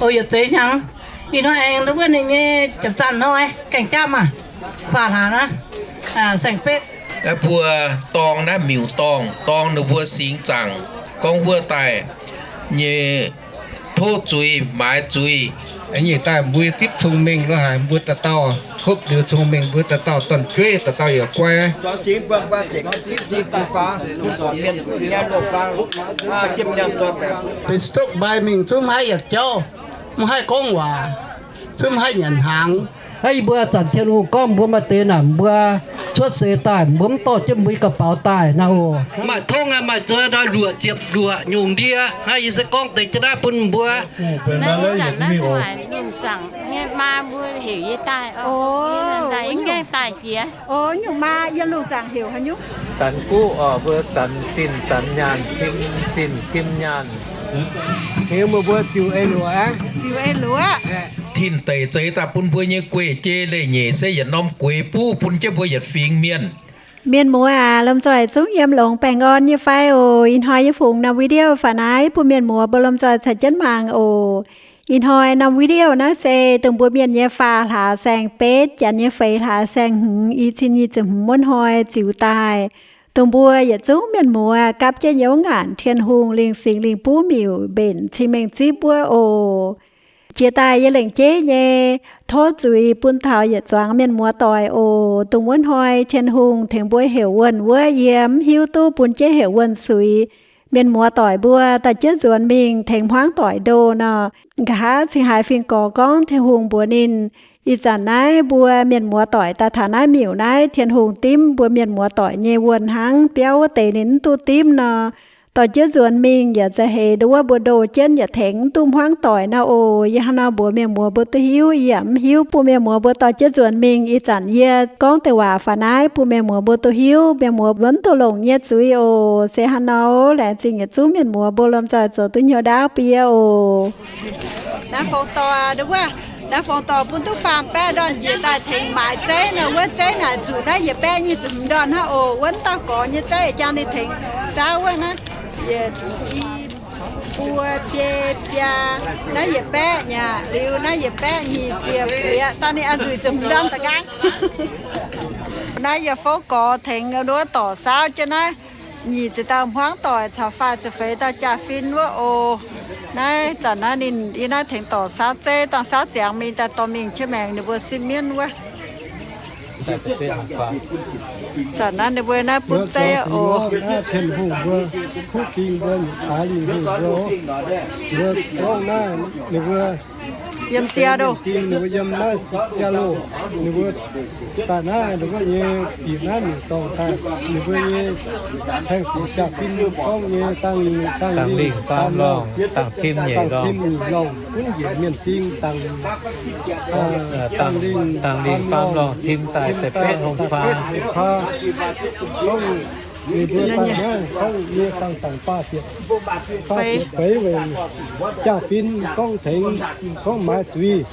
O, yietc zeiz hnyangx. Ih hnoi aengx wuov ninh nyei jomc zanh hnoi gaengh jaa maah, faah hlaax naaiv, saeng-betv. Mbuo dorng naaiv miuc-dorngh, dorng ninh mbuo singx zaangc, gorngv wuov daaih nyei tov zuiz maaiz zuiz. Nyei daaih mbuo zipv cong-mengh lo haic, mbuo dauh dauh hopv liuz cong-mengh, mbuo dauh dauh dorn-jueiv, dauh dauh yaac guai. Benx stokv mbaih mingh zungv maiv haih yietc jauv, mv haih gorngv waac, zungv mv haih nyanc hnaangx. Hnangv yie mbuo zanc Tin-Hungh gorngv mbuo maaih deix naaic, mbuo cuotv seix daaih mbuo mv dorh jienv mbuo nyei ga'baux daaih naaiv oc. Maaih tongv maaih zuov nor luoqc ziepc luoqc nyungc ndie. Hnangv yie se gorngv deix jienv naaiv bun mbuo. Nyungc zaangc nyei maa mbuo heuc yie daaih, yie gaengh daaih jiex. O, nyungc maa yiem lungh zaangc heuc haaix nyungc? Zanc guv oc, mbuo zanc zinh zanc nyaanh, tim zinh tim nyaanh. Tengx meih mbuo ziux ei luoqc aqv. Ziux ei luoqc. Tin deic zeix daaih bun mbuo nyei guei-jei leiz-nyeic se yietc norm gueix buv bun jienv mbuo yietc fingx mienh. Mienh muoz aac, lomh nzoih zungv yiem longx baengh orn nyei fai oc? Ih hnoi yie fungx norm video faaux naaiv bun mienh muoz mbuo lomh nzoih caux jienv mangc oc. Ih hnoi norm video naaiv se dongh mbuo mienh nyei faah hlaax saeng-betv, janx nyei feix hlaax saeng-hmz, i cin nyic ziepc hmz wuov hnoi ziux daaih. Dongh mbuo yietc zungv mienh muoz gapv jienv nyei wuov ngaanc Tin-Hungh lingh singx lingh buv miuc mbenc cing-mengh zipv wuov oc. Jiex daaih yie lengc jeiv nyei tov zuiz bun taux yietc zuangx mienh muoz doic oc. Dongh wuov hnoi Tin-Hungh tengx mbuo heuc wuonh wuov, yie mv hiuv duqv bun jienv heuc wuonh suix. Mienh muoz doic mbuo daaih jienv nzuonx mingh tengx hmuangv doic ndoh nor. Nqa'haav cingx haiz fingx gorx gorngv Tin-Hungh mbuox ninh, ih zanc naaiv mbuo mienh muoz doic daaih taux naaiv miuc naaiv, Tin-Hungh dimv mbuo mienh muoz doic nyei wuonh hnangv. Biauv wuov deix ninh mv duqv dimv nor. Dorh jienv nzuonx mingh yaac za'heix nduov mbuo ndoh jienv yaac tengx mv duqv hmuangv doic nor oc. Yie hnangv nor mbuox mienh muoz mbuo duqv hiuv, yie yaac mv hiuv, bun mienh muoz mbuo dorh jienv nzuonx mingh. Ih zanc yie gorngv deix waac faaux naaiv bun mienh muoz mbuo duqv hiuv, mienh muoz mbuo mv duqv longc nyei zuiz oc. Se hnangv nor, laengz zingh yietc zungv mienh muoz mbuo lomh nzoih zoux duqv hnyouv ndaauv bun yie oc. Naaiv fongc dorh, naaiv fongc dorh bun duqv faam-baeqv ndorn njiec daaih tengx maaiz zeiv nor. Wuov zeiv naaic zuqc naaiv yietc baeqv nyic ziepc hmz ndorn hnangv oc. Wuov dauh gorx nyei zeiv jang ninh tengx saauv wuov naaiv, yietc, i, buo, biei, biaa, naaiv yietc baeqv nyei aqv. Liuz naaiv yietc baeqv nyic ziepc, liuz daaih ninh a'nzuih ziepc hmz ndorn da'nqaang. Naaiv yie fouv gorx tengx wuov dorc saauv jienv naaiv nyic ziepc dauh hmuangv doic caux faah ziepc feix dauh jaa-fin wuov oc. Naaiv zanc naaiv ninh yiem naaiv tengx dorc saauv zeiv, dangh saauv ziangx mingh daaih dorh mingh qiemx maengx ninh mbuo sin mienv wuov. Zanc naaiv ninh mbuo naaiv butv zeiv oc. Tin-Hungh mbuo kuv fingx mbuo, yietc daaix Tin-Hungh mbuo, mbuo gorngv naaiv ninh mbuo yiem sie loh, ninh mbuo yiem naaiv sie loh, ninh mbuo daaih naaiv ninh mbuo nyei bieqc naaiv miuc-dorngh daaih, ninh mbuo nyei haengh sic jaa-fin gorngv nyei dangh, dangh lingh faam lorngh, dangh tim nyeic lorngh, gunv njiec mienh ding dangh, dangh lingh faam lorngh tim daaih da'betv hungh paa. Gorngv ninh mbuo daaih naaiv gorngv nyei dangh dangh faah ziepc, faah ziepc feix weic jaa-fin gorngv tengx, gorngv maaiz zuiz.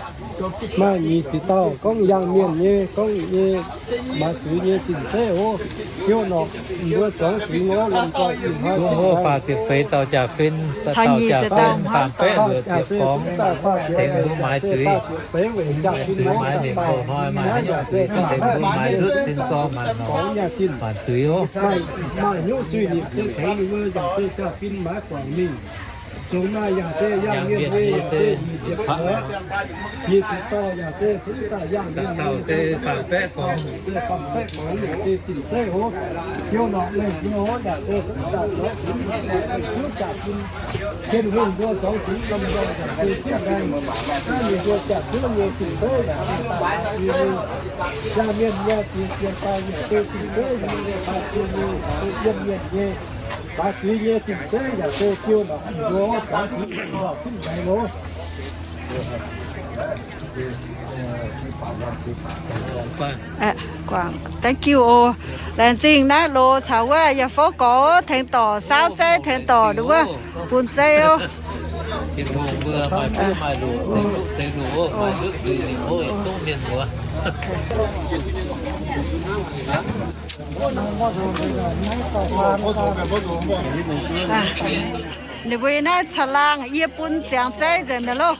Maaih nyic ziepc dauh gorngv yangh mienh nyei, gorngv nyei maaiz zuiz nyei zinh zeiv oc. Hiuv norqc mbuo zuangx zuiz ngorv lomh nzoih ih hnoi. Faah ziepc feix dauh jaa-fin, dauh jaa-fin faam-baeqv luoqc ziepc gorngv tengx mbuo maaiz zuiz. Mbuo maaiz mingh koux hnoi maaih haaix nyungc zuiz gorngv tengx mbuo maaiz ndutv sin sorng maanc norqc maanc zuiz oc. Maaih hnyouv zuiz nyei se tengx ninh mbuo yaac se jaa-fin maaiz guangc mingh. Zungv naaiv yaac se yangh mienh nyei se nyic ziepc gorngv, nyic ziepc dauh yaac se tengx daaih yangh mienh nyei se faam-baeqv gorngv, se faam-baeqv gorngv se zinh zeiv oc. Hiuv norqc lengh hnyouv yaac se tengx daaih zorqv zuiz, hiuv jaa-fin, Tin-Hungh mbuo zorngx zuiz lomh nzoih yaac se zinh ndaangc. Naaiv ninh mbuo jaa-fin nyei zinh zeiv yaac se daaih zuiz nyei. Yangh mienh nyei zinh, zinh daaih yaac se zinh zeiv yaac se daaih zuiz nyei, yiem mienh nyei. Baaix zuiz nyei zinh zeiv yaac se jiu norqc mbuo, baaix zuiz norqc zinh ndaangc oc. Thank you oc. Laengz zingh naaiv loz caux wuov yie fouv gorx tengx dorc saauv zeiv, tengx dorc nduov bun zeiv oc. Ninh mbuo yiem naaiv caangh laangh, yie bun ziangx zeiv nzengc mi'aqv loh.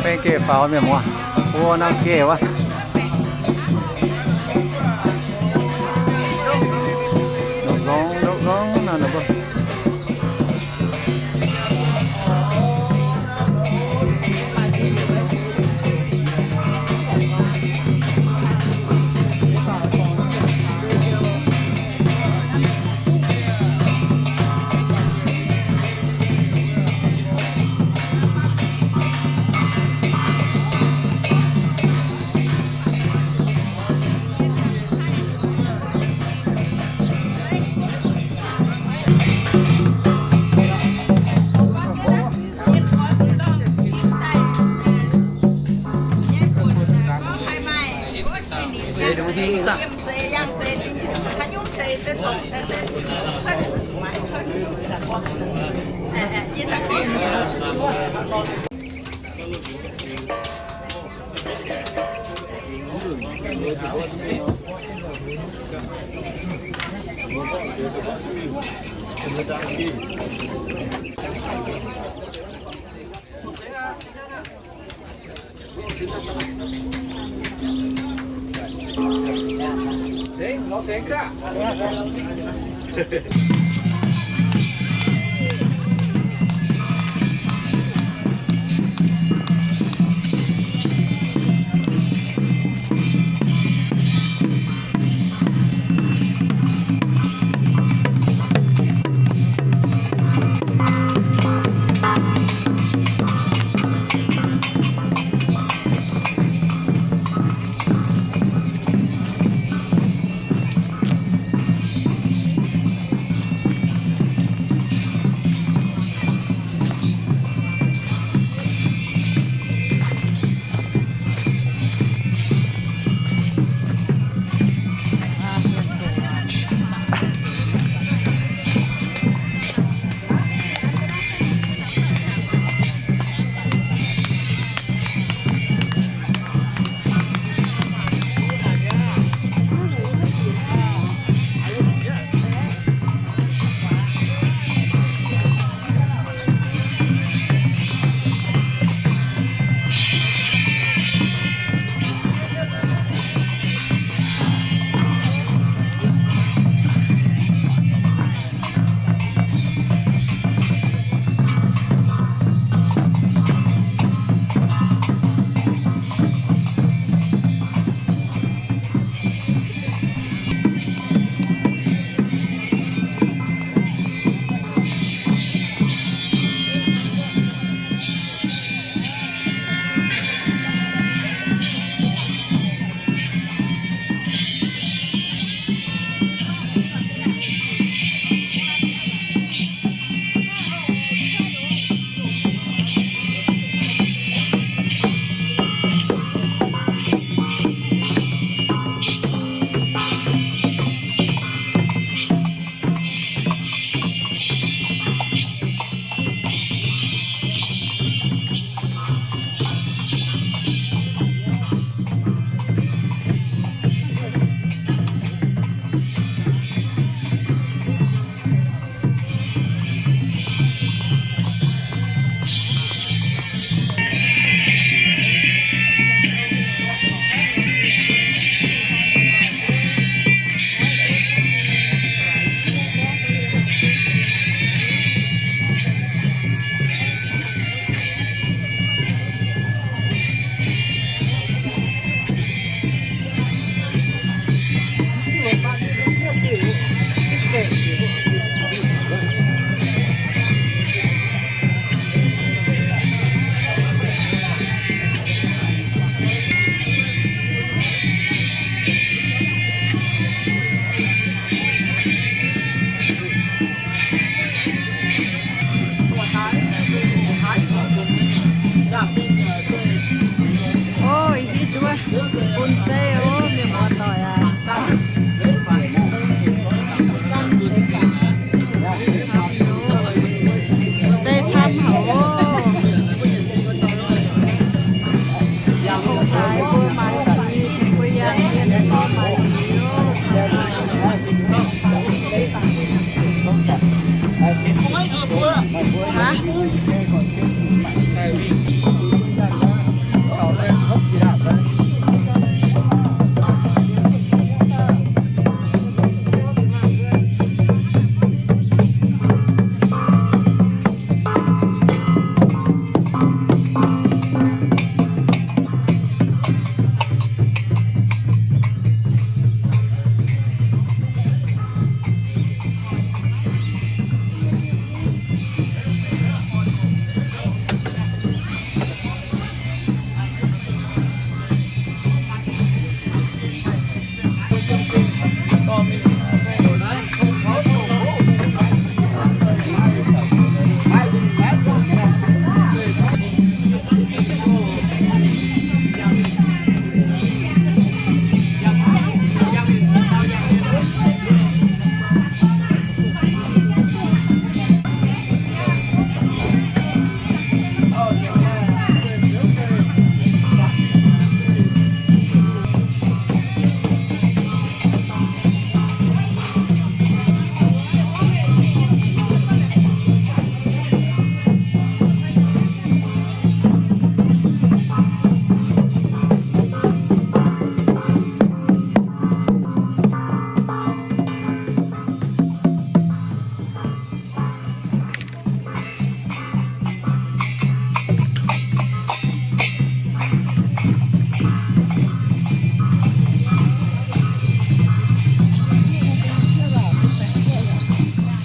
Baeng geh faaux mienh muoz, mbuo norm geh wuov. Nzongc nzongc nor,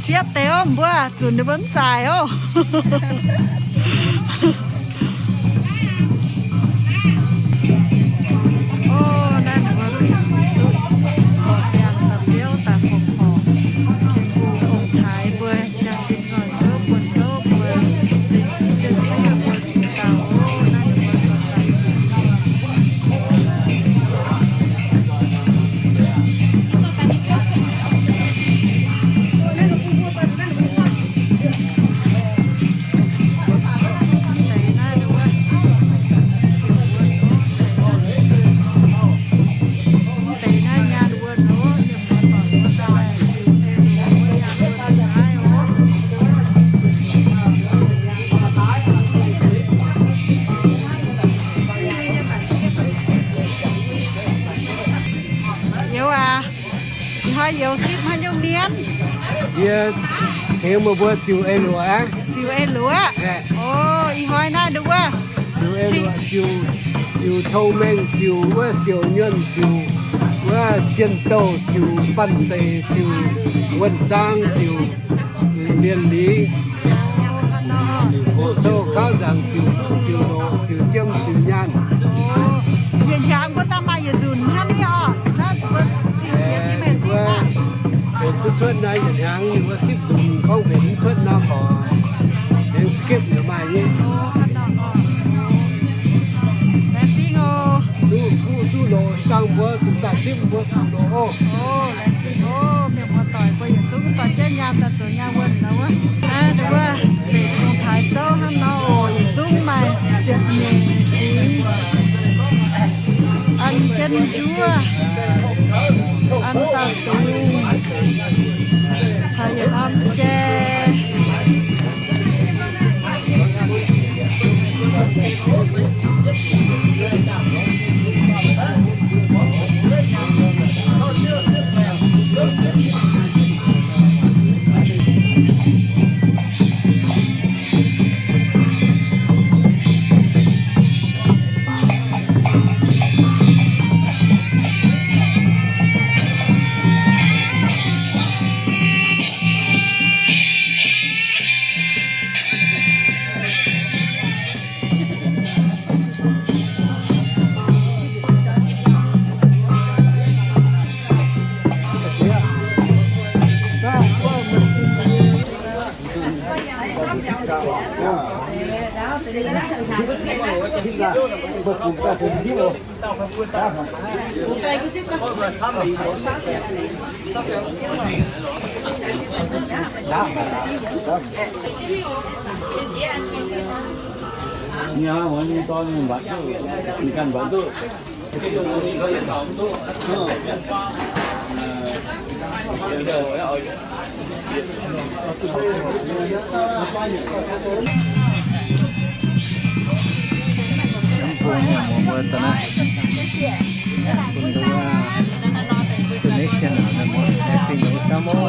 Siepv deix oc, mbuo zunc ninh mbuo mv zaic oc. Oc, naaiv ninh mbuo bieqc duqv gorx-ziangh daaih biouv daaih fongc horc, ken bung ong-taaix mbuo jangx zinh hnoi zouv buonc zouv mbuo, zinh zieqv mbuo zinh dauh oc. Naaiv ninh mbuo Youz aac, ih hnoi youz sipv haaix nyungc mienh? Yie tengx meih mbuo ziux eix luoqc aqv. Ziux eix luoqc? O, ih hnoi naaiv nduov wuov, ziux eix luoqc, ziux, ziux cong-mengh, ziux wuov siouc nyuonh, ziux wuov jien-douh, ziux banh zeic, ziux wuonh zaang, ziux mbienx lingx. Sou kauv nzaangc ziux, ziux loz, ziux jiem, ziux nyaanh. Yietc hnyangx mbuo daaih maaih yietc nzunc hnangv naaiv oc. Naaiv mbuo zingh jiex zingh maengc zingh aqv. Benx duqv cuotv naaiv yietc hnyangx ninh mbuo sipv nzunc, gorngv benx mv cuotv nor gorqv, aengx skip yaac maaih nyei. Laengz zingh oc. Duqv fuqv duqv loz dangh mbuo zuqc daaih zipv mbuo fuqv loz oc. Laengz zingh oc. Mienh muoz-doic mbuo yietc zungv dorh jienv nyaanh daaih zoux nyaanh wuonh nor wuov. Naaiv nduov wuov, benx ong-taaix zouv hnangv nor oc. Yietc zungv maaih ziepc nyeic fingx. An jienv njuov, an dauh dungz, caux yietc norm jai. Mv bung mienh muoz mbuo daaih naaiv, bun nduov donation naaiv, mienh muoz, laengz zingh mbuo camv oc.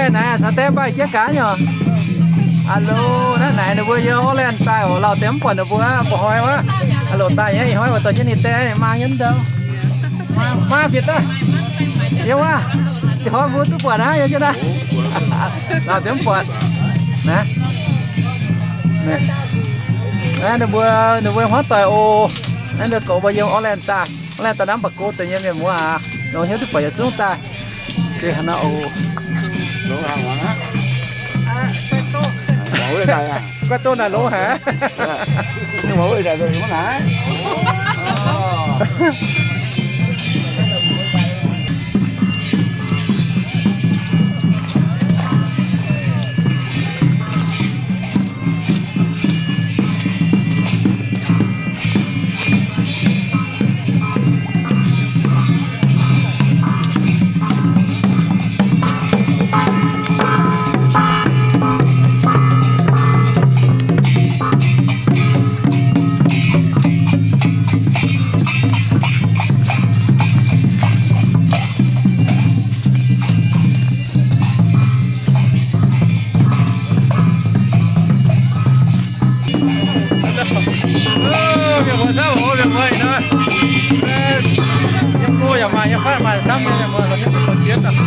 Naaiv caux deix mv baac jiex gaax nyei. Alo, naaiv naaic ninh mbuo yiem Auckland daaih oc, lauh deix mv buatc ninh mbuo, mba'hnoi wuov. Alo, daaih nyei, ih hnoi oix dorh jienv ninh deix maa nyei ndau. Maa, maa bieqc daaih. Yiem wuov, ih hnoi mbuo duqv buatc aqv, yiem jienv naaiv. Lauh deix mv buatc. Naaiv, naaiv ninh mbuo, ninh mbuo hmuangv doic oc. Naaiv ninh goux mbuo yiem Auckland daaih. Auckland daaih naaiv mba'gox deix nyei mienh muoz aac. Nor hnyouv duqv buatc yietc zungv daaih. Geh haaix nor oc. Longx haic. Guaih doh naaic longx haic. Mienh muoz camv oc, mienh muoz ih hnoi. Yiem go yaac maaih, yiem fatv maaih camv nyei mienh muoz, lomh mienh muoz ziex daaih.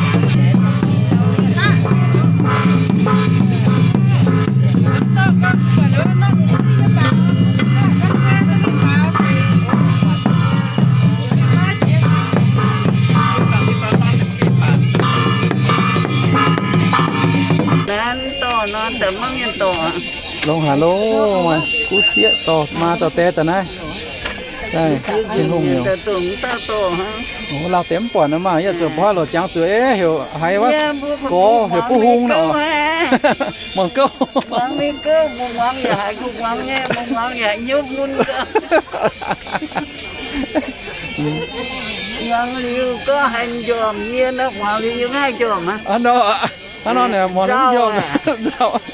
Naaiv dorh nor, da'mangv mienh dorh. Longx haic loh, guv sieqv dorh maa dorh die daaih naaiv. Daaih, Tin-Hungh nyei. Lauh deix mv buatc nor maah, yie zuqc mbuo loc jangx zuqc, eh, heuc haiz wuov gorx heuc buv hung nor. Muangx gouv. Muangx liuz gorngv haiz njormh nyei, muangx liuz yie mv haih njormh aqv. Hnangv nor naaic, muangx liuz njormh.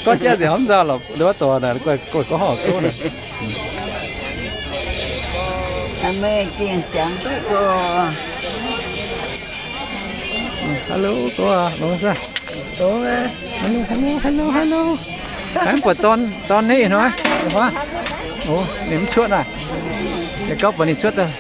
Gorngv jiex nziaauc mv nzauh lorqc, wuov doic naaic, guaih gorngv horc gouv naaic. Meih gengh siangx duqv oc. Hello, hello, hello. Mv buatc dorn, dorn nitv hnoi. O, ninh mv cuotv naaic. Ninh gauv buatc ninh cuotv daaih.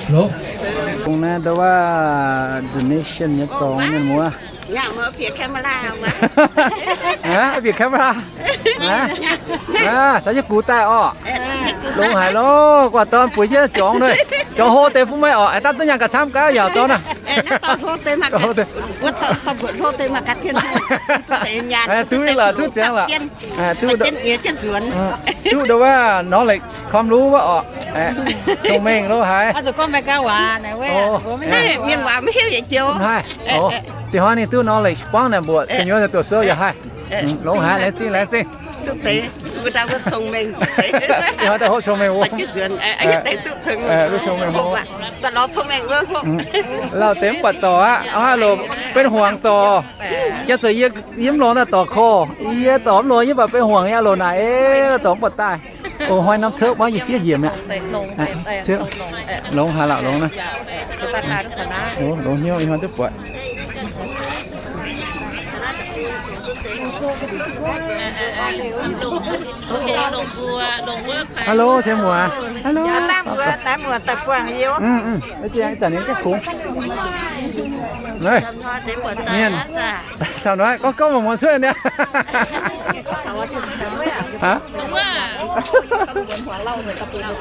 Hello. Dongh naaiv ndau wuov donation nyei dorngx mienh muoz. Aqv, bieqc camera. Aqv, caux jienv gux daaih orqc. Longx haic loh, guaax dorn bueix jienv jorngx nor, jorngx hlo deix bun meih orqc. Daav duqv nyaanh gauh camv gaax yaac dorn aac. Duqv lorqc, duqv ziangx lorqc. Duqv ndau wuov knowledge, ความรู้ wuov orqc. Cong-mengh lo haaix. Mv haih. Da'haav ninh duqv knowledge buangv naaic mbuoqc, gu'nyuoz doqc sou yaac haih. Longx haic, laengz zingh, laengz zingh. Da'haav daaih hopv cong-mengh wuov. Duqv cong-mengh wuov. Lauh deix mv buatc dorc aqv, aa loc, benx hmuangx dorc. Jang zuqc yie mv lorz naaiv dorc korv, yie dorc mv lorz yie mv baac benx hmuangx nyei aa loc naaic, dorc mv buatc daaih. O, hnoi norm topv maiv yie fiev njiec mi'aqv. Longx haic lorqc, longx naaiv. Longx hnyouv, ih hnoi duqv buatc. Hello, cien muoz. Hello. Ih zanc ninh gengh kungx. Mienh. Caux hnoi gorngv gorngv muonz muonz cuotv niaa.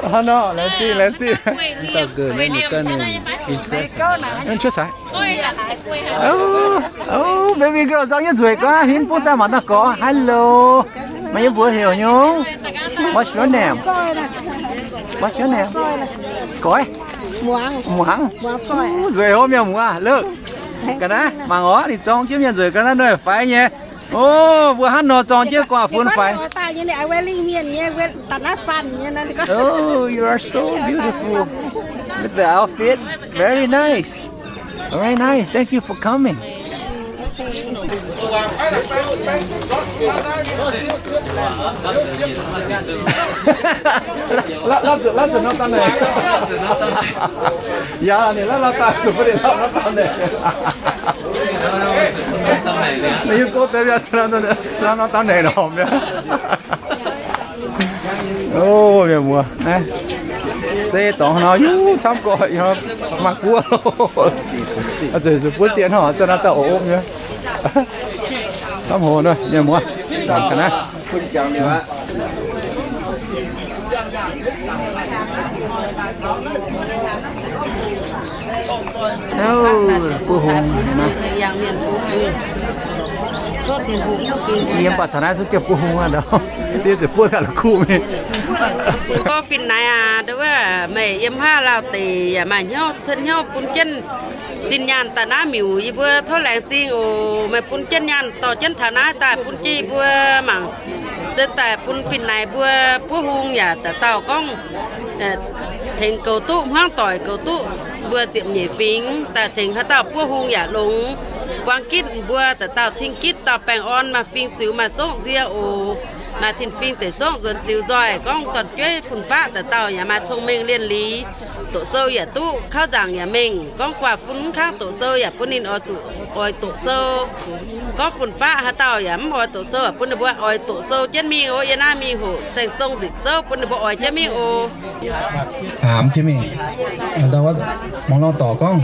Hnangv nor, laengz zingh, laengz zingh. Cuotv caaix. O, baby girl, zorqv yie nzueic gorngv, huin bun daaih mangc daaih gorx. Hello. Meih yiem mbuox heuc nyungc? What's your name? What's your name? Goix? Muangx. Nzueic hlo mienh muoz, leuh. Ga'naaiv mangc orqc, ninh zorng jienv mienh nzueic ga'naaiv nor faix nyei. O, mbuo hnangv nor zorng jienv guaax fun faix. Oh, you are so beautiful with the outfit. Very nice. Very nice. Thank you for coming. Laav zuqc norm dauh naaic. Yaac ninh laav norm dauh, zuqc bun ninh laav norm dauh naaic. Ninh yiem go deix yaac laav norm dauh naaic norm yaac. O, mienh muoz, naaiv zeiv dorngx nor, yuv camv gorqv, maaih guoqv. Zuqc butv dien hnangv, za'naaiv dauh o nyei. Camv hlo nor, mienh muoz, ga'naaiv. Buov hung naaiv. Yie mv baac taux naaiv zungv jienv buov hung aqv ndau. Yie ziouc buov ganh la'kuqv mingh. Fin-naaiv aac, nduov meih yiem haav lauh deix yaac maaih hnyouv, cuotv hnyouv bun jienv zinh nyaanh daaih naaiv miuc yie mbuo tov laengz zingh oc. Meih bun jienv nyaanh dorh jienv taux naaiv daaih bun jienv yie mbuo mangc, sen daaih bun fin-naaiv mbuo buov hung yaac dauh dauh gorngv tengx goux duqv hmuangv doic, goux duqv mbuo ziepc nyeic fingx, daaih tengx haaix dauh buov hung yaac longx. Buang gitv mbuo dauh dauh cing gitv dauh baengh orn maaih fing ziux maaih songv nzie oc. Maaih tin-fingx deic songv nzuonx ziux nzoih, gorngv dorn-jueiv fun-faqv dauh dauh yaac maaih cong-mengh lienh liz, doqc sou yaac duqv, kauv nzaangc yaac mengh. Gorngv guaax fun mv kangv doqc sou yaac bun ninh oix zuqc oix doqc sou. Gorngv fun-faqv haaix dauh yaac mv oix doqc sou, bun ninh mbuo oix doqc sou jienv mingh oc. Yie naaiv mingh hoqc saeng-zong nzipc zouv bun ninh mbuo oix jienv mingh oc. Aamx jienv mingh. Ndau wuov, mangc norm dorc gorngv,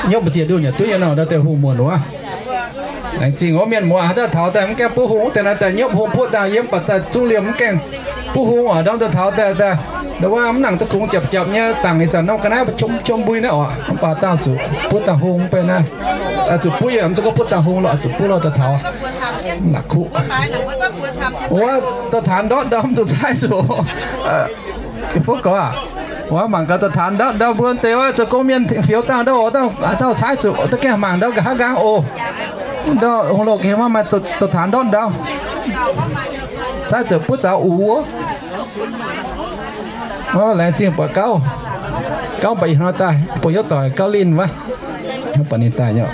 nyopv mbu'ziex ndunh yaac duqv nyei nor, ndau deix hungh muonc wuov. Laengz zingh wuov mienh muoz, haaix dauh taux daaih mv gaengh buov hung wuov deix naaiv daaih nyopv hung buov daaih yiem, baac daaih zungv liemh mv gaengh buov hung oc. Ndau deix taux daaih daaih Ndau wuov mv nangc duqv kungx japc japc nyei, dangc ih zanc norm ga'naaiv qom qom mbui naaiv oc, mv baac dauh zuqc buov dangh hung mv bei naaiv. Zuqc buov yie mv zuqc gorngv buov dangh hung lorqc, zuqc buov lorh daaih taux. La'kuqv. Wuov, da'taanx ndortv ndau mv zuqc caaiv zuqc. Fuqv gorx aac, wuov mangc gaax da'taanx ndortv ndau mbuo deix wuov zoux gong mienh fioux dangh ndau oc, dauh caaiv zuqc da'gaengh mangc ndau nqa'haav nqaang oc. Ndau hungh louh ga'hlen maah, maaih da'taanx ndortv ndau. Caaiv zuqc buov zaux uix wuov. Laengz zingh buatc gauv, gauv baac ih hnoi daaih, buatc hnyouv doic gauv linh wuov, baac ninh daaih nyei.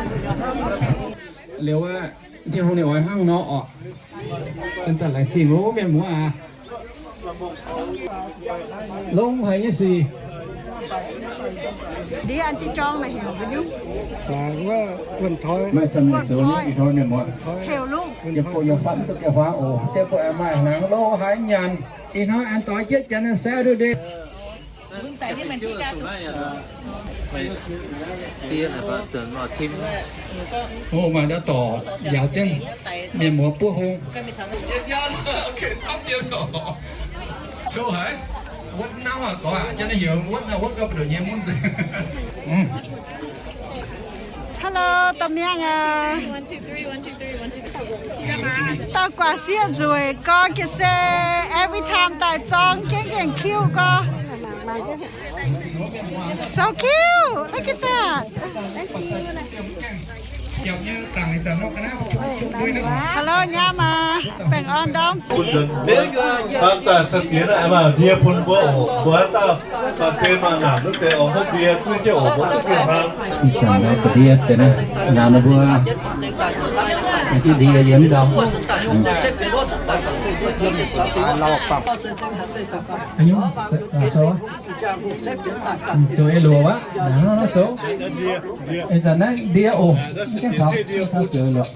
Liuz wuov, Tin-Hungh ninh oix hnangv nor oc. Daaih laengz zingh wuov mienh muoz aac. Longx haic nyei sic. Maaih camv mienh zoux nyei ih hnoi mienh muoz. Yie bun yie fatv duqv ga'hmuangx oc. Deix buatc maaih hnaangx longx haic nyanc. Ih hnoi aengx doix jienv Janx nyei Saturday. O, maaih ndau dorc njaaux jienv mienh muoz buov hung. Sou haiz, wuov nauv aqv, gorx aqv, janx naaiv heuc wuov, wuov gauh mbu'ndongx nyei mv. Hello, dorh miangh aac. Dauh guaax sieqv nzueic gorx, ga'sie every time daaih zorng jienv gengh cute gorx. So cute! Look at that! Hello, nyaam aac, baengh orn ndorm. Ih zanc naaiv ga'ndiev deix naaiv, naaiv mbuo, naaiv diuh ndie yiem ndau. Zoux ei loc aqv, naaiv zoux. Ih zanc naaiv ndie oc, mv gaengh taux, taux zoux ei loc.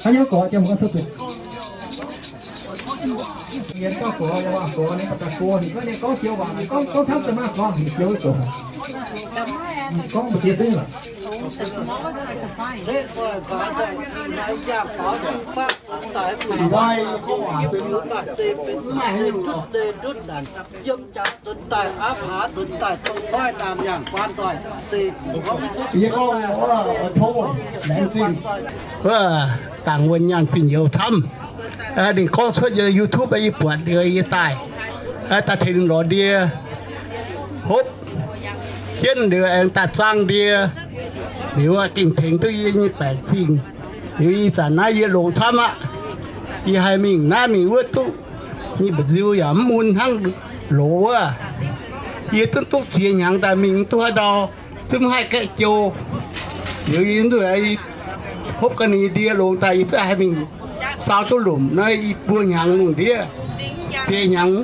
Haaix nyungc gorx jiem mbuo duqv zuqc. Yie gauh gorx, yie waac gorx, ninh baac daaih gorx, ninh gorngv, ninh gorngv siou waac, gorngv, gorngv camv za'naaiv gorx, ninh siou wuov zoux. Gorngv mbu'ziex duqv lorqc. Nqoi gorngv waac se mv maaih haaix nyungc lorqc. Yiem jaax dunx daaih, aav haav dunx daaih, dongh nqoi naamh nyaangc guaan doic se. Yie gorngv wuov, tov laengz zingh wuov dangc wuonh nyaanh fin-youz camv. Ninh gorngv cuotv yie YouTube yie buatc liuz yie daaih, daaih tengx lorz ndie hopv jienv liuz aengx daaih zaang ndie. Liuz gengh tengx duqv yie nyei baengc zingh. Liuz ih zanc naaiv yie longx camv aqv. Yie haih mingh naaiv mingh wuov duqv nyei mba'nziu yaac mv mun hnangv loz wuov. Yie duqv duqv ziex hnyangx daaih mingh mv duqv haaix ndau, zungv mv haih gaeqv jou. Liuz yie nzuih hopv ga'naaiv ndie longx daaih yie zungv haih mingh saau duqv lomc naaiv i buo hnyangx lungh ndiev, biei hnyangx.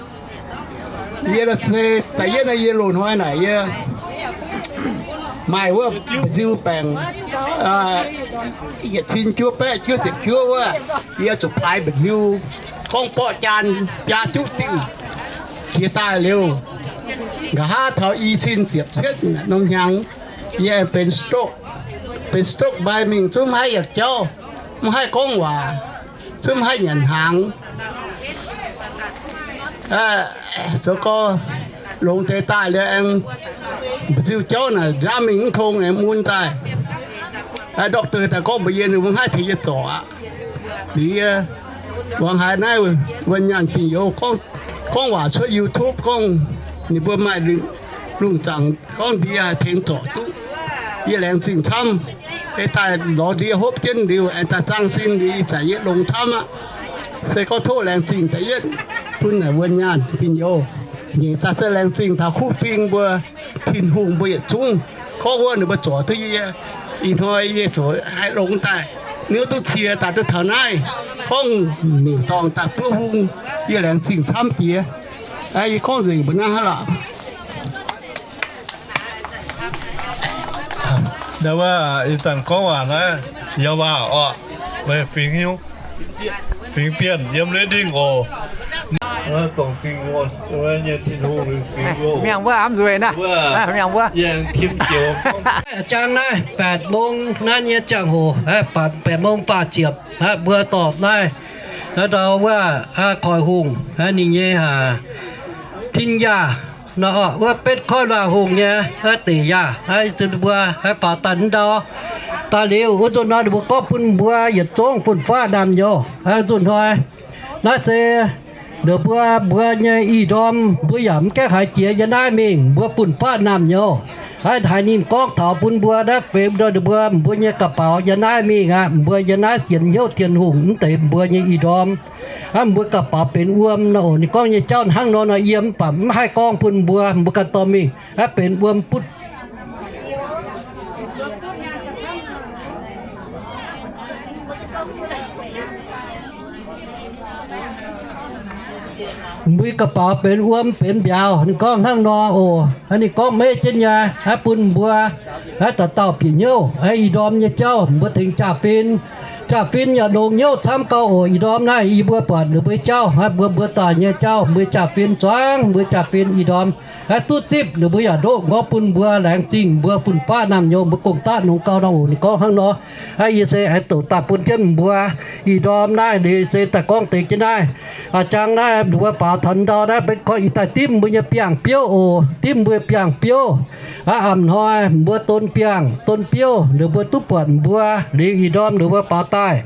Yie se da'yietv naaiv yie loz-hnoi naaic yie maaih wuov mba'nziu baengc, yietc cin juov baeqv juov ziepc juov wuov, yie zuqc paaix mba'nziu, gorngv borqv jaan biaa juqv diuh jiex daaih liuz, nqa'haav taux i cin ziepc cietv norm hnyangx, yie aengx benx stroke. Benx stroke mbai mingh zungv mv haih yaac jauv, mv haih gorngv waac, zungv mv haih nyanc hnaangx. Zoux gorx longx deix daaih liuz aengx mba'nziu jauv naaic nziaamv mingh mv tong aengx mun daaih. Doctor daaih gorngv mbuox yie ninh mbuo mv haih tengx yie zorc aqv. Liuz yie muangx haiz naaiv wuonh nyaanh fin-youz gorngv waac cuotv YouTube gorngv ninh mbuo maaih lungh zaangc gorngv ndie haih tengx zorc duqv. Yie laengz zingh camv. Ei daaih lorz ndie hopv jienv liuz aengx daaih zaang sin liuz ih zanc yie longx camv aqv. Se gorngv tov laengz zingh da'yietv bun naaic wuonh nyaanh fin-youz. Nyeic daaih se laengz zingh taux kuv fing mbuo, Tin-Hungh mbuo yietc zungv. Gorngv wuov ninh mbuo zorc duqv yie, ih hnoi yie zoux haih longx daaih, niuv duqv cie daaih duqv taux naaiv, gorngv miuc-dorngh daaih buov hung, yie laengz zingh camv jiex. Yie gorngv nzengc mbuo naaiv hnangv lorqc. Ndau wuov ih zanc gorngv waac naaiv, yie waac orqc, meih fingx nyungc, fingx Bienh yiem Redding oc. Dongh Tin-Hungh nyei, Tin-Hungh fingx oc. Miangh wuov aav nzueic naaiv. Miangh wuov. Jang naaiv แปดโมง naaiv nyei ziangh hoc, แปดโมง faah ziepc, mbuo dorh naaiv ndau wuov Koiv Hungh ninh nyei ทิ้งหญ้า Nor, wuov betv koiv luaac hungh nyei deic yaac, mbuo faaux daaih ndau. Daaih liuz wuov nzunc hnoi ninh mbuo gorngv bun mbuo yietc zungv fun-faqv naamh nyouz, nzunc hnoi naaiv se ninh mbuo, mbuo nyei ih ndorm mbuo yaac mv gaengh haiz jiex yiem naaiv mingh, mbuo fun-faqv naamh nyouz. Haiz ninh gorngv taux bun mbuo naaiv feix ndorm ninh mbuo, mbuo nyei ga'baux yiem naaiv mingh aqv. Mbuo yiem naaiv sienx hnyouv Tin-Hungh mv deix mbuo nyei ih ndorm, mbuo ga'baux benx wuom nor oc. Ninh gorngv nyei jauv hnangv nor nor yiem, mv baac mv haih gorngv bun mbuo, mbuo ganh dorh mingh benx wuom butv. Mbuo ga'baux benx wuom benx mbiauz. Ninh gorngv hnangv nor oc. Ninh gorngv maiv jienv nyei, bun mbuo dauh dauh bieqc hnyouv ih ndorm nyei jauv. Mbuo tengx jaa-fin, jaa-fin yaac longx hnyouv camv gau oc. Ih ndorm naaiv yie mbuo buatc ninh mbuo jauv, mbuo mbuo daaih nyei jauv, mbuo jaa-fin zuangx, mbuo jaa-fin ih ndorm duqv zipv, ninh mbuo yaac ndoqv nqorngv bun mbuo. Laengz zingh mbuo fun-faqv naamh nyouz, mbuo gong-daqv nongx gau nor oc. Ninh gorngv hnangv nor. Yie se aengx douc daaih bun jienv mbuo ih ndorm naaiv, liuz se daaih gorngv deix jienv naaiv. A'jang naaiv mbuo faaux taux ndau naaiv, benx gorngv ih daaih dimv mbuo nyei biangh biouv oc. Dimv mbuo biangh biouv. Aav, a'hnoi mbuo don biangh don biouv, ninh mbuo duqv buatc mbuo. Liuz ih ndorm ninh mbuo faaux daaih,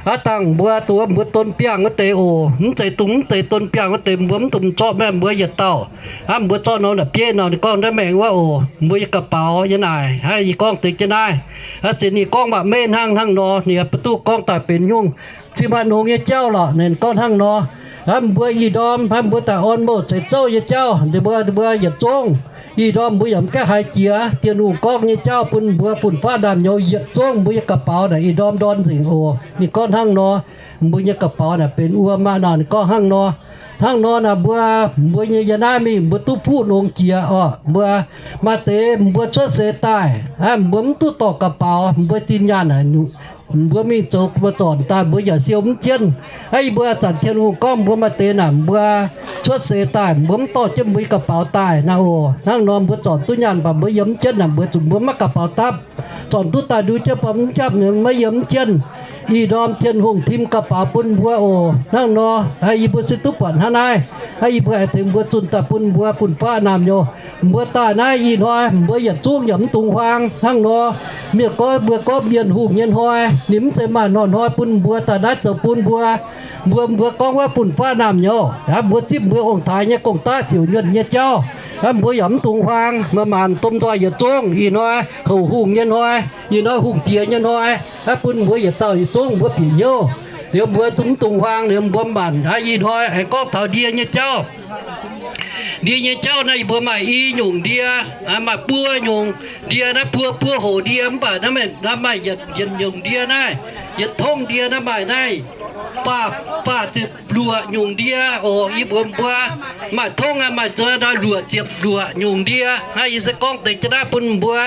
aav dangh mbuo duqv mbuo don biangh wuov deix oc. Mv zeiz dungx mv deix don biangh wuov deix mbuo mv dungx zorqv maiv, mbuo yietc dauh. Aav, mbuo zorqv norm la'bieiv nor, ninh gorngv naaiv maengx wuov oc. Mbuo nyei ga'baux yiem naaic, aav, yie gorngv deix jienv naaiv. Aav, se ninh gorngv maaih meiv hnangv hnangv nor, ninh mbuo duqv gorngv daaih benx nyungc cin-maanc nongx nyei jauv lorqc. Ninh gorngv hnangv nor. Aav, mbuo ih ndorm aav, mbuo daaih orn mouh ceix zouv nyei jauv, ninh mbuo, ninh mbuo yietc zungv ih ndorm mbuo yaac mv gaengh haiz jiex Tin-Hungh gorngv nyei jauv bun mbuo fun-faqv naamh nyouz yietc zungv mbuo nyei ga'baux naaic ih ndorm ndorn nzengc oc. Ninh gorngv hnangv nor. Mbuo nyei ga'baux naaic benx wuom aqv nor, ninh gorngv hnangv nor. Hnangv nor naaic mbuo, mbuo nyei yiem naaiv mingh mbuo duqv fuqv longx jiex oc. Mbuo maaih deix mbuo cuotv seix daaih, mbuo mv duqv dorh ga'baux, mbuo zinh nyaanh naaic, mbuo mingh zoux mbuo zornc daaih mbuo yaac siou mv jienv. Aav, yie mbuo zanc Tin-Hungh gorngv mbuo maaih deix naaic mbuo cuotv seix daaih mbuo mv dorh jienv mbuo nyei ga'baux daaih naaic oc. Hnangv nor mbuo zornc duqv nyaanh mv baac mbuo yiem mv jienv naaic mbuo zuqc mbuo maiv ga'baux dapv. Zornc duqv daaih nduov jienv baac mv japv maiv yiem mv jienv. Ih ndorm Tin-Hungh tim ga'baux bun mbuo oc. Hnangv nor, yie mbuo se duqv buatc hnangv naaiv. Yie mbuo aengx tengx mbuo zunh daaih bun mbuo fun-faqv naamh nyouz. Mbuo daaih naaiv ih hnoi mbuo yietc zungv yaac mv dungx huaang. Hnangv nor, mienh gorngv mbuo gorngv mienh hungh nyei hnoi, ninh mv zeiz maaih hnoi-hnoi bun mbuo daaih naaiv zoux bun mbuo. Mbuo, mbuo gorngv wuov fun-faqv naamh nyouz, mbuo zipv mbuo ong-taaix nyei gong-daqv siouc nyuonh nyei jauv, mbuo yaac mv dungx huaang. Maaih maanc domh nzoih yietc zungv ih hnoi houc hungh nyei hnoi, ih hnoi hungh diex nyei hnoi, bun mbuo yietc dauh yietc zungv mbuo bieqc hnyouv. Liuz mbuo mv dungx huaang, liuz mbuo maanc ih hnoi aengx gorngv taux ndie nyei jauv. Ndie nyei jauv naaiv yie mbuo maaih i nyungc ndie, maaih buo nyungc ndie naaiv, buo, buo hoc ndie, mv baac naaiv maaih yietc nyungc ndie naaiv, yietc tongv ndie naaiv maaih naaiv faah, faah ziepc luoqc nyungc ndie oc. Yie mbuox mbuo, maaih tongv aqv, maaih ziex luoqc ziepc luoqc nyungc ndie. Hnangv yie se gorngv deix jienv naaiv bun mbuo.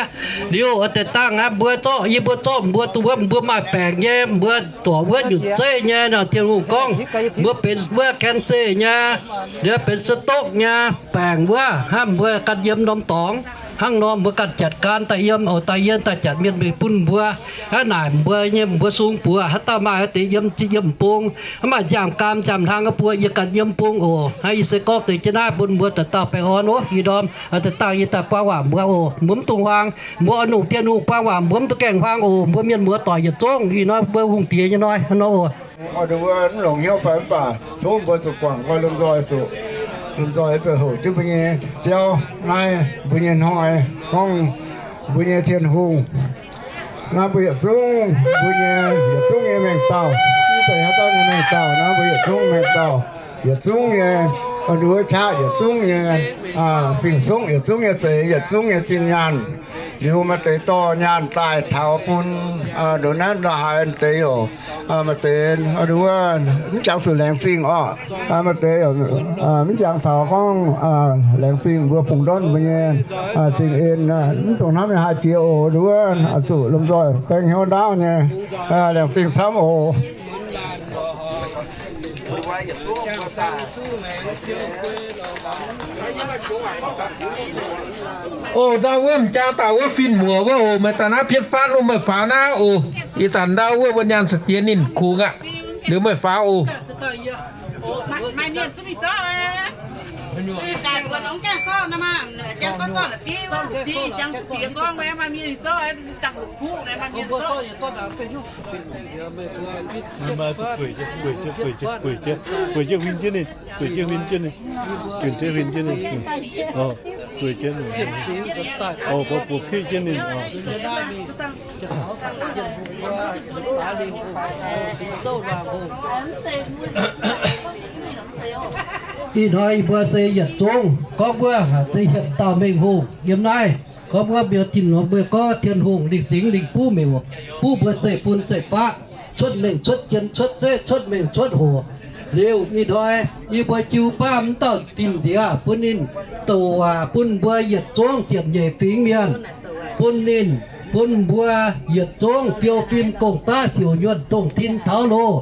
Liuz deix dangh aqv, mbuo zorqv, yie mbuo zorqv mbuo duqv wuov, mbuo maaih baengc nyei, mbuo zorc wuov nyutc zeiv nyei nor, Tin-Hungh gorngv mbuo benx wuov cancer nyei, liuz benx stroke nyei baengc wuov, hnangv mbuo ganh yiem norm dorngx. Hnangv nor mbuo ganh jatc gan daaih yiem oc, daaih yiem daaih jatc mienh mingh bun mbuo. Hnangv naaic mbuo nyei mbuo sung buoz haaix dauh maaih deix yiem, yiem bung, maaih nziaamv-gaam nziaamv-hlang buo yie ganh yiem bung oc. Hnangv yie se gorngv deix jienv naaiv bun mbuo dauh dauh baengh orn oc. Ih ndorm deix dangh yie daaih buang waac mbuo oc, mbuo mv dungx huaang. Mbuo oix longc Tin-Hungh buang waac, mbuo mv duqv gaengh huaang oc. Mbuo mienh muoz doic yietc zungv ih hnoi mbuo hungh diex nyei hnoi nor oc. Oix ndongc wuov mv longc hnyouv fai mv baac tov mbuo zuqc guangc gorn lomh nzoih zuqc, lomh nzoih zuqc houc jienv mbuo nyei jauv naaiv, mbuo nyei hnoi gorngv mbuo nyei Tin-Hungh. Naaiv mbuo yietc zungv, mbuo nyei yietc zungv nyei mengh dauh, mv zeiz haaix dauh nyei mengh dauh, naaiv mbuo yietc zungv mengh dauh, yietc zungv nyei, nduov qaqv yietc zungv nyei, fing-suqv yietc zungv nyei zeix, yietc zungv nyei zinh nyaanh. Liuz maaih deix dorh nyaanh daaih taux bun nduov naaiv nduov haaix deix oc. Maaih deix nduov mv jangx zuqc laengz zingh orqc. Maaih deix mv jangx taux gorngv laengz zingh mbuo fungx ndortv mbuo nyei zingh en, mv dungx hnamv mingh haaix jiex oc. Nduov zuqc lomh nzoih gaengh hnyouv ndaauv nyei, laengz zingh camv oc. Oc, ndau wuov m'jangx daaih wuov fin-muoc wuov oc, meih daaih naaiv pietv fatv wuov, meih faaux naaiv oc. Ih zanc ndau wuov mbuo nyaanh se diex ninh kungx aqv. Liuz meih faaux oc. Gueic jienv huin jienv ninh, gueic jienv huin jienv ninh, gueic jienv huin jienv ninh, gueic jienv, buoz buoz piqv jienv ninh. Ih hnoi yie mbuo se yietc zungv gorngv mbuo haiz se hietc dauh mengh hungh yiem naaiv. Gorngv mbuo mbiauz tin, mbuo gorngv Tin-Hungh lingh singx lingh buv mbiauz, buv mbuo zeiv-fun zeiv-faqv, cuotv mengh cuotv jien, cuotv zeqv, cuotv mengh cuotv hoc. Liuz ih hnoi yie mbuo jiu baav m'dauh fim nziex bun ninh douc waac bun mbuo yietc zungv ziepc nyeic fingx mienh, bun ninh, bun mbuo yietc zungv biou fim gong-daqv siouc nyuonh dongh tin taux loh.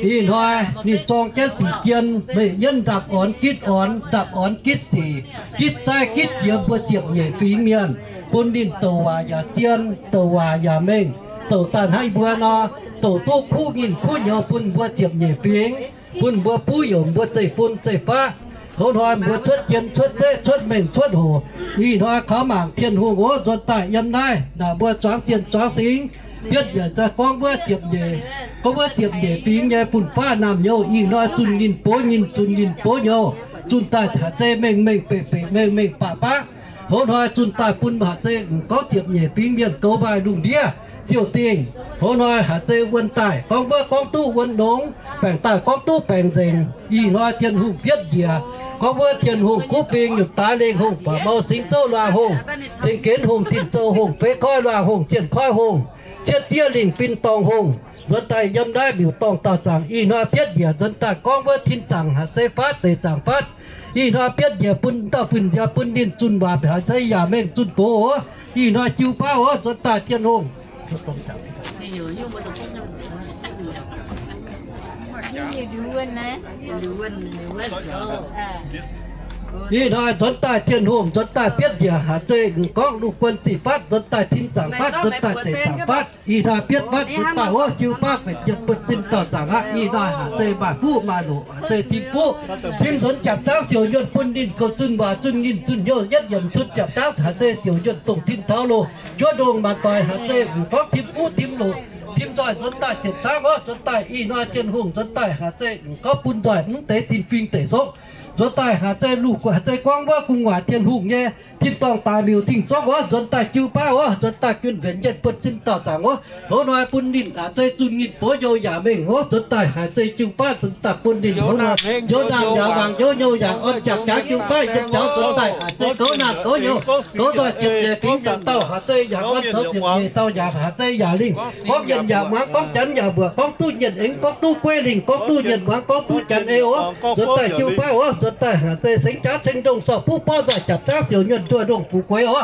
Ih hnoi ninh zorng jienv sic jien, meih yienv ndapv orn gitv orn, ndapv orn gitv sic, gitv zaaiv gitv jiex mbuo ziepc nyeic fingx mienh, bun ninh douc waac yaac zien, douc waac yaac mengh, douc daaih hnangv mbuo nor, douc duqv kuv nyinh kuv nyouz bun mbuo ziepc nyeic fingx, bun mbuo buv youc mbuo zeiv-fun zeiv-faqv. Hoz hnoi mbuo cuotv jien cuotv zeqv cuotv mengh cuotv hoc. Ih hnoi kaux mangc Tin-Hungh ov, nzuonx daaih yiem naaiv naaic mbuo zuangx zienh zuangx singx, bietv yaac zai gorngv wuov ziepc nyeic, gorngv wuov ziepc nyeic fingx nyei fun-faqv naamh nyouz. Ih hnoi zunh ninh bov nyinh, zunh ninh bov nyouz, zunh daaih haiz zei mengh mengh beic beic mengh mengh baqv baqv. Hoz hnoi zunh daaih bun haiz zei m'gorngv ziepc nyeic fingx mienh goux maaih lungh ndiev ziouc dingh. Hoz hnoi haiz zei wuonh daaih gorngv wuov gorngv duqv wuonh longx, baengc daaih gorngv duqv baengc nzengc. Ih hnoi Tin-Hungh bietv njiec, gorngv wuov Tin-Hungh kuv bing nyutc daaix lengh hungh, buatc mau singx zouv luangh hungh, ceng genv hungh, tin-zou hungh, feix koiv luangh hungh, zienh koiv hungh, cietv zieqv lingh fin-dorngh hungh, nzuonx daaih yiem naaiv miuc-dorngh daauh zaangc. Ih hnoi bietv njiec nzuonx daaih gorngv wuov tin zaangc haiz zei fatv, deic zaangc fatv. Ih hnoi bietv njiec bun dauh fun nziaaux bun ninh zunh waac haiz zei yaac mengh zunh gox oc. Ih hnoi jiu baav oc, nzuonx daaih Tin-Hungh. Ih hnoi nzuonx daaih Tin-Hungh, nzuonx daaih bietv njiec haiz zei m'gorngv lungh guon ziqc fatv, nzuonx daaih tin zaangc fatv, nzuonx daaih deic zaangc fatv. Ih hnoi bietv fatv nzuonx daaih oc, jiu baav gueic jienv bun zinh dauh zaangc aqv. Ih hnoi haiz zei maaih fuqv maaih loqc, haiz zei tim fuqv tim nzuonx jaapc zaangv siouc nyuonh bun ninh goux zunh waac zunh ninh zunh hnyouv yietv yiemc zunh jaapc zaangv haiz zei siouc nyuonh dongh tin taux loh. Njuov ndongh maanc doic haiz zei m'gorngv tim fuqv tim loqc tim nzoih nzuonx daaih ziepc zaangv oc, nzuonx daaih ih hnoi Tin-Hungh nzuonx daaih haiz zei m'gorngv bun nzoih mv deix dinh fing deic sokv. Nzuonx daaih haiz zei luh haiz zei gorngv wuov gu'nguaaic Tin-Hungh nyei tin-dorngh daaih miuc zingh zokv oc, nzuonx daaih jiu baav oc, nzuonx daaih junh mbenc nyienh bun zinh dauh zaangc oc. Hoz hnoi bun ninh haiz zei zunh ninh bov nyouh yaac mengh oc, nzuonx daaih haiz zei jiu baav nzuonx daaih bun ninh hoz hnoi njoux ndaamv yaac wangc, njoux nyouh yaac orn, jaapc zaangv jiu baav yietc jaux nzuonx daaih haiz zei goux naamh goux nyouh, goux nzoih ziepc nyeic fingx dauh dauh haiz zei yaac orn, zoux ziepc nyeic dauh yaac haiz zei yaac lingh, gorngv mienh yaac muangx, gorngv janx yaac mbuoqc, gorngv duqv nyienh aengx, gorngv duqv gueiv lingh, gorngv duqv nyienh muangx, gorngv duqv janx ei oc. Nzuonx daaih jiu baav oc, nzuonx daaih haiz zei sengx jaav ceng ndongh sorc buv borv nzoih jaapc zaangv siouc nyuonh nduoh ndongh fu'jueiv oc.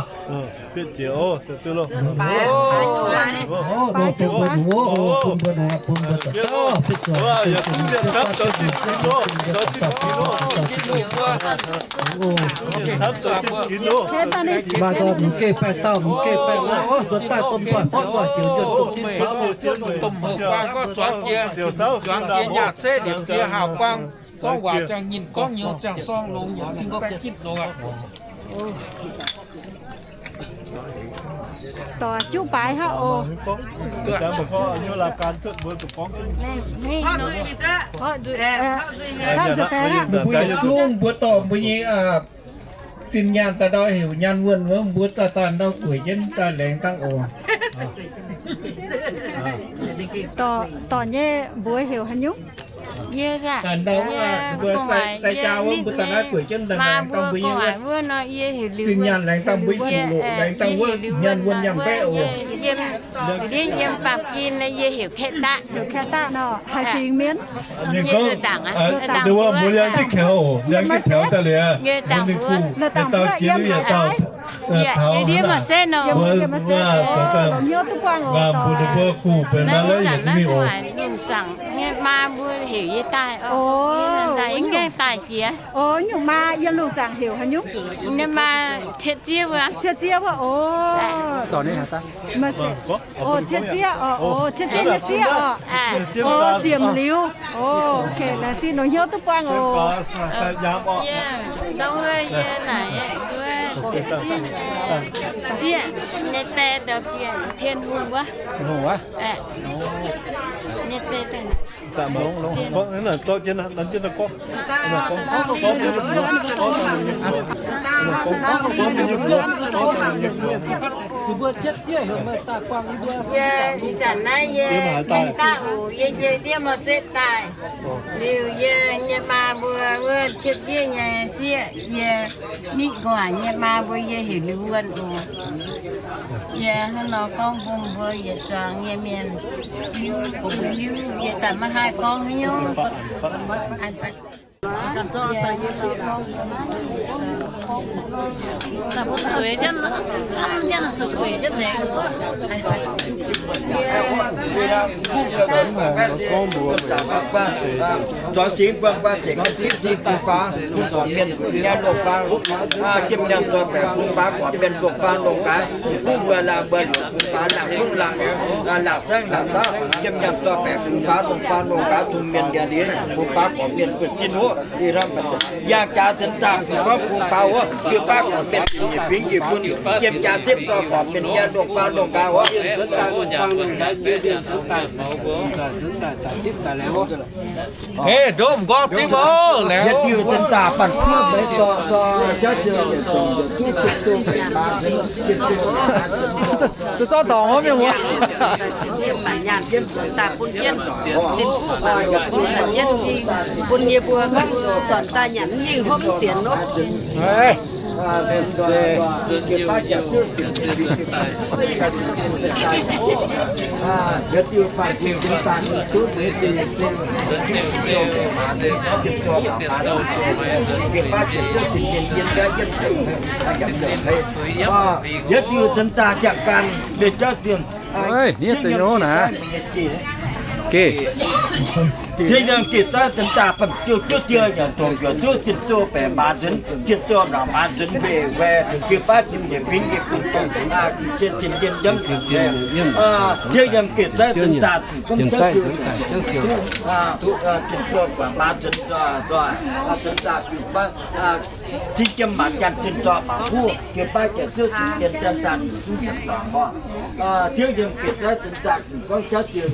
Maaih nzoih mv geh baengh dauh, mv geh baengh wuov, nzuonx daaih domh nzoih borqv nzoih siouc nyuonh dongh tin taux zuangx jiex nyaah ceiv liepc jiex haauh guaang, gorngv waac ziangh nyinh gorngv nyouz ziangh sorng longx yaac cing baeqv gitv longx aqv. Dorh juv baaix hnangv oc. Mbuo yietc zungv mbuo dorh mbuo nyei zinh nyaanh daaih ndau heuc nyaanh wuonh wuov, mbuo daaih daaih ndau gueic jienv daaih laengz dangh oc. Dorh nyei mbuox heuc haaix nyungc? Daaih ndau wuov, mbuo sai jaa wuov, mbuo daaih naaiv gueic jienv daaih laengz dangh mbuo nyei wuov. Zinh nyaanh laengz dangh mbuo nyei fuqv loqc, laengz dangh wuov nyaanh wuonh nyaanh mbaeqv oc. Yie yiem Baamh Gen, yie heuc Kaeqv Daqv. Heuc Kaeqv Daqv nor, haaix fingx mienh? Ninh gorngv, wuov mbuo liangx jienv kaux, liangx jienv kaux daaih liuz, ninh kungx dauh jiex liuz yietc dauh taux, mbuo, mbuo, mbuo kungx benx naaiv yietc mingh oc. Heuc yie daaih oc. Yie daaih, yie mv gaengh daaih jiex. O, nyungc maa yiem lungh zaangc heuc haaix nyungc? Nyei maa Cietv Ziev wuov. Cietv Ziev wuov, o. O, Cietv Ziev oc, o, Cietv Ziev nyei sieqv oc. O, Ziemx Liuz. O, ok, laengz zingh longc hnyouv duqv buangh oc. Yie, ndau wuov yie naaic zuov Cietv Ziev nyei sieqv nyei die, Tien Hungh wuov. Nyei die daaih. Yie ih zanc naaiv yie daaih oc, yie njiec ndiev mor setv daaih. Liuz yie nyei maa mbuo wuov Cietv Ziev nyei sieqv, yie Nitv Guaac nyei maa mbuo, yie heuc Liuz Wuonh oc. Yie hnangv nor gorngv bun mbuo yietc zuangx nyei mienh hiuv, bun hiuv yie daaih maiv haih gorngv haaix nyungc. Zuangx singx buangh baac zengc zipv zingh bungx faaux, bungx gorqv mienh nyei loz-baac, jiem nyaanh dorh baeqc bungx faaux gorqv mienh loz-baac loz-gaax, guv mbuo laangh mbuo liouc bungx faaux laangh zungv laangh, laangh saengv laangh dauh, jiem nyaanh dorh baeqc bungx faaux loz-baac loz-gaax dongh mienh liangx-liex bungx faaux gorqv mienh buonv-sin wuov. Yangh jaax deix daaih bungx gorngv bungx faaux wuov, jiu-baang gorqv mienh jiex fingx jiex bun, jiem jaax zipv dorh gorqv mienh nyei loz-baac loz-gaax wuov. Hei, ndomv nqorngv zipv oc, laengz. Yietc diuh deix daaih banh kuov meix dorh, dorh jauv ziouc yietc zungv yietc zungv duqv duqv mbac, duqv duqv mbac. Duqv zorqv dorngx wuov mienh muoz. Daaih bun jienv, zinh fuqv baac gorngv daaih jienv, bun yie mbuo gorngv zornc daaih nyanc mv hingh hopv mv zienx nor. Yietc diuh deix daaih ziangh ganh, Ov, ninh deix nyei naaic. Ziex yiem gitv zaiv deix daaih banh jiu jiuv ziou nyanc dongh njuoqc duqv zinh ziouv baeqc maaz nzuonx, zinh ziouv nangc maaz nzuonx mbeih waeqc, jiu-baang zinh nyeic fingx nyei bun dongh, zinh zinh ndien nyiemv, ziex yiem gitv zaiv deix daaih, zinh ziouv baeqc maaz nzuonx, zinh daaih jiu-baang, zinh jiem maanc nyanc zinh ziouv mangc kuv, jiu-baang ziouc zuov zinh ndien daaih, zinh ziouv yiem gitv zaiv deix daaih, gorngv jauv ziouc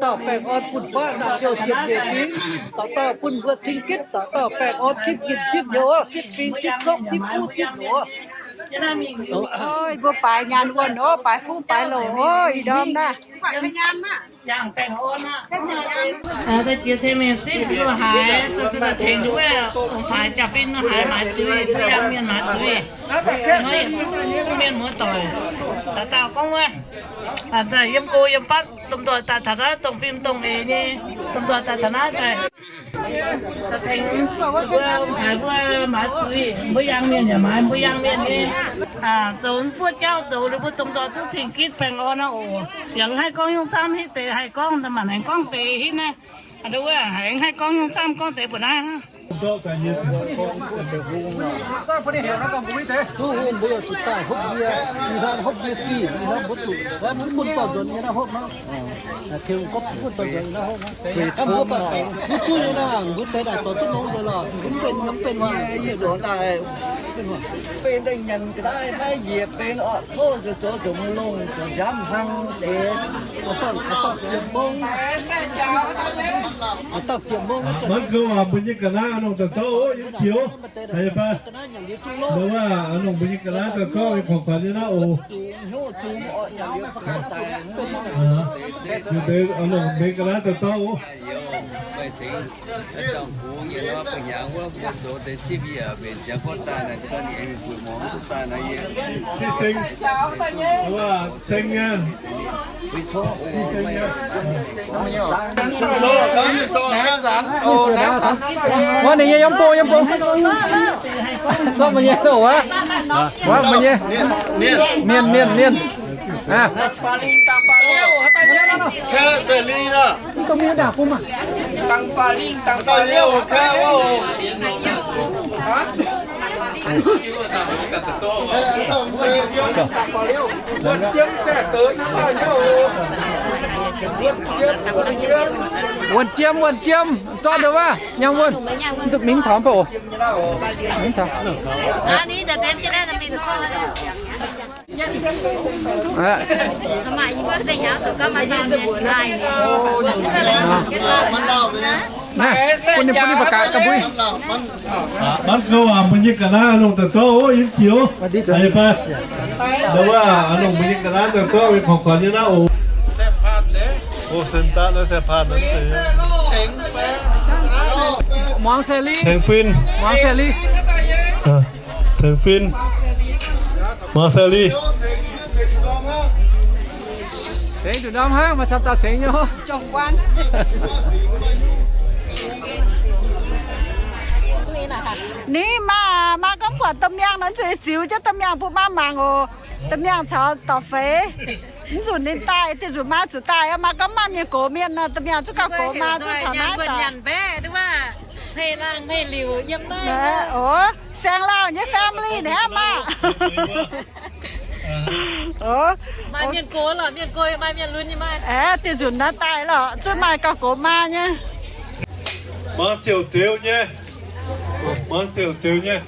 Dauh baengh orn bun buatc naaic youh ziepc nyeic fingx, dauh dauh bun mbuo cing gitv, dauh dauh baengh orn zipv nyeic zipv youz, zipv fingx zipv zopv zipv kuv zipv loz. Ov, mbuo baaix nyaanh wuonh ov, baaix fuqv baaix loc ov, ih ndorm naaiv. Da'jiex ceng mingh zipv loz-haaix, da'zinh da'tengx nduov, ong-taaix jaa-fin loz-haaix maaiz zuiz, mbuo yangh mienh maaiz zuiz. Hnoi yietc zungv mienh muoz doic, dauh dauh gorngv wuov, yiem go yiem fatv, domh nzoih daaih taux naaiv, dongh fim dongh eix nyei, domh nzoih daaih taux naaiv daaih. Da'tengx mbuo, haaix mbuo maaiz zuiz, mbuo yangh mienh yaac maaiz mbuo yangh mienh nyei. Zoux buov jauv zoux liuz mbuo domh nzoih duqv cing gitv baengh orn aqv oc. Yaac haih gorngv nyungc camv hitv deix, haih gorngv daaih maanc haih gorngv deix hitv naaiv. Aa, wuov haih gorngv nyungc camv gorngv deix mbuo naaiv. Mbuo yaac zuqc daaih hopv ndie, ih hnoi hopv ndie fih, ih hnoi mbuo zuqc, mbuo bun dorh nzuonx nyei naaiv hopv hnangv. Tengx gorngv bun dorh nzuonx nyei naaiv hopv hnangv. Mbuo baac mbuo duqv nyei naaiv, mbuo deix daaih zoux duqv nongx nzuonx lorqc, mbuo mv benx, mv benx hmuangx. Benx dengh nyanc ga'naaiv naaiv njiec benx orqc, tov zoux zoux zoux mv longh zoux nziaamv hnangv deix. Maiv gouv waac mbuo nyei ga'naaiv a'nongh daaih zorqv oc, yiem jiex oc. Haiz baac, ndongc waac a'nongh mbuo nyei ga'naaiv daaih zorqv mingh ของขวัญ nyei naaiv oc. A'nongh mbuo nyei ga'naaiv daaih zorqv oc. Diqv seng, wuov seng nyei. Wuov ninh nyei yiem bung, yiem bung. Zorqv meih nyei doqc wuov. Wuov meih nyei. Mienh, mienh, mienh. Wuonh jiem, wuonh jiem, zorqv ndau wuov, nyanc wuonh. Mv duqv mingh taux mv baac oc. Mingh taux. Naaiv, bun ninh, bun ninh ba'gaax ga'mbui. Maiv gouv waac mbuo nyei ga'naaiv a'nongh daaih zorqv oc, yiem jiex oc. Haiz baac, ndongc waac a'nongh mbuo nyei ga'naaiv daaih zorqv mingh ของขวัญ nyei naaiv oc. Muangx Sally. Tengx Fin. Muangx Sally. Tengx Fin. Muangx Sally. Cingx nduqc norm hnangv, maaih camv dauh cingx nyei. Ninh maa, maa gorngv buatc domh miangh nor, zuqc ziux jienv domh miangh bun maa mangc oc. Domh miangh caux dorc feix. Mv nzunc ninh daaih, deix nzunc maa zuqc daaih, maa gorngv maaih mienh gox mienh nor, domh miangh zuqc gauh gox maa zuqc taux naaiv daaih. Oc, Saeng Lauh nyei family naaiv maah. Maaih mienh gox lorqc, mienh gox maaih, mienh lunx nyei maaih. Aeqv, deix nzunc naaiv daaih lorqc, zuqc maaih gauh gox maa nyei. Muangx ziouc zeux nyei. Muangx ziouc zeux nyei.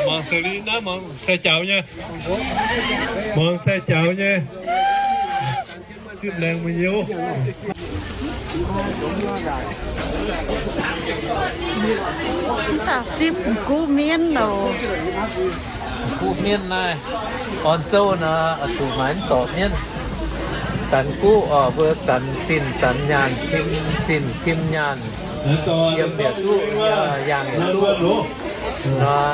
Muangx se li naaiv, muangx sai jaux nyei. Muangx sai jaux nyei. Zipv laengz mbuo nyei oc. Mv baac sipv m'gux mienv oc. M'gux mienv naaiv, orn zouv nor, zuqc maaih mv zorpc mienv. Zanc guv oc, mbuo zanc zinh zanc nyaanh, tim zinh tim nyaanh, yiem bieqc duqv, yangh bieqc duqv. Nor,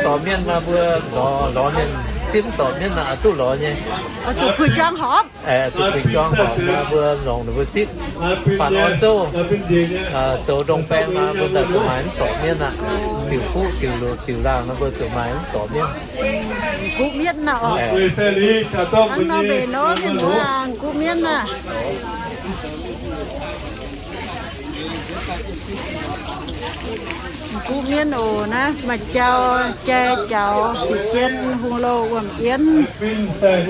zorpc mienv nor, mbuo lorz, lorz mienh sipv zorpc mienv nor, zuqc lorz nyei. Zuqc puix juang horpc. Zuqc puix juang horpc nor, mbuo longc ninh mbuo sipv. Faanh orn zouv, zoux ndongh baeng nor, mbuo daaih zuqc maaih mv zorpc mienv aqv. Ziux fuqv ziux loz ziux laangh nor, mbuo zuqc maaih mv zorpc mienv. M'gux mienv aqv oc. Hnangv nor mbenc nor, mienh muoz, m'gux mienv aqv. M'gux mienv oc. Naaiv maaih jauv, jai jaux, sic jien, hungh louh, wuom-yienv, yinh zaqv.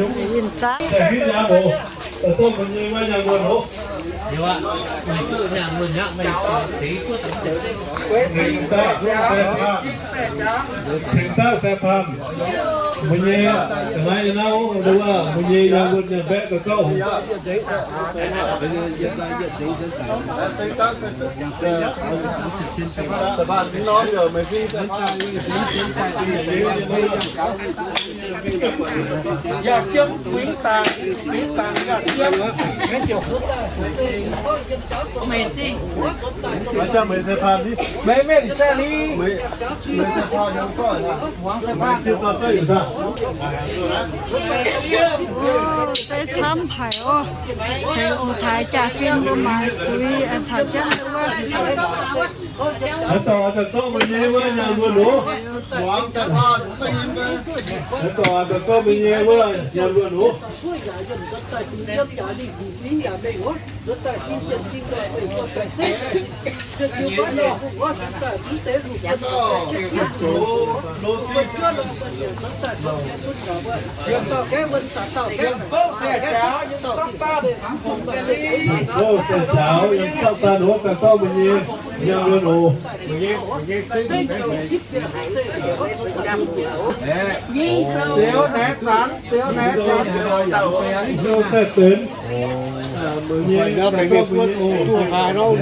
Tengx daaih sai paanh. Mbuo nyei ga'naaiv nyei naaiv, mbuo nyei yangh wuonh nyanc mbaeqc daaih zorqv. Se camv haic oc. Tengx ong-taaix jaa-fin mbuo maaiz zuiz caux jienv wuov. Haaix dauh daaih zorqv meih nyei wuov nyaanh luonx oc. Haaix dauh daaih zorqv meih nyei wuov nyaanh luonx oc. Yiem dauh se caux, yiem dauh daaih nduov daaih zorqv meih nyei nyaanh luonx oc. Ziouv naaiv zanc, Ziouv naaiv zanc. Ziouv daaih benx. Meih nyei daaih zorqv meih nyei oc.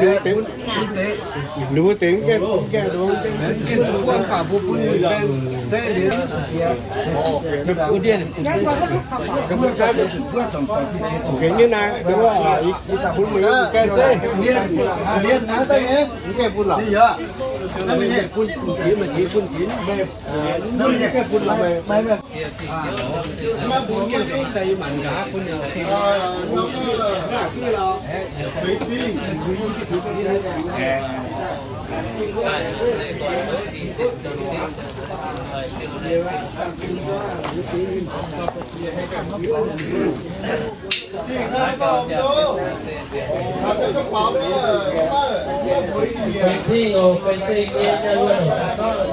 Ninh mbuo dengv gaengh, gaengh ndoqv, gaengh bun mbuo bun zeiv liuz. Mv gaengh nyei naaic, bun meih gaengh zeiv. Mienh naaiv daaih nyei, mv gaengh bun lorqc. Bun jiex, meih jiex bun jiex. Mv gaengh bun lorqc. Feix zingh oc, feix zingh nyei jaa wuonh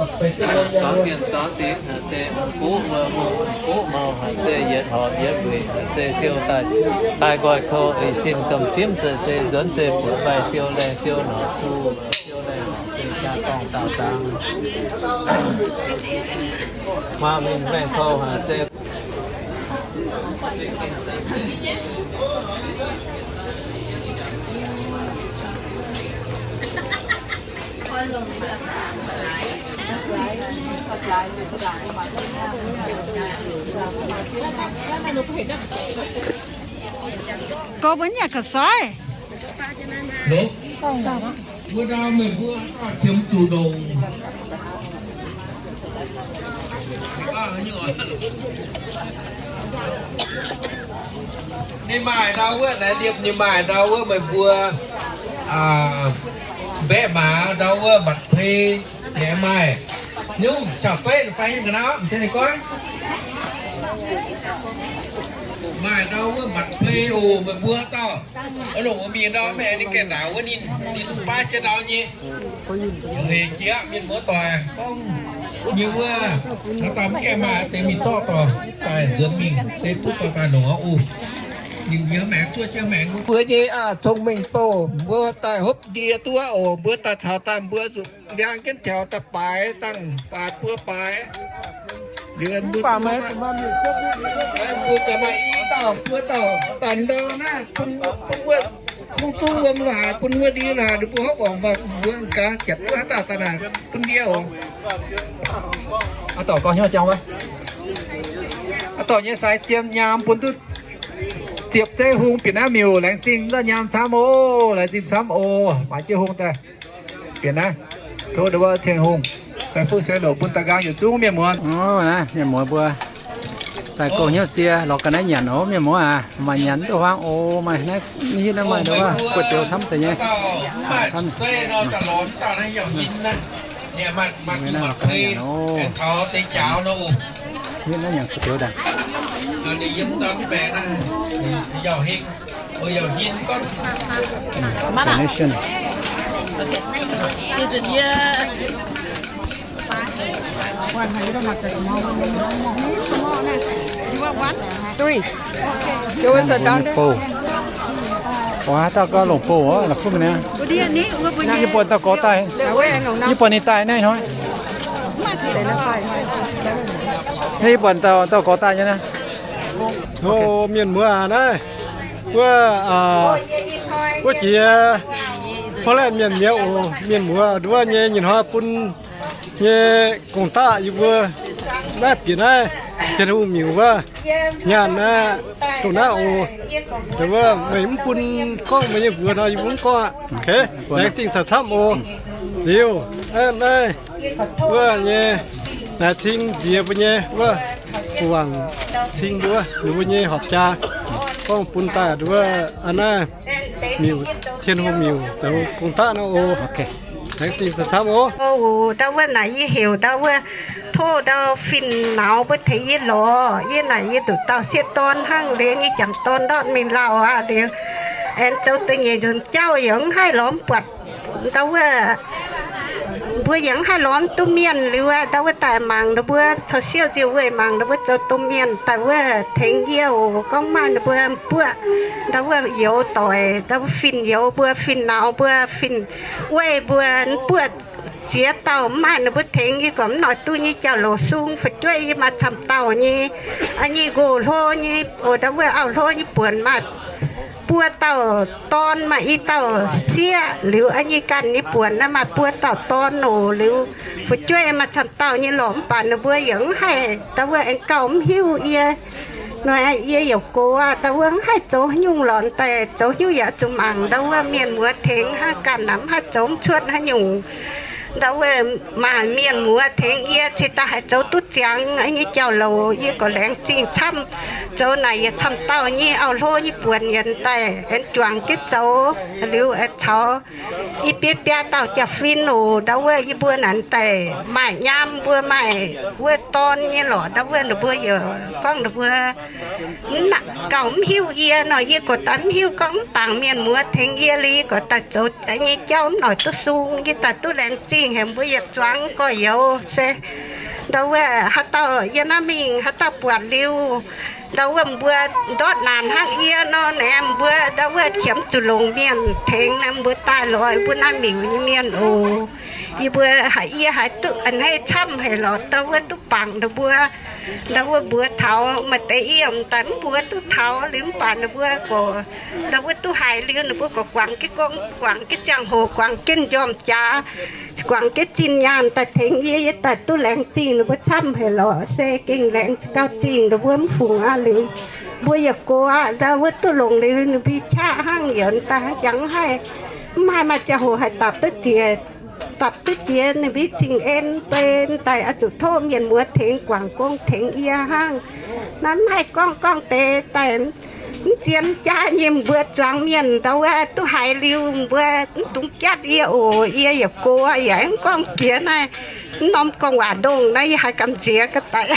oc, feix zingh nyei jaa wuonh. Mienh zorqv dingc haic se ong-goqv wuom, ong-goqv maux haic se yietc horpc yietc wuic haic se siou daaih, daaih nqoi kou eix sim domh dimv zeix se nzuonx se buoqc fai siou laengh siou norqc su, siou laengh se jaa dorngh daauh zaangc. Maaih mingh maengh kou haic se Gorx mbuo nyanc ga'soiv. Wuov ndau meih mbuo qiemx zuqc ndongc. Ninh maaih ndau wuov, naaiv liepc ninh maaih ndau wuov meih mbuo, mbaeqv maaz ndau wuov mbatc pei, yaac maaih nyungc caux zeiv fai nyungc ga'naaiv, m'ziex ninh goiv. Maaih ndau wuov mbatc pei oc, meih mbuo haaix dauh oix longc mingh ndau, mv baac ninh gaengh ndaangc wuov ninh, ninh baav jienv ndau nyei. Hec jiex mienh muoz doic gorngv nyei wuov, haaix dauh mv gaengh maaih deix mingh zorqv dorh daaih nzuonx mingh se duqv dorh daaih longc oc. Ninh yiem maengx zuov jienv maengx mbuo nyei cong-mengh bouh, mbuo daaih hopv ndie duqv oc. Mbuo daaih taux daaih mbuo zuqc ndiangx jienv taux daaih baaix dangh faatv buo baaix. Liuz mbuo, mbuo gaax maaih i dauh buo dauh daaih ndau naaiv bun, bun wuov kungx duqv wuom lorqc haaix, bun wuov ndie lorqc haaix, ninh mbuo hopv oc. Mbuo gaax janx duqv haaix dauh daaih naaic bun ndie oc. Aa, dorh gorx hnyouv jangx wuov. Aa, dorh nyei sai ziem nyaam bun duqv ziepc zeiv hung bieqc naaiv miuc. Laengz zingh daaih nyaam camv oc. Laengz zingh camv oc. Maaiz jienv hung daaih bieqc naaiv. Tov ndon wuov Tin-Hungh sai fuqv sai loc bun da'nqaang yietc zungv mienh muoz. Mienh muoz mbuo daaih goux hnyouv sie lorz ga'naaiv nyanc oc. Mienh muoz aac, maaih nyanc duqv huaang oc. Maaih naaiv hitv naaiv maaih ndon wuov gu'jiou camv deix nyei. Camv. Hitv naaiv nyanc gu'jiou daaih. Donation. Three. Give us a dollar. Waac, dauh gauh longc bouh oc, la'kuqv mi'aqv. Yie buatc dauh gorx daaih, yie buatc ninh daaih naaiv hnoi. Naaiv yie buatc dauh, dauh gorx daaih nyei naaiv. Hlo mienh muoz aac, naaiv wuov, wuov jiex Portland mienh mi'aqv oc. Mienh muoz nduov nyei, nyei hnoi bun nyei gong-daqv yie mbuo naaiv bieqc naaiv Tin-Hungh miuc wuov nyaanh naaiv dongh naaiv oc. Wuov meih mv bun gorngv meih nyei mbuox nor, yie mbuo mv gorngv aqv. Laengz zingh camv-camv oc. Liuz naaiv wuov nyei naaic cing nziex mbuo nyei wuov guangc cing nduov ninh mbuo nyei horpc jaa gorngv bun daaih nduov aa naaiv miuc, Tin-Hungh miuc zoux gong-daqv nor oc. Laengz zingh camv oc. Ndau wuov naaic yie heuc ndau wuov tov ndau fin-nauz mbuo tengx yie lorz. Yie naaic yie nduqc dauh sieqv dorn hnangv, liuz nyei jangc dorn ndortv mingh lauh aqv. Liuz aengx zoux da'nyeic nzunc jauv yaac mv haih lorz mv buatc ndau wuov, mbuo yaac mv haih lorz mv duqv mienh. Liuz ndau wuov daaih mangc ninh mbuo caux siouv nziouv weih mangc ninh mbuo zoux domh mienh daaih wuov tengx yie oc. Gorngv maaih ninh mbuo buoqv ndau wuov youz doic, ndau wuov fin-youz mbuo, fin-nauz mbuo, fin-weiv mbuo, mv buoqv ziex dauh mv maaih ninh mbuo tengx yie gorqv mv noic duqv nyei jauv-louc sung fu'jueiv yie maaih camv dauh nyei, nyei nqox hlo nyei oc, ndau wuov auv hlo nyei buonc maaih buo dauh dorn, maaih i dauh sieqv. Liuz nyei ganh nyei buonc naaiv maaih buo dauh dorn oc. Liuz fu'jueiv maaih camv dauh nyei lorqc, mv baac ninh mbuo yaac mv haih ndau wuov aengx gauh mv hiuv yie. Nor yie yaac gox aqv, ndau wuov mv haih zoux haaix nyungc lorqc, daaih zoux haaix nyungc yaac zuqc mangc ndau wuov mienh muoz tengx hnangv. Ganh naaic mv haih zoux mv cuotv haaix nyungc. Ndau wuov maaih mienh muoz tengx yie cingx daaih haih zoux duqv ziangx nyei jauv-louc. Yie gorqv laengz zingh camv. Zoux naaic yietc camv dauh nyei auv hlo nyei buonc yienx daaih aengx juangc jienv zoux. Liuz aengx caux i biaa biaa dauh jaa-fin oc. Ndau wuov yie mbuo naaic daaih maaih nyaam mbuo maaih wuov dorn nyei lorqc. Ndau wuov ninh mbuo yaac gorngv ninh mbuo gauh mv hiuv yie nor, yie gorqv daaih mv hiuv gorngv mv bangc mienh muoz tengx yie liuz, yie gorqv daaih zoux nyei jauv mv noic duqv sung. Yie daaih duqv laengz zingh haic, mbuo yietc zuangx gorx-youz se ndau wuov haaix dauh yie naaiv mingh haaix dauh buatc liuz, ndau wuov mbuo ndortv naanc hnangv yie nor naaic, mbuo ndau wuov qiemx zuqc longc mienh tengx naaic, mbuo daaih lorz mbuo naaiv miuc nyei mienh oc. Yie mbuo haiz yie haiz duqv a'hneiv camv haic lorqc, ndau wuov duqv bangc ninh mbuo. Ndau wuov mbuox taux maaih deix yiem daaih mv mbuox duqv taux liuz, mv baac ninh mbuo gorqv ndau wuov duqv haiz liuz ninh mbuo gorqv guangc jienv gong, guangc jienv ziangh hoc, guangc jienv njormh jaax, guangc jienv zinh nyaanh daaih tengx yie, yie daaih duqv laengz zingh ninh mbuo camv haic lorqc. Se gengh laengz gauh zingh ninh mbuo mv fungc aqv. Liuz mbuo yaac gox aqv, ndau wuov duqv longc liuz ninh mbuo qaqv hnangv, yaac daaih hnangv jangx mv haih, mv haih maaih ziangh hoc haih dapc duqv jiex, dapc duqv jiex ninh mbuo cing-en bei daaih oix zuqc tov mienh muoz tengx guangc gong tengx yie hnangv. Naaiv mv haih gorngv gorngv deix daaih mv zien jaav nyei, mbuo zuangx mienh ndau wuov duqv haiz liuz mbuo mv dungx jatv yie oc. Yie yaac gox yaac mv gorngv jiex naaiv mv norm gorngv waac ndongh naaiv, yie haiz gamh nziex ga'daic.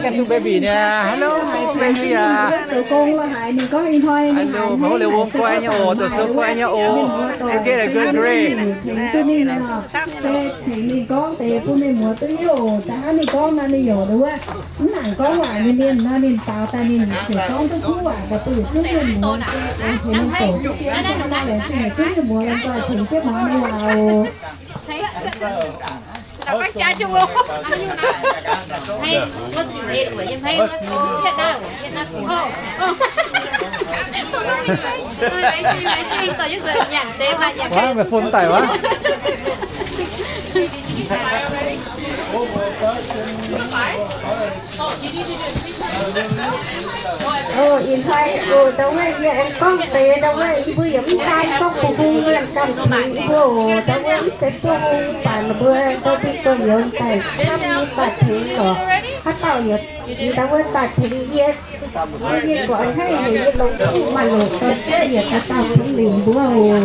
Hello, baby. Hello, maiv houv liuz wong guai nyei oc, zoux sou guai nyei oc. Good, good, great. Tengx ninh gorngv deix bun mienh muoz duqv hiuv oc. Da'hnangv ninh gorngv nor, ninh yaac wuov mv nangc gorngv waac nyei mienh nor, ninh daaux daaih ninh ziouc gorngv duqv kuv waac daaih bun yietc zungv mienh muoz, tengx ninh douc duqv dien, laengz zingh yietc zungv mienh muoz lomh nzoih tengx jienv muangx ninh waac oc. Waac, meih phone daic waac. Oc, ih hnoi oc, ndau wuov yie aengx gorngv deix, ndau wuov yie mbuo yaac mv daan gorngv bun hungh mienh ganh tengx yie mbuo oc. Ndau wuov mv zeiz zungv mv baac ninh mbuo ndau mbuo gorx-youz daaih camv nyei daaih tengx lorqc. Haaix dauh yaac ndau wuov daaih tengx yie. Yie gorqv a'hneiv haic, yie longc duqv maaih loc dorh jienv yietc dauh dauh tengx ninh mbuo oc.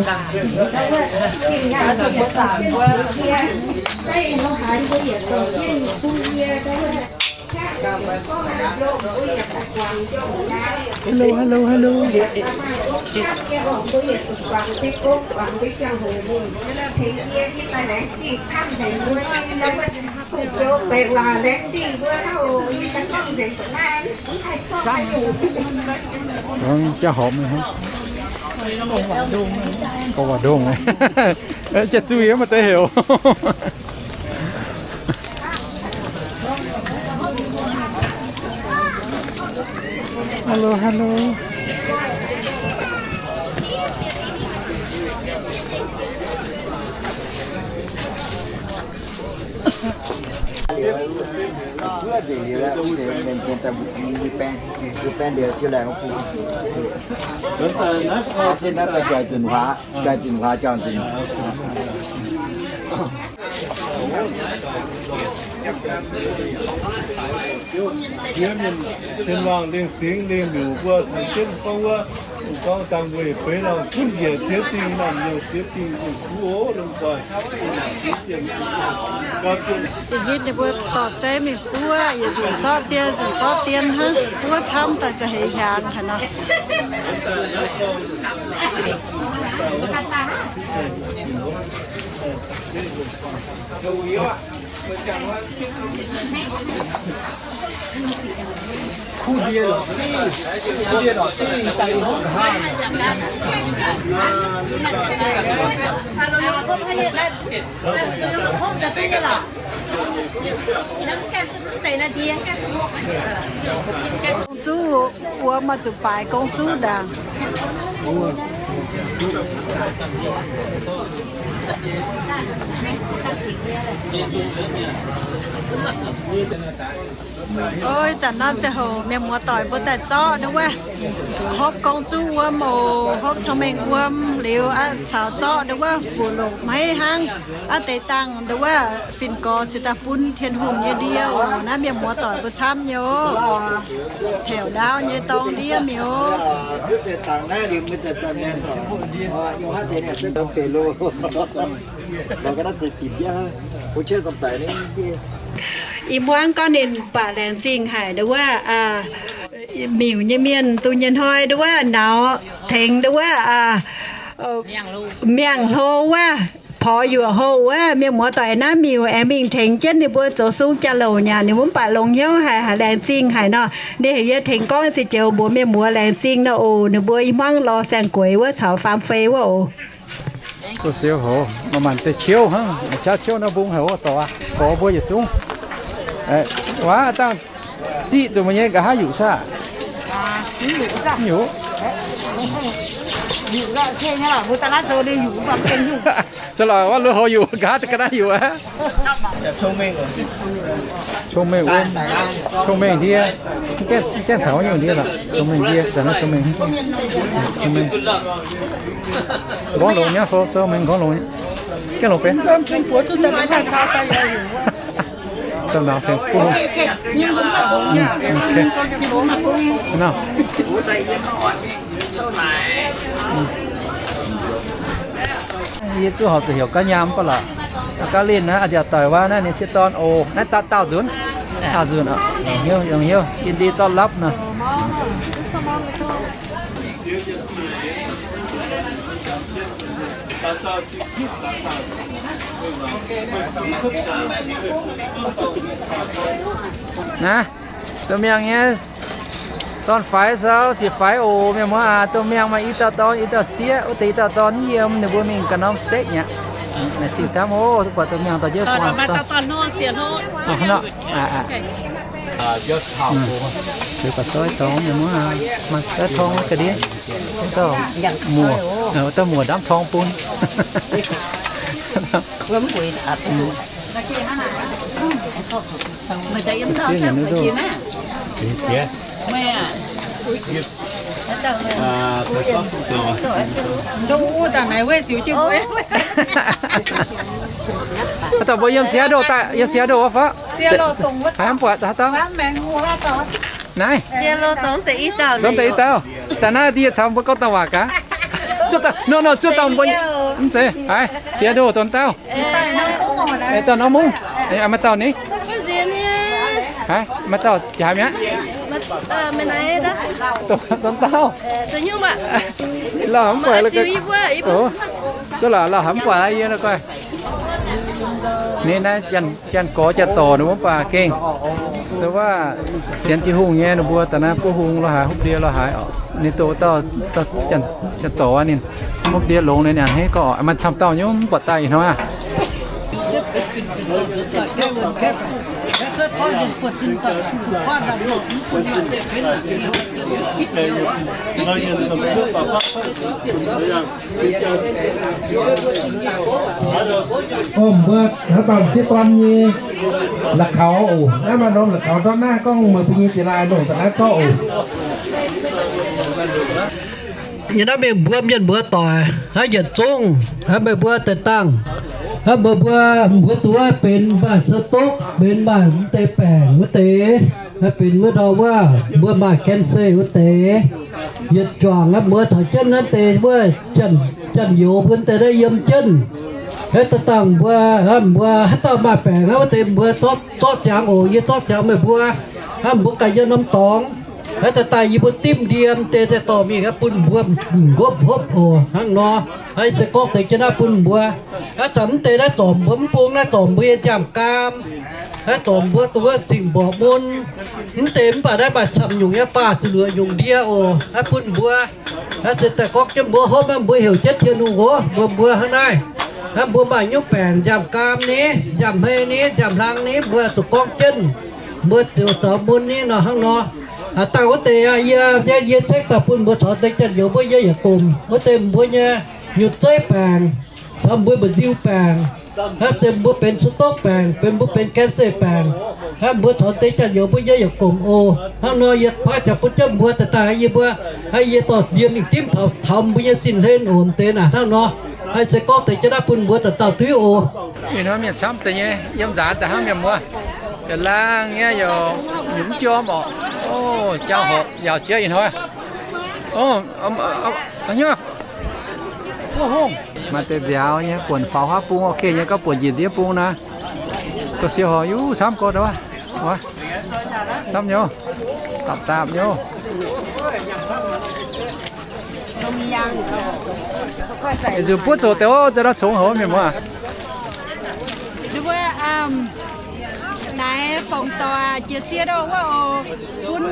Ndau wuov gengh nyaanh mbuo daaih tengx yie. Daaih nor haaix mbuo yietc dorh jienv bun yie, ndau wuov Hello, hello, hello. Hnangv jaav horpc nyei hnangv. Gorngv waac ndongh. Jiex zuiz maiv deix heuc. Hello, hello. Jiex mienh, Tin-Hungh lingh singx lingh miuc mbuo caux jienv gorngv wuov, Da'nyeic ninh mbuo dorh zeiv mingh buov, yietc nzunc zorqv dien, nzunc zorqv dien hnangv, buov camv daaih za'heix hiaangx haic nor. Gong-zuqv wuom maaih zuqc baaix gong-zuqv ndaangc. Ov, ih zanc nor ziangh hoc mienh muoz-doic mbuo daaih zorqv nduov wuov, hopv gong-zuqv wuom oc, hopv cong-mengh wuom liuz, aa, caux zorqv nduov wuov fuqv-longc maiv hnangv, aa, deix dangh nduov wuov fin-gorx cingx daaih bun Tin-Hungh nyei ndie oc. Naaiv mienh muoz-doic mbuo camv nyei oc. Taux ndaauv nyei dorng ndiev mi'aqv. Ih muangv gorngv ninh baac laengz zingh haic nduov wuov, aa, miuc nyei mienh, dunh nyei hnoi nduov wuov, nauz tengx nduov wuov, aa, miangh hlo wuov, porx yuoqc houh wuov, mienh muoz-doic naaiv miuc aengx mingh tengx jienv ninh mbuo zoux sung jaa-louc nyanc, ninh mbuo mv baac longx hnyouv haic, haic laengz zingh haic nor. Ninh heuc yie tengx gorngv se joux mbuox mienh muoz laengz zingh nor oc. Ninh mbuo ih muangv lorz saeng-gueix wuov caux faam fei wuov oc. Duqv siou hoz, maaih maanc deix ciouv hnangv, jaav ciouv nor mbung haic wuov dorc, gorx mbuo yietc zungv. Waac dangh ziqv zuqc meih nyei nqa'haav yuqc saah? Yuqc. Caux lorqc wuov lui houx yuqc, nqa'haav ga'naaiv yuqc aqv. Cong-mengh, cong-mengh ndie. Gaengh taux nyungc ndie lorqc. Cong-mengh ndie, zanc naaiv cong-mengh. Cong-mengh. Nqorngv longx nyei, cong-mengh nqorngv longx. Gaengh longx benx. Dauh nauz tengx bun. Nor. Yie zuqv horpc zuqc heuc ga'nyaam mv baac lorqc. Ga'lin naaiv a'nziaauc doic waac naaiv ninh sieqv dorn oc. Naaiv dauh dauh nzunc. Dauh nzunc oc. Longc hnyouv, longc hnyouv. Yie ndie dorv lapv nor. Naaiv, domh miangh nyei dorn-faix sou, sieqv-faix oc. Mienh muoz aac, domh miangh maaih i dauh dorn, i dauh sieqv, wuov deix i dauh dorn yiem, ninh mbuo mingh ga'norm state nyei aqv. Naaic zingh camv oc, buatc domh miangh dorh jienv buangh. Liuz baac soi dorngx mienh muoz aac, maaih soi torng ga'ndiev, dauh muoc, dauh muoc ndamv torng bun. Haaix dauh mbuo yiem Seattle daaih, yiem Seattle wuov fai? Haiz mv buatc haaix dauh? Naaiv. Dongh deix i dauh. Daaih naaiv ndie caux mbuo gorngv dauh waac gaax. Zuov dauh, nor, nor, zuov dauh mbuo. Mv zeiz, haiz, Seattle dongh dauh. Dauh norm mungv. Maaih dauh ni. Haiz, maaih dauh jaaix mi'aqv. Dongh dauh. Lauh mv buatc. Zuov laaix lauh haiz mv buatc yie la'guaih. Ninh naaiv janx-gorx janx-dorc ninh mbuo mv baac gengh, se wuov sienx Tin-Hungh nyei ninh mbuo daaih naaiv buov hung lo haaix, hopv ndie lo haaix oc. Ninh doqc dauh janx-dorc ninh hopv ndie longx ninh a'hneiv gorngv oc, maaih camv dauh nyei mv buatc daaih ih hnoi aqv. Ov, mbuo haaix dauh sieqv dorn nyei la'kaux oc. Naaiv maaih norm la'kaux ndortv naaiv, gorngv meih mbuo nyei jiex laaih longc daaih naaiv gorngv oc. Yie naaiv mingh mbuo mienh muoz doic, haiv yietc zungv, haiv meih mbuo deix dangh, haiv meih mbuo, mbuo duqv benx maaih sou dokv, benx maaih mv deix baengc wuov deix. Naaiv benx wuov ndau wuov mbuo maaih cancer wuov deix, yietc juangc naaiv mbuo taux jienv naaiv deix wuov janx-youz mbuo deix naaiv yiem jienv. Naaiv daaih dangh mbuo, mbuo haaix dauh maaih baengc naaiv wuov deix mbuo zorqv, zorqv ziangx oc, yie zorqv ziangx meih mbuo. Naaiv mbuo ganh yiem norm dorngx. Naaiv daaih daaih yie mbuo dimv ndie deix daaih dorh mingh naaiv bun mbuo m'nqopv hopv oc. Hnangv nor, naaiv se gorngv deix jienv naaiv bun mbuo. Naaiv zanc mv deix naaiv zorc mbuo mv bung naaiv zorc mbuo nyei nziaamv-gaam. Naaiv zorc mbuo duqv wuov zingh mborqc mun. Mv deix mv baac naaiv maaih camv nyungc nyei baah ziepc luoqc nyungc ndie oc. Naaiv bun mbuo. Naaiv se daaih gorngv jienv mbuo hopv naaiv mbuo heuc jienv Tin-Hungh oc, mbuo mbuo hnangv naaiv. Naaiv mbuo maaih nyungc baengc nziaamv-gaam ni, nziaamv-hmei ni, nziaamv-hlang ni, mbuo zuqc gorngv jienv. Mbuo ziouc zaux mun ni nor hnangv nor. Aa, dangh wuov deix aqv, yie, yie, yie cekv daaih bun mbuo caux deix janx-youz mbuo yie yaac gomh wuov deix mbuo nyei nyutc zeiv baengc, caux mbuo mba'nziu baengc, hnangv deix mbuo benx stroke baengc, benx mbuo benx cancer baengc, hnangv mbuo caux deix janx-youz mbuo yie yaac gomh oc. Hnangv nor yie paaiv ziangx bun jienv mbuo daaih daaih yie mbuo, hnangv yie dorh ndie mingh dimv taux, taux mbuo nyei sin hlen oc deix naaic hnangv nor. Hnangv se gorngv deix jienv naaiv bun mbuo dauh dauh duqv oc. Ih hnoi mienh camv deix nyei, yiem nzaanx daaih hnangv mienh muoz. Yaac laangh nyei, yaac nyungc jorm orqc. O, jauv horpc yaauc jiex ih hnoi. O, maaih deix nziaaux nyei, buonc faaux huaav bung, ok nyei, gorngv buonc njiec ndiev bung naaic. Gauh siex horc yuv camv gorx dov. Camv nyei, dapc dapc nyei. Nzunc buov zoux deix, za'gengh congx houc mienh muoz. Nduov, naaiv fongc doic jiex sie ndorm wuov oc, bun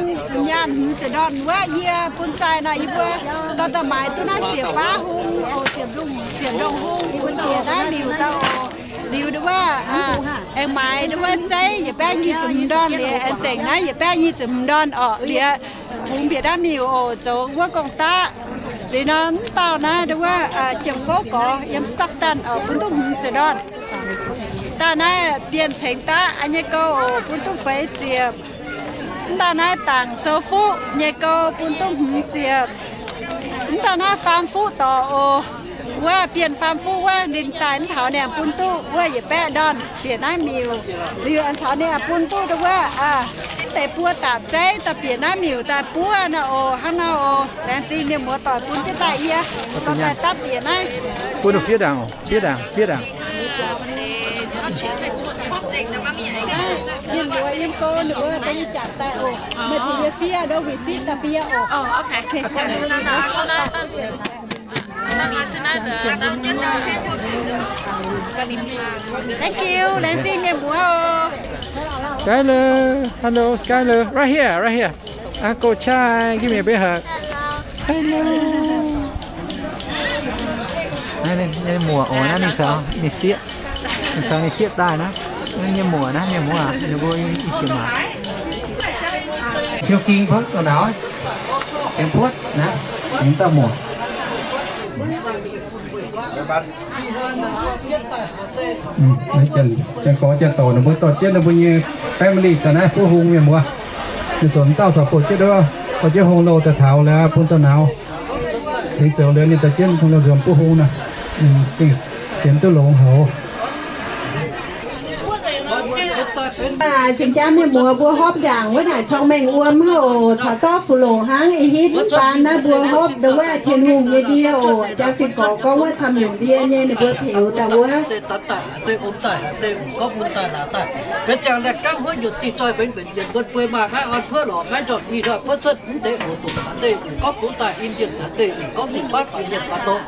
nyaanh hmz ziepc ndorn wuov yie bun zaih nor yie mbuo dorh daaih maaiz duqv naaiv ziepc baav hung oc, ziepc ndongh, ziepc ndongh hung bun bieqc naaiv liuc daaih oc. Liuz nduov, aengx maaiz nduov zeiv yietc baeqv nyic ziepc hmz ndorn liuz, aengx zengc naaiv yietc baeqv nyic ziepc hmz ndorn orqc liuz, fungx bieqc naaiv miuc oc, zoux wuov gong-daqv. Liuz nor mv dauh naaiv nduov, jiem fouv gorx yiem Stockton oc, bun duqv hmz ziepc ndorn. Dauh naaiv Bienh Cengx Daqv nyei gouv oc, bun duqv feix ziepc. Mv dauh naaiv Dangc Sou Fuqv nyei gouv bun duqv hmz ziepc. Mv dauh naaiv Faam Fuqv dorc oc, wuov Bienh Faam Fuqv wuov, ninh daaih mv taux ninh bun duqv wuov yietc baeqv ndorn bieqc naaiv miuc. Liuz aengx caux ninh bun duqv wuov, mv deix buo dapc zeiv daaih bieqc naaiv miuc daaih buov nor oc. Hnangv nor oc, laengz zingh mienh muoz doic bun jienv daaih yie, dorh daaih dapv bieqc naaiv. Buov fiev ndaangc, fiev ndaangc, fiev ndaangc. Mienh muoz yiem go ninh mbuo daaih nyei jangx daaih oc. Meih bieqc yie fiev, nduov wih sitv daaih bun yie oc. Thank you, laengz zingh mienh muoz oc. Skyler, hello Skyler, right here, right here. Uncle Chai, give me a big hug. Hello. Naaiv nyei muoc oc, naaiv ninh caux ninh sieqv, ninh caux ninh sieqv daaih naaiv. Naaiv nyei muoc naaiv, mienh muoz, ninh mbuo i siec maaic. Siou ging buotv ga'nauz, aengx buotv naaiv, aengx dauh muoc. Janx-gorx janx-douc ninh mbuo dorh jienv ninh mbuo nyei family daaih naaiv buov hung mienh muoz. Ninh zoux dauh caux bouh jienv nduov, dorh jienv hung louh daaih taux liuz bun dauh nauz. Cingx zoux liuz ninh dorh jienv hung louh nzuonx buov hung nor, ninh gengh sienx duqv longx haic. Jiex jaax mienh muoz mbuo hopv ndaangc wuov naaic corng mengh wuom hnangv oc, caux zorqv fuqv loc hnangv ih hitv mv baan naaiv mbuo hopv nduov wuov Tin-Hungh nyei ndie oc. Jaax fih gorx gorngv wuov camv nyungc ndie nyei ninh mbuo peux daaih wuov. Bung cuotv haaix zeiz m'gorngv bungx daaih in-ndienh haaix zeiz m'gorngv bungx fatv in-ndienh baac dorh.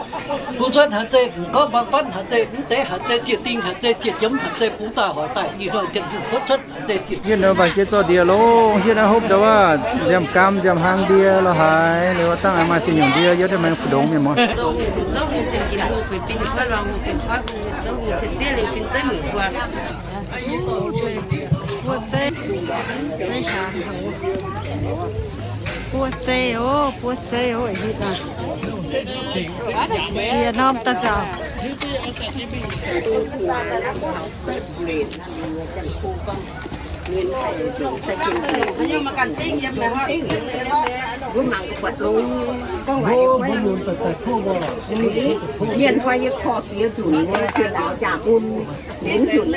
Bung cuotv haaix zeiz m'gorngv bangc fatv haaix zeiz m'deix haaix zeiz dieh ding haaix zeiz dieh jiemx haaix zeiz bungx daaih hoic daaih ih hnoi Tin-Hungh cuotv cuotv haaix zeiz dieh. Hietv nor mbuo geh zorqv ndie longx, hietv naaiv hopv ndau wuov nziaamv-gaam nziaamv-hlang ndie lorh haaix, liuz dangh maaih diuh nyungc ndie yie daaih maengx fu'ndongx mienh muoz. Buov zeiv, buov zeiv oc, buov zeiv oc, hitv naaic. Ziex norm daaih nzauc. Mienh hnoi yie korv ziex nzunc, mienh jaa bun nzengc nzunc.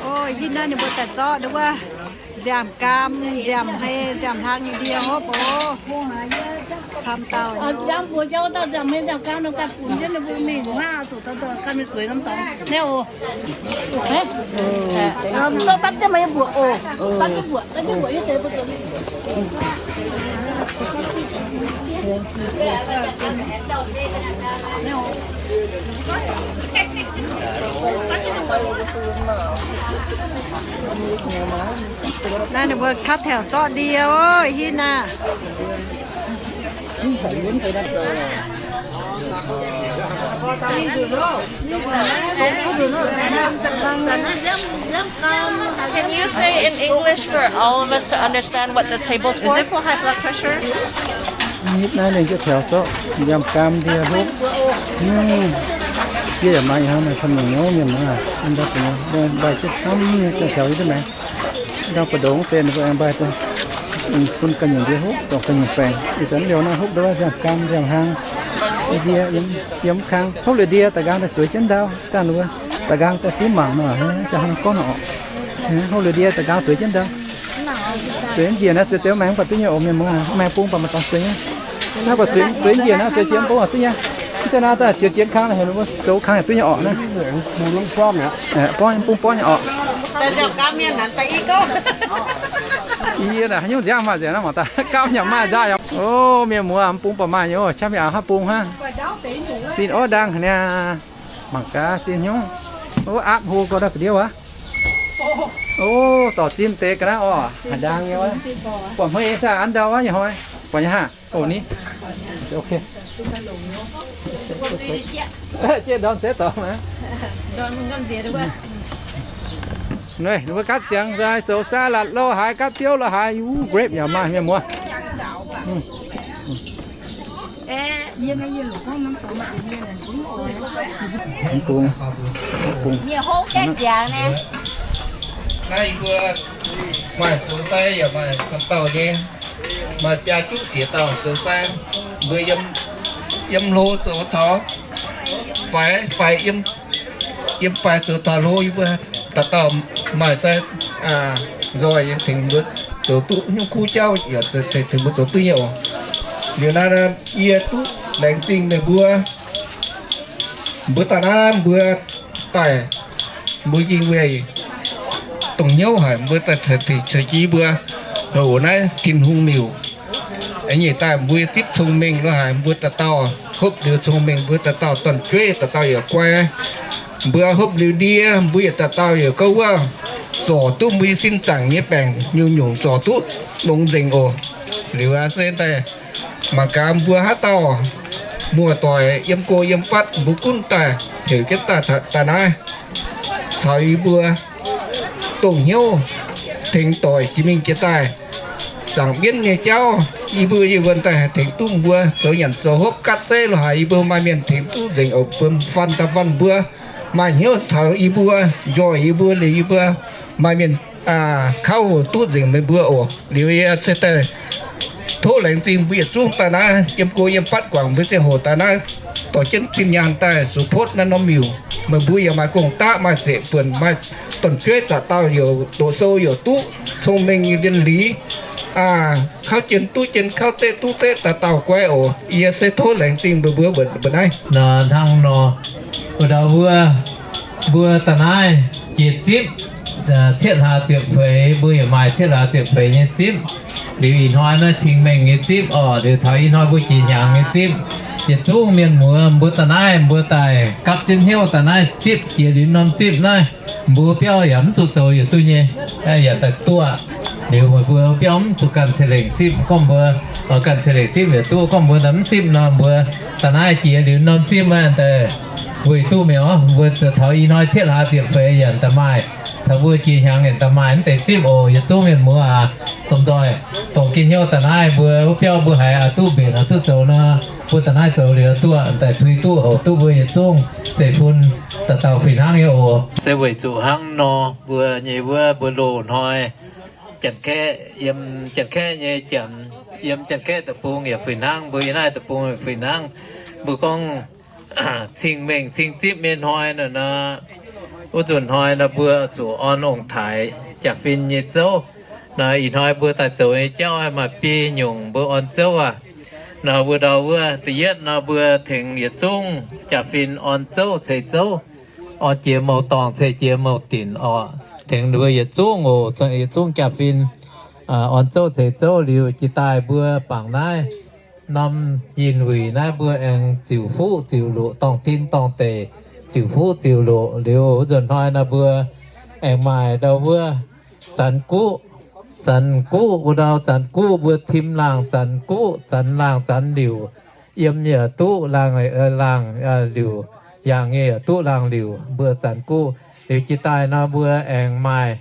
O, hitv naaiv ninh mbuo daaih zorqv nduov wuov. Nziaamv-gaam, nziaamv-hei, nziaamv-hlang nyei ndie hopv oc. Camv dauh nyei. Nziaamv-mbuox jauv dauh nziaamv-hei nziaamv-gaam nor ganh funx jienv ninh mbuo mingh hnangv, zuqc dauh dauh ganh mingh zueiz norm dorngx. Naaiv oc. Zorqv dapv jienv maaih nyei mbuoqc oc. Dapv jienv mbuoqc, dapv jienv mbuoqc nyei deix mbuo zuqc Naaiv ninh mbuo เข้าแถว zorqv ndie oc, Hinh aah. Can you say in English for all of us to understand what the table is for? High blood pressure? Nitv naaiv ninh เข้าแถว zorqv nziaamv-gaam ndie hopv. Yie yaac maaih hnangv naaiv camv nyungc nyouv mienh maah, mbaih jienv camv nyei เข้าแถว yie duqv maengx. Ndau ba'ndongx deix ninh mbuo aengx mbaih bun ganh nyungc ndie hopv, dongh ganh nyungc baengc. Ih zanc liouh naaiv hopv ndau nziaamv-gaam nziaamv-hlang, ndie yiem kang hopv liuz ndie da'nqaang daaih zueiz jienv ndau. Dangh ninh mbuo da'nqaang daaih duqv mangc nor, jaa hnangv gorngv oc. Hopv liuz ndie da'nqaang zueiz jienv ndau. Zueiz njiec naaiv zueiz zueiz maengx baac duqv nyei oc mienh muoz, maengx bung baac maaih dorngx zueiz nyei. Naaiv baac zueiz njiec naaiv zueiz jienv bung duqv nyei. Mv zeiz naaiv daaih ziouc jienv kang heuc ninh mbuo zoux kang duqv nyei oc naaiv. Borngv bung borngv nyei oc. Yie naaic haaix nyungc nziaamv maaih nzengc naaiv mangc daaih gapv nyei maaih nzaaih yaac. O, mienh muoz, bung baac maaih nyei oc, qapv mi'aqv haav bung hnangv. Zinh orv ndaang haic niaa. Mangc gaax zinh nyungc. O, aapv hlo gau daaih ga'ndiev wuov. O, dorc zinh deix ga'naaiv orqc, haaix ndaang nyei wuov. Buatc hmei saah an ndau wuov nyei hnoi. Buatc nyei haah. O, ni. Jiex ndorm se dorngx. Ninh mbuo gatv ziangx zoux salad lo haaix, gatv biouv lo haaix, grape yaac maaih mienh muoz. Naaiv yie mbuo maaih zoux sai yaac maaih camv dauh nyei, maaih biaa juqv siex dauh zoux sai. Mbuo yiem hlo zoux taux faix, faix yiem, yiem faix zoux taux hlo, yie mbuo dauh dauh maaih sai nzoih tengx mbuo zoux duqv nyungc kuv jauv yaac tengx mbuo zoux duqv nyei oc. Liuz naaiv yie duqv laengz zingh meih mbuo. Mbuo daaih naaiv mbuo daaih, mbuo yingh weih dongh hnyouv haic, mbuo daaih caux jienv mbuo houc naaiv Tin-Hungh miuc. Nyeic daaih mbuo zipv cong-mengh lo haic, mbuo dauh dauh hopv liuz cong-mengh, mbuo dauh dauh dorn-jueiv dauh dauh yaac guai. Mbuo hopv liuz ndie, mbuo yaac dauh dauh yaac gorngv wuov zorc duqv mbuo sin zaangc nyei baengc nyungc-nyungc zorc duqv longx nzengc oc. Liuz aqv se daaih mangc gaax mbuo haaix dauh muoz-doic yiem go yiem fatv mbuo gunv daaih heuc jienv daaih daaih naaiv caux yie mbuo dongh hnyouv tengx doic jiex mingh jiex daaih. Zaangc mienv nyei jauv yie mbuo yie wuonh daaih haih tengx duqv mbuo zoux nyanc zoux hopv gatv zeiv lo haaix yie mbuo maaih mienh tengx duqv nzengc oc. Bun fanh daaih fanh mbuo maaih hnyouv taux yie mbuo, njoih yie mbuo liuz yie mbuo maaih mienh kauv duqv nzengc meih mbuo oc. Liuz yie se daaih tov laengz zingh mbuo yietc zungv daaih naaiv yiem go yiem fatv guangc mbuo ziangh hoc daaih naaiv dorh jienv zinh nyaanh daaih support naaiv norm miuc. Meih mbuo yaac maaih gong-daqv maaih zeqc buonc maaih dorn-jueiv dauh dauh youc doqc sou youc duqv cong-mengh nyei lienh liz, kauv jien duqv jien, kauv zeqv duqv zeqv, dauh dauh guai oc. Yie se tov laengz zingh mbuo mbuo mbuo naaiv. Nor hnangv nor, wuov ndau wuov, mbuo da'naaiv jiex zipv cietv hlaax ziepc feix, mbuo yaac maaih cietv hlaax ziepc feix nyei zipv. Liuz ih hnoi naaiv cing-mengh nyei zipv orqc, liuz taux ih hnoi mbuo jiex hnyangx nyei zipv. Yietc zungv mienh muoz mbuo da'naaiv mbuo daaih gapv jienv hnyouv da'naaiv zipv jiex liuz norm zipv naaiv, mbuo biauv yaac mv zuqc zoux yaac duqv nyei, yaac daaih duqv. Liuz meih mbuo biauv mv zuqc ganh ceix lengc sipv, gorngv mbuo ganh ceix lengc sipv yaac duqv, gorngv mbuo mv sipv nor mbuo da'naaiv jiex liuz norm zipv naaiv daaih weic duqv mi'aqv. Mbuo taux ih hnoi cietv hlaax ziepc feix yaac daaih maaih, taux mbuo jiex hnyangx yaac daaih maaih mv deix zipv oc. Yietc zungv mienh muoz aac, domh nzoih, dongh gengh hnyouv da'naaiv mbuo wuov biauv mbuo haiz a'duqv mbenc a'duqv zoux nor, mbuo da'naaiv zoux liuz duqv daaih tuix duqv oc, duqv mbuo yietc zungv zeiv-fun dauh dauh fih hnangv nyei oc. Se weic zuqc hnangv nor, mbuo nyei wuov mbuo loz-hnoi Janx-Kaeqv yiem Janx-Kaeqv nyei Janx, yiem Janx-Kaeqv deic-bung yaac fih hnangv, mbuo yiem naaiv deic-bung yaac fih hnangv. Mbuo gorngv cing-mengh cing-zipv nyei hnoi nor, wuov nzunc hnoi nor mbuo zuqc orn ong-taaix jaax-fin nyei zouv. Naaiv ih hnoi mbuo daaih zoux nyei jauv maaih biei nyungc mbuo orn zouv aqv. Naaiv mbuo ndau wuov da'yietv nor mbuo tengx yietc zungv jaa-fin orn zouv ceix zouv, orn jiex mouc dorngh ceix jiex mouc dinc orqc. Tengx ninh mbuo yietc zungv oc, yietc zungv jaa-fin orn zouv ceix zouv liuz, jiex daaih mbuo bangc naaiv norm yinh wuic naaiv mbuo aengx ziux fuqv ziux loqc, dorngh tin dorngh deic, ziux fuqv ziux loqc liuz, wuov nzunc hnoi naaiv mbuo aengx maaih ndau wuov zanx guqv. Zanx guqv, wuov ndau zanx guqv mbuo tim laangh zanx guqv, zanx laangh zanx liuc, yiem yaac duqv laangh, laangh liuc, yangh nyei yaac duqv laangh liuc, mbuo zanx guqv. Liuz jiex daaih nor mbuo aengx maaih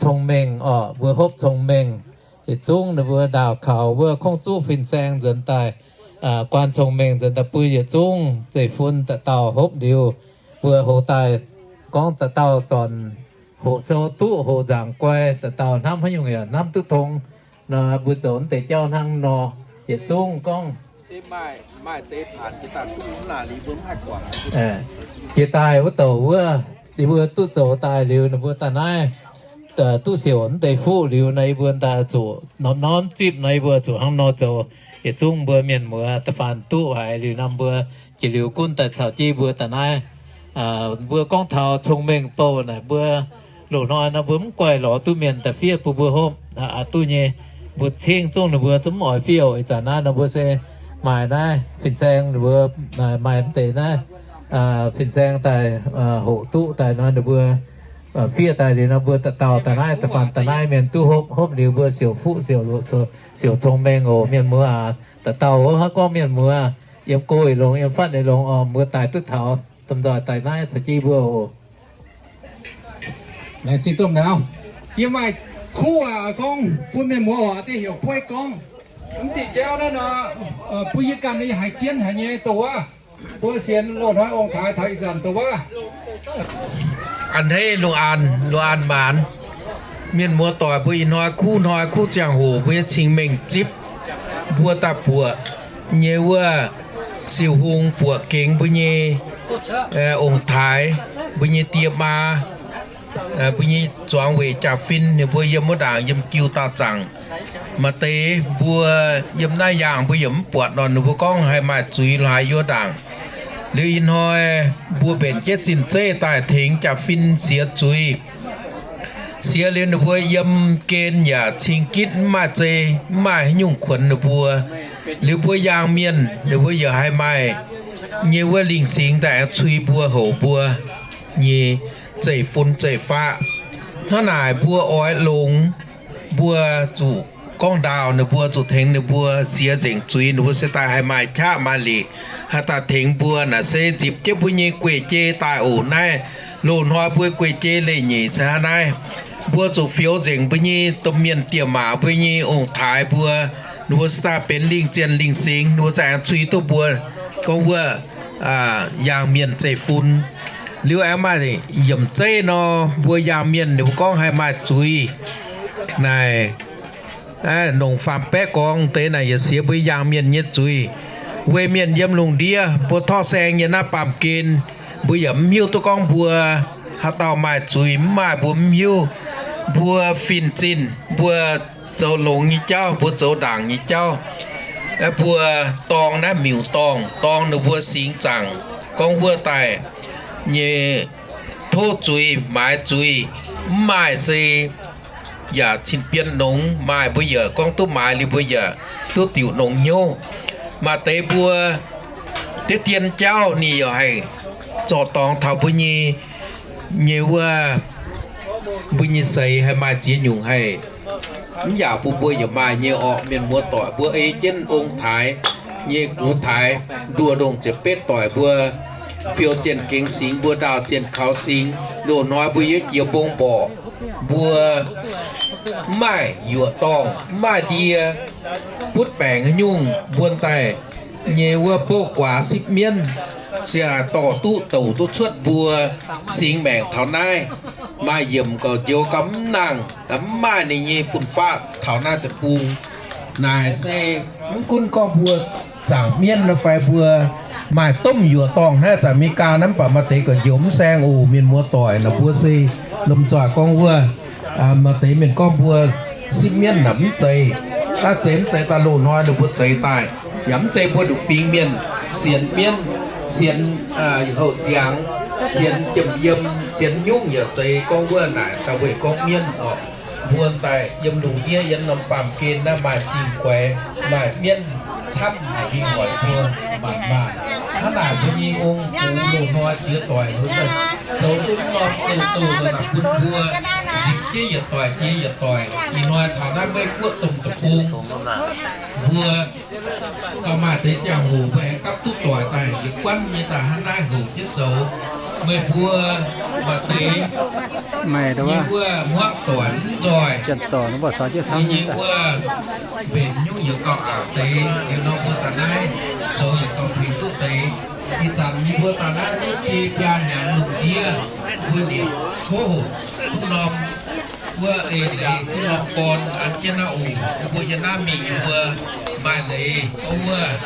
cong-mengh orqc, mbuo hopv cong-mengh. Yietc zungv ninh mbuo ndaauh kaux wuov kungx zuqv fin-saeng nzuonx daaih, guaan cong-mengh nzuonx daaih bun yietc zungv zeiv-fun dauh dauh hopv liuz, mbuo houx daaih gorngv dauh dauh zornc hoqc sou duqv hoqc nzaangc guai, dauh dauh hnamv haaix nyungc yaac hnamv duqv tong. Nor mbuo zoux deix jauv hnangv nor, yietc zungv gorngv jiex daaih wuov douc wuov, yie mbuo duqv zoux daaih liuz, ninh mbuo daaih naaiv duqv siouc deix fuqv liuz nor, yie mbuo daaih zuqc norm-norm zipv nor, yie mbuo zuqc hnangv nor zoux. Yietc zungv mbuo mienh muoz da'faanh duqv haiz liuz nor, mbuo jiex liuz gunv daaih caux jienv mbuo daaih naaiv. Mbuo gorngv taux cong-mengh bouh naaic, mbuo loz-hnoi nor mbuo mv guaih lorz duqv mienh daaih fiev bun mbuo hopv, duqv nyei. Mbuo cingv zungv ninh mbuo zungv mv oix fiev oc. Ih zanc naaiv nor mbuo se maaih naaiv fin-saeng, ninh mbuo maaih mv deix naaiv fin-saeng daaih hoqc duqv daaih nor, ninh mbuo fiev daaih liuz nor, mbuo dauh dauh daaih naaiv, da'faanh daaih naaiv mienh duqv hopv. Hopv liuz mbuo siouc fuqv siouc loqc, siouc cong-mengh oc, mienh muoz aac. Dauh dauh haiz gorngv mienh muoz yiem go eix longx, yiem fatv eix longx oc, mbuo daaih duqv taux, domh nzoih daaih naaiv caux jienv mbuo oc. Laengz zingh domh nauz. Yie maaih kuv aac gorngv bun mienh muoz oc, deix heuc kuv gorngv. Mv diqc jauv naaiv nor, bun yie ganh nyei haiz jienv haic nyei, dongh wuov mbuo sienx loz-hnoi ong-taaix taux ih zanc dongh wuov a'hneiv lungh aanx, lungh aanx maanz. Mienh muoz doic mbuo ih hnoi kuv hnoi kuv ziangh hoc mbuo nyei cing-mengh zipv mbuo daaih buoqc nyei wuov siou hung, buoqc gengx mbuo nyei ong-taaix, mbuo nyei die maa, mbuo nyei zuangx weic jaa-fin, ninh mbuo yiem wuov ndaangc yiem jiu daauh zaangc. Maaih deix mbuo yiem naaiv yaangh mbuo yaac mv buatc nor, ninh mbuo gorngv haih maaih zuiz lorz haaix yiem wuov ndaangc. Liuz ih hnoi mbuo mbenc jienv zinh zeiv daaih tengx jaa-fin siex zuiz. Siex liuz ninh mbuo yiem gen yaac cing-gitv, mv maaih zei, mv maaih haaix nyungc kuonx ninh mbuo. Liuz mbuo yaangh mienh ninh mbuo yaac haih maaih nyei wuov lingh singx daaih aengx cui mbuo, houc mbuo nyei zeiv-fun zeiv-faqv. Hnangv naaic mbuo oix longx, mbuo zuqc gorngv ndaauh ninh mbuo, zuqc tengx ninh mbuo siex nzengc zuiz, ninh mbuo se daaih haih maaih qaqv maaih liqc, haih daaih tengx mbuo. Naaic se nzipc jienv mbuo nyei guei-jei daaih oc. Naaiv loz-hnoi mbuo guei-jei leiz-nyeic se hnangv naaiv. Mbuo zuqc fioux nzengc mbuo nyei domh mienh diex maac, mbuo nyei ong-taaix mbuo, ninh mbuo se daaih benx lingh zienh lingh singx, ninh mbuo za'gengh aengx cui duqv mbuo gorngv wuov yaangh mienh zeiv-fun. Liuz aengx maaih yiemc zeiv nor, mbuo yaangh mienh ninh mbuo gorngv haih maaih zuiz. Naaic nongc faam-baeqv gorngv deix naaic yaac siex mbuo yaangh mienh nyei zuiz. Weic mienh yiem lungh ndiev mbuo torqv saeng nyei naaiv baamh gen, mbuo yaac mv hiuv duqv gorngv mbuo haaix dauh maaih zuiz mv maaih, mbuo mv hiuv. Mbuo fin-zinh, mbuo zoux longx nyei jauv, mbuo zoux ndaangc nyei jauv, mbuo dorng naaiv miuc-dorngh, dorng ninh mbuo singx zaangc, gorngv wuov daaih nyei tov zuiz maaiz zuiz, mv maaih se yaac cin bienv nongx, maaih mbuo yaac gorngv duqv maaiz liuz mbuo yaac duqv diuc nongx hnyouv. Maaih deix mbuo diev dien jauv ninh yaac haih zorc dorngx taux mbuo nyei, nyei wuov, mbuo nyei seix haih maaih ziex nyungc haih mv yaac bun mbuo yaac maaih nyei orqc. Mienh muoz doic mbuo ei jienv ong-taaix nyei gux taaix, nduoh ndongc ziepc betv doic mbuo fiou zienh gengx singx, mbuo ndaauh zienh kaux singx, loz-hnoi mbuo yiem jiex mbong mborqc, mbuo mv maaih yuoqc dorngh, mv maaih ndie butv baengc haaix nyungc, mbuo daaih nyei wuov bouv guaax sipv mienv, se dorh duqv douc duqv cuotv mbuo singx maengc taux naaiv. Maaih yiemc gauh njoux gauh mv nangh, mv maaih ninh nyei fun-faqv taux naaiv deic-bung. Naaic se mv gunv gorngv mbuo zaangc mienv fai mbuo maaih domh yuoqc dorngh naaiv zanc Meigaa naaiv, mv baac maaih deix gauh njoux mv saeng oc. Mienh muoz doic, naaic mbuo se lomh nzoih gorngv wuov, maaih deix mienh gorngv mbuo Sipv mienv naaic mv zeiz, naaiv zeiz mv zeiz daaih loz-hnoi ninh mbuo zeix daaih, yaac mv zeiz mbuo nduqc fingx mienh sienx mienv, sienx houh siangx, sienx jiem yiem, sienx nyungc yaac zeiz gorngv wuov naaic daaih weic gorngv mienv oc. Mbuo daaih yiem lungh ndiev yiem norm baamh gen naaiv maaih zingh guaix, maaih mienv camv haic mingh hoic mbuo maanc maanc. Hnangv naaic mbuo nyei ong-gux loz-hnoi ziex doic zoux duqv norm douh douh naaic bun mbuo nzipc jienv yietc doic jiex yietc doic. Ih hnoi taux naaiv Meiv Guoqv domh deic-bung, mbuo gauh maaih deix ziangh hoc mbuo aengx gapv duqv doic daaih yietc guanh nyei daaih hnangv naaiv houc jienv zoux. Meih mbuo maaih deix nyei wuov muangv doic mv nzoih, nyei wuov mbenc nyungc yaac gauh aqc deix. Liuz nor mbuo daaih naaiv zoux yaac gauh tengx duqv deix. Ih zanc yie mbuo daaih naaiv duqv biaa hnyangx lungh ndiev, mbuo liepc tov hoqc duqv norm wuov eix leiz, duqv norm gorn an jienv naaiv oc. Yie mbuo yiem naaiv mingh yie mbuo maaih leiz gorngv wuov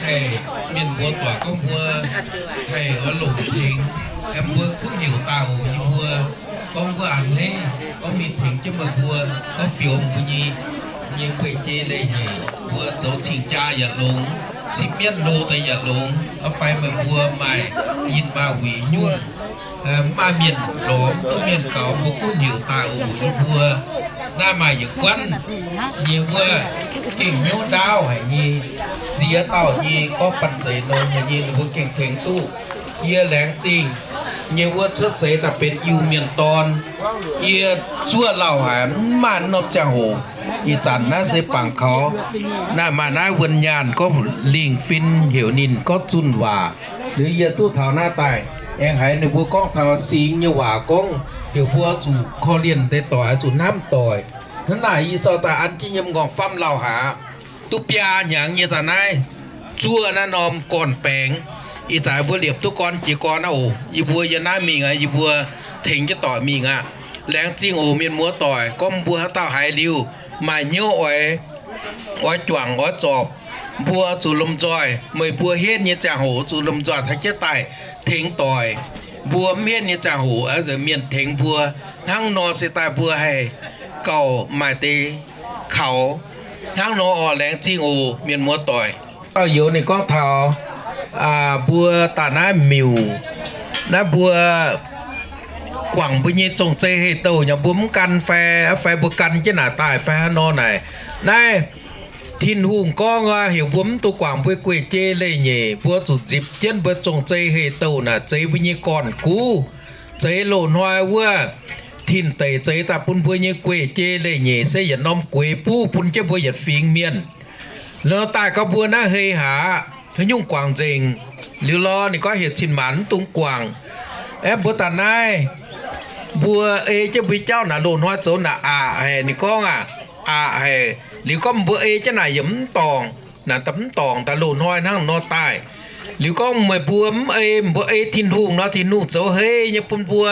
haih mienh mbuo doic gorngv mbuo haih oix longc tengx, aengx mbuo gunv heuc daaih oc. Yie mbuo gorngv wuov a'hneiv gorngv mingh tengx jienv meih mbuo, gorngv fioux mbuo nyei, nyei guei-jei leiz-nyeic, mbuo zoux cing-jaa yaac longx, sipv mienv hlo deix yaac longx, fai meih mbuo maaih yinh maaih wuic nyungc, mv maaih mienh lorz, mv duqv mienh gaux, mbuo gunv heuc daaih oc. Yie mbuo naaiv maaih yietc guanh nyei wuov gengh hnyouv ndaauv haic nyei, ziex dauh nyei gorngv banh zeic nor haic nyei, ninh mbuo gengh tengx duqv. Yie laengz zingh nyei wuov cuotv seix daaih benx Iu-Mienh dorn. Yie zuov lauh haic, mv maaih norm ziangh hoc. Ih zanc naaiv se bangc kaux naaiv maaih naaiv wuonh nyaanh gorngv lingh fin heuc ninh gorngv zunh waac. Liuz yie duqv taux naaiv daaih, aengx haiz ninh mbuo gorngv taux singx nyei waac gorngv heuc mbuo zuqc korv-lienh deix doic, zuqc hnamv doic. Hnangv naaic yie zorqv daaih an jienv yiem m'nqorngv famv lauh haic aqv. Duqv biaa hnyangx nyei daaih naaiv zuov naaiv norm gorn-baengx. Ih zanc mbuo liepc duqv gorn jiex gorn aqv oc. Yie mbuo yiem naaiv mingh aqv, yie mbuo tengx jienv doic mingh aqv. Laengz zingh oc mienh muoz doic, gorngv mbuo haaix dauh haiz liuz maaih hnyouv oix, oix juangc oix zorpc, mbuo zuqc lomh nzoih. Meih mbuo henv nyei ziangh hoc zuqc lomh nzoih taaih jienv daaih tengx doic. Mbuo mv henv nyei ziangh hoc mienh tengx mbuo. Hnangv nor se daaih mbuo haih gauh maaih deix kaux. Hnangv nor oc, laengz zingh oc mienh muoz doic. Dauh youz ninh gorngv taux mbuo daaih naaiv miuc, naaiv mbuo guangc mbuo nyei zong-zei hei-douh nyei, mbuo mv gan fai, fai mbuo gan jienv naaic daaih fai haaix nor naaic. Naaiv Tin-Hungh gorngv heuc mbuo mv dungx guangc mbuo guei-jei leiz-nyeic, mbuo zuqc nzipc jienv mbuo zong-zei hei-douh naaic zeix mbuo nyei gorn-guv, zeix loz-hnoi wuov tin-deic zeix daaih bun mbuo nyei guei-jei leiz-nyeic se yietc norm gueix buv bun jienv mbuo yietc fingx mienh. Liuz daaih gorngv mbuo naaiv hei haic, haaix nyungc guangc nzengc. Liuz lorz ninh gorngv heuc cin-maanc mv dungx guangc. Aeqv, mbuo daaih naaiv, mbuo ei jienv mbuo jauv naaic loz-hnoi zoux naaic aqc haic. Ninh gorngv aqc, aqc haic. Liuz gorngv mbuo ei jienv naaic yaac mv dorngc, naaic mv dorngc daaih loz-hnoi hnangv nor daaih. Liuz gorngv meih mbuo mv ei, mbuo ei Tin-Hungh nor, Tin-Hungh zoux hei nyei bun mbuo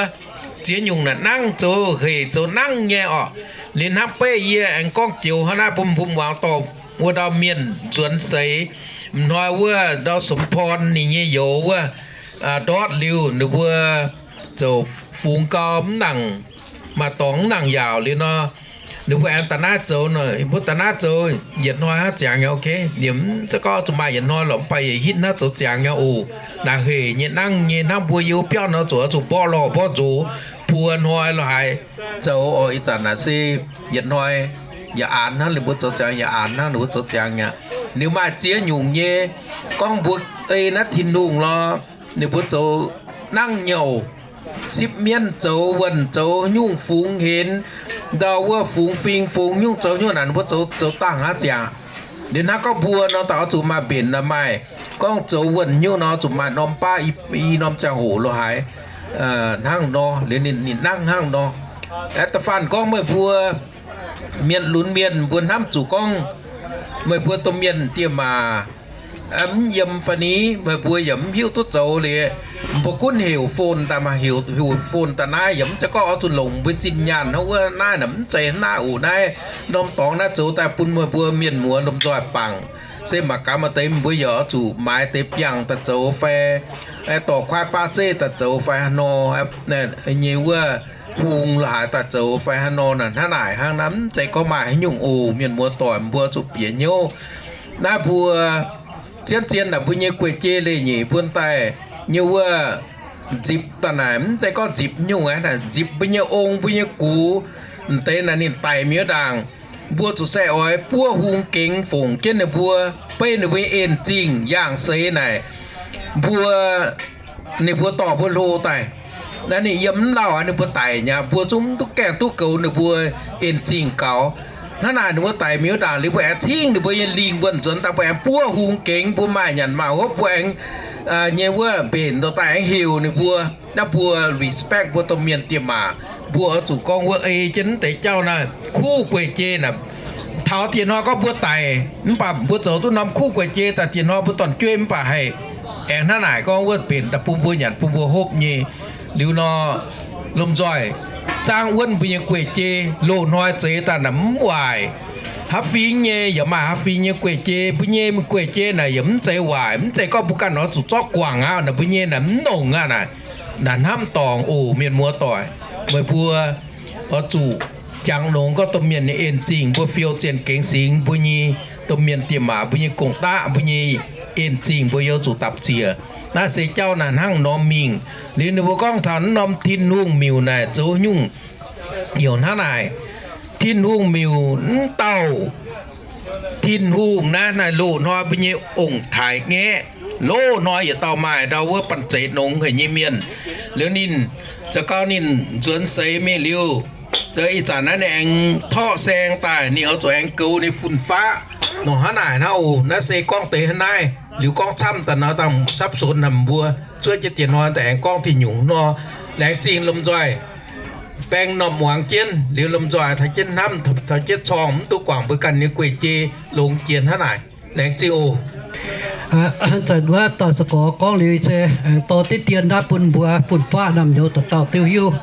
ziex nyungc naaic nangv, zoux hec zoux nangv nyei orqc. Liuz hnangv beiv yie aengx gorngv joux hnangv naaiv bun mbuo muangx dorh wuov ndau mienh nzuonx seix. M'hnoi wuov ndau Sumc Porn ninh nyei youz wuov ndortv liuz ninh mbuo zoux fungx gau mv nangc, maaih dorngx mv nangc yaauc liuz nor, ninh mbuo aengx da'naaiv zoux nor, mbuo da'naaiv zoux yietc hnoi hnangv ziangx nyei, ok. Ninh mv zeiz gorngv zuqc maaih yietc hnoi lorqc, mv baac yietc hitv hnangv zoux ziangx nyei oc. Naaic hec nyei nangv nyei hnangv mbuo yiem biauv nor zoux oix zuqc mborqv lorh mborqv nzox buo hnoi lorqc haiz zoux oc. Ih zanc naaic se yietc hnoi yaac aanx hnangv, ninh mbuo zoux ziangx yaac aanx hnangv, ninh mbuo zoux ziangx aqv. Ninh maaih ziex nyungc nyei, gorngv mbuo ei naaiv Tin-Hungh lorqc, ninh mbuo zoux nangv nyei oc. Sipv mienv zoux wuonh zoux nyungc fungx henx, ndau wuov fungx fing fungx nyungc zoux nyungc naaic, ninh mbuo zoux, zoux dangh hnangv ziangx. Liuz hnangv gorngv mbuo nor, daaih oix zuqc maaih mbenc naaic maaih, gorngv zoux wuonh nyungc nor zuqc maaih norm baav i, i norm ziangh hoc lorqc haiz hnangv nor, liuz ninh, ninh nangv hnangv nor. Aeqv, da'faanh gorngv meih mbuo mienh lunx mienh mbuo hnamv zuqc gorngv meih mbuo domh mienh diex maac mv yiem fai ni, meih mbuo yaac mv hiuv duqv zoux liuz, mbuo gunv heuc phone daaih maah, heuc, heuc phone daaih naaiv yaac mv zeiz gorngv oix zuqc longc mbuo zinh nyaanh hnangv wuov naaiv naaic, mv zeiz naaiv oc. Naaiv norm dorngx naaiv zoux daaih bun meih mbuo mienh muoz lomh nzoih bangc. Se mangc gaax maaih deix mbuo yaac oix zuqc maaiz deix biangh daaih zoux fai dorh kuaaiv baav zeiv daaih zoux fai haaix nor nyei wuov hungx la'haaix daaih zoux fai haaix nor naaic. Hnangv naaic hnangv naaiv, mv zeiz gorngv maaih haaix nyungc oc. Mienh muoz doic, mbuo zuqc bieqc hnyouv. Naaiv mbuo zien-zien naaic mbuo nyei guei-jei leiz-nyeic mbuo daaih nyei wuov nzipc daaih naaic, mv zeiz gorngv nzipc nyungc aqv. Naaic nzipc mbuo nyei ong, mbuo nyei gux, m'deix naaic ninh daic mi'aqv ndaangc. Mbuo zuqc se oix buov hung gengx fongc jienv ninh mbuo, beiv ninh mbuo nyei en-zingh yangh seix naaic, mbuo, ninh mbuo dorh mbuo hlo daaih. Naaiv ninh yiem mv lauh aqv, ninh mbuo daic nyei, mbuo zungv mv duqv gaengh duqv goux ninh mbuo en-zingh gaux. Hnangv naaic ninh mbuo daic mi'aqv ndaangc liuz, mbuo aengx cingv ninh mbuo nyei lingh wuonh nzuonx daaih, mbuo aengx buov hung gengx, mbuo maaih nyanc maaih hopv, mbuo aengx nyei wuov mbenc ndoh daaih aengx heuc ninh mbuo. Naaiv mbuo respect mbuo domh mienh diex maac, mbuo oix zuqc gorngv wuov ei jienv mv deix jauv naaiv kuv guei-jei naaic. Taux diex hnoi gorngv mbuo daic mv baac mbuo zoux duqv norm kuv guei-jei daaih, diex hnoi mbuo dorn-jueiv mv baac haih aengx hnangv naaic gorngv wuov mbenc daaih bun mbuo nyanc bun mbuo hopv nyei. Liuz nor, lomh nzoih zaangv wuonv mbuo nyei guei-jei, loz-hnoi zeix daaih naaic mv waaic. Haav fingx nyei yaac maaih haav fingx nyei guei-jei, mbuo nyei guei-jei naaic yaac mv zeiz waaic. Mv zeiz gorngv mbuo ganh oix zuqc zorqv guangc aqv, naaic mbuo nyei naaic mv nongc aqv naaic. Naaic hnamv dorngc oc, mienh muoz doic, meih mbuo oix zuqc jangx longx gorngv domh mienh nyei en-zingh, mbuo fiou zienh gengx singx, mbuo nyei domh mienh diex maac, mbuo nyei gong-daqv, mbuo nyei en-zingh mbuo yaac zuqc dapc ziec. Naaiv se jauv naaic hnangv nor mingh. Liuz ninh mbuo gorngv taux naaiv norm Tin-Hungh miuc naaic zoux nyungc heuc hnangv naaic. Tin-Hungh miuc, mv dauh Tin-Hungh naaiv, naaiv loz-hnoi mbuo nyei ong-taaix ngaeqv, loz-hnoi yietc dauh maaih ndau wuov banh zeiz nongx haic nyei mienh. Liuz ninh za'gau ninh nzuonx seix mingh liuz, ih zanc naaiv ninh aengx torqv saeng daaih, ninh oix zuqc aengx goux ninh fun-faqv nor. Hnangv naaic hnangv oc. Naaiv se gorngv deix hnangv naaiv. Liuz gorngv camv daaih nor, dangh sapv sonx naaic mbuo zuov jienv diex hnoi daaih aengx gorngv dinh nyungc nor. Laengz zingh lomh nzoih baeng m'normh muangx jienv. Liuz lomh nzoih taux jienv hnamv, taux jienv corngh mv duqv guangc mbuo ganh nyei guei-jei longx jiex hnangv naaic. Laengz zingh oc. Zanc wuov dauh se gorx gorngv liuz se aengx dorh diqv dien naaiv bun mbuo fun-faqv naamh nyouz dauh dauh diuh hiuv.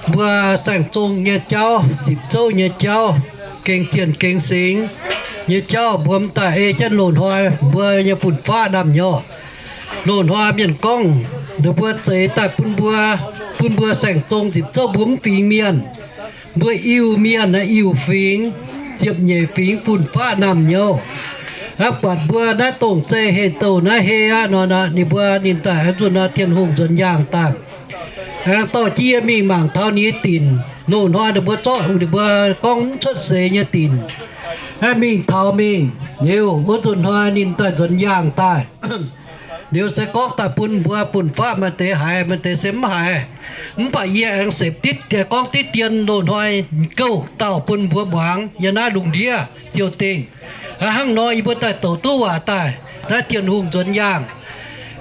Mbuo saeng-zong nyei jauv, nzipc zouv nyei jauv, gengx zienh gengx singx nyei jauv, mbuo m'daaih ei jienv loz-hnoi mbuo nyei fun-faqv naamh nyouz. Loz-hnoi mienh gorngv ninh mbuo zeix daaih bun mbuo, bun mbuo saeng-zong nzipc zouv mbuo mv fingx mienh. Mbuo Iu-Mienh naaiv Iu-Fingx, ziepc nyeic fingx fun-faqv naamh nyouz. Aqv, buatc mbuo naaiv dongh zei heh douh naaiv heh aqv nor, ninh mbuo ninh daaih zunh nor Tin-Hungh nzuonx yaangh daaih. Aengx dorh jienv yie mingh mangc taux ninh nyei dinc. Loz-hnoi ninh mbuo zorqv ninh mbuo gorngv mv cuotv seix nyei dinc, aengx mingh taux mingh. Liuz wuov nzunc hnoi ninh daaih nzuonx yaangh daaih. Liuz se gorngv daaih bun mbuo fun-faqv maaih deix haiz, maaih deix se mv haiz. Mv baac yie aengx sepc diqv, gorngv diqv dien loz-hnoi gouv dauh bun mbuo muangx yiem naaiv lungh ndiev ziouc dingh. Hnangv nor yie mbuo daaih douc duqv waac daaih, naaiv Tin-Hungh nzuonx yaangh.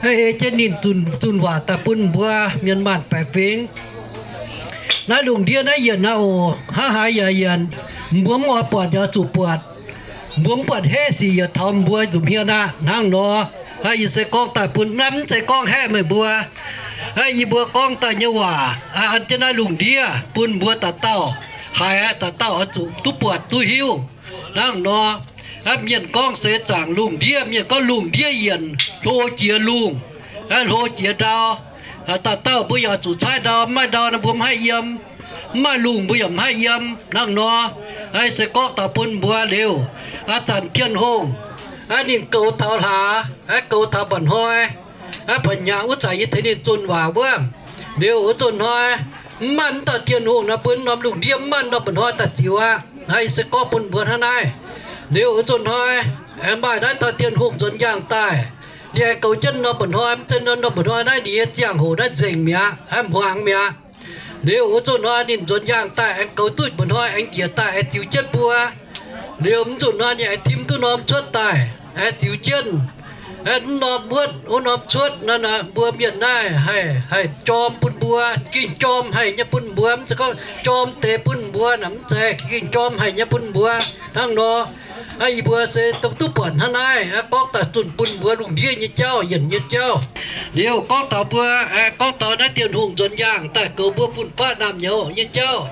Ei jienv ninh zunh waac daaih bun mbuo mienh maanh baeqc fingx. Naaiv lungh ndiev naaiv yienc naaiv oc, hnangv haaix yaac yienc. Mbuo mv oix buatc yaac zuqc buatc. Mbuo mv buatc heiv sic yaac taux mbuo nza'hmien aqv. Hnangv nor, yie se gorngv daaih bun, naaiv mv zeiz gorngv haeqv meih mbuo. Yie mbuo gorngv daaih nyei waac an jienv naaiv lungh ndiev bun mbuo dauh dauh haiz, dauh dauh oix zuqc duqv buatc duqv hiuv. Hnangv nor, mienh gorngv seix zaangc lungh ndiev, mienh gorngv lungh ndiev yienc, hlo jiex lungh, hlo jiex ndau. Dauh dauh mbuo yaac zuqc caaiv ndau, mv maaih ndau nor mbuo mv haih yiem, mv maaih lungh mbuo yaac mv haih yiem. Hnangv nor, se gorngv daaih bun mbuo liuz, zanc Tin-Hungh ninh goux taux hlaax, goux taux mba'hnoi, mba'hnyangx wuov zanc yie tengx ninh zunh waac wuov. Liuz wuov zunh hnoi, mv maaih mv dauh Tin-Hungh nor, bun norm lungh ndiev mv maaih norm mba'hnoi daaih ziux aqv. Yie se gorngv bun mbuo hnangv naaiv. Liuz wuov zunh hnoi, aengx maaih naaiv dauh Tin-Hungh nzuonx yaangh daaih. Ninh aengx goux jienv norm mba'hnoi, mv zeiz norm mba'hnoi naaiv ninh nyei ziangh hoc naaiv nzengc mi'aqv, hmuangx mi'aqv. Liuz wuov zunh hnoi ninh nzuonx yaangh daaih aengx goux duqv mba'hnoi aengx njiec daaih aengx ziux jienv mbuo. Liuz mv zunh hnoi ninh aengx tim duqv norm cuotv daaih aengx ziux jienv. Mv norm wuotv, wuov norm cuotv naaiv, mbuo mienh naaiv haih, haih jorm bun mbuo, ging jorm haih nyei bun mbuo, mv zeiz gorngv jorm deix bun mbuo naaic, mv zeiz, ging jorm haih nyei bun mbuo. Hnangv nor, yie mbuo se duqv buatc hnangv naaiv, gorngv daaih zunh bun mbuo lungh ndiev nyei jauv, yienc nyei jauv. Liuz gorngv taux mbuo, gorngv taux naaiv Tin-Hungh nzuonx yaangh daaih goux mbuo fun-faqv naamh nyouz nyei jauv.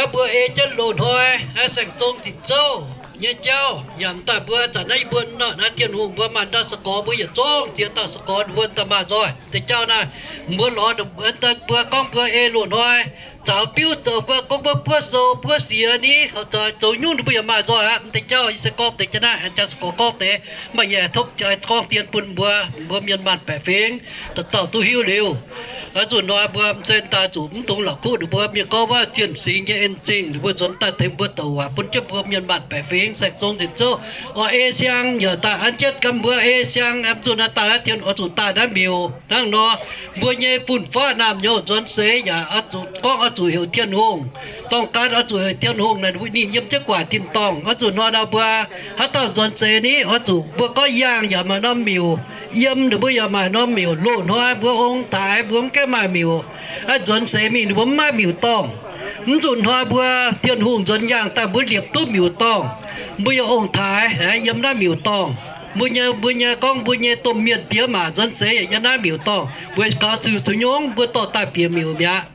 Mbuo ei jienv loz-hnoi saeng-zong nzipc zouv nyei jauv, yaac daaih mbuo zanc naaiv yie mbuo naaiv Tin-Hungh mbuo maaih ndau se gorx mbuo yietc zungv ziex dauh se gorx mbuo daaih maaih nzoih deix jauv naaiv. Mbuo lorz mbuo gorngv mbuo ei loz-hnoi caux biuv zoux guoqv, gorngv mbuo buov sou buov siex ni, zoux nyungc ninh mbuo yaac maaih nzoih aqv. Mv deix jauv yie se gorngv deix jienv naaiv, jaa se gorngv gorngv deix, maaih yie topv gorngv dien bun mbuo, mbuo mienh maanh baeqc fingx dauh dauh duqv hiuv liuz. Oix zuqc hnoi mbuo mv se daaih zuqc mv dungx la'kuqv ninh mbuo mienh gorngv wuov zienh singx nyei en zingh, ninh mbuo nzuonx daaih tengx mbuo douc waac bun jienv mbuo mienh maanh baeqc fingx saeng-zong nzipc zouv. Oix ei siang yaac daaih an jienv gan mbuo ei siang, mv zuqc naaiv daaih naaiv dien oix zuqc daaih naaiv miuc hnangv nor. Mbuo nyei fun-faqv naamh nyouz nzuonx seix yaac oix zuqc gorngv oix zuqc heuc Tin-Hungh. Dorng gan oix zuqc heuc Tin-Hungh naaic ninh yiem jienv guaax tin-dorngh. Oix zuqc hnoi nor mbuo haaix dauh nzuonx seix ni oix zuqc mbuo gorngv yaangh yaac maaih norm miuc, yiem ninh mbuo yaac maaih norm miuc. Loz-hnoi mbuo ong-taaix mbuo mv gaengh maaih miuc. Nzuonx seix mingh ninh mbuo mv maaih miuc dorngh. Mv zuqc hnoi mbuo Tin-Hungh nzuonx yaangh daaih mbuo liepc duqv miuc dorngh. Mbuo yaac ong-taaix yiem naaiv miuc dorngh. Mbuo nyei, mbuo nyei gorngv mbuo nyei domh mienh diex maac nzuonx seix yaac yiem naaiv miuc dorngh. Weic gaux ziux zuqc nyungc mbuo dorh daaih bieqc miuc mi'aqv.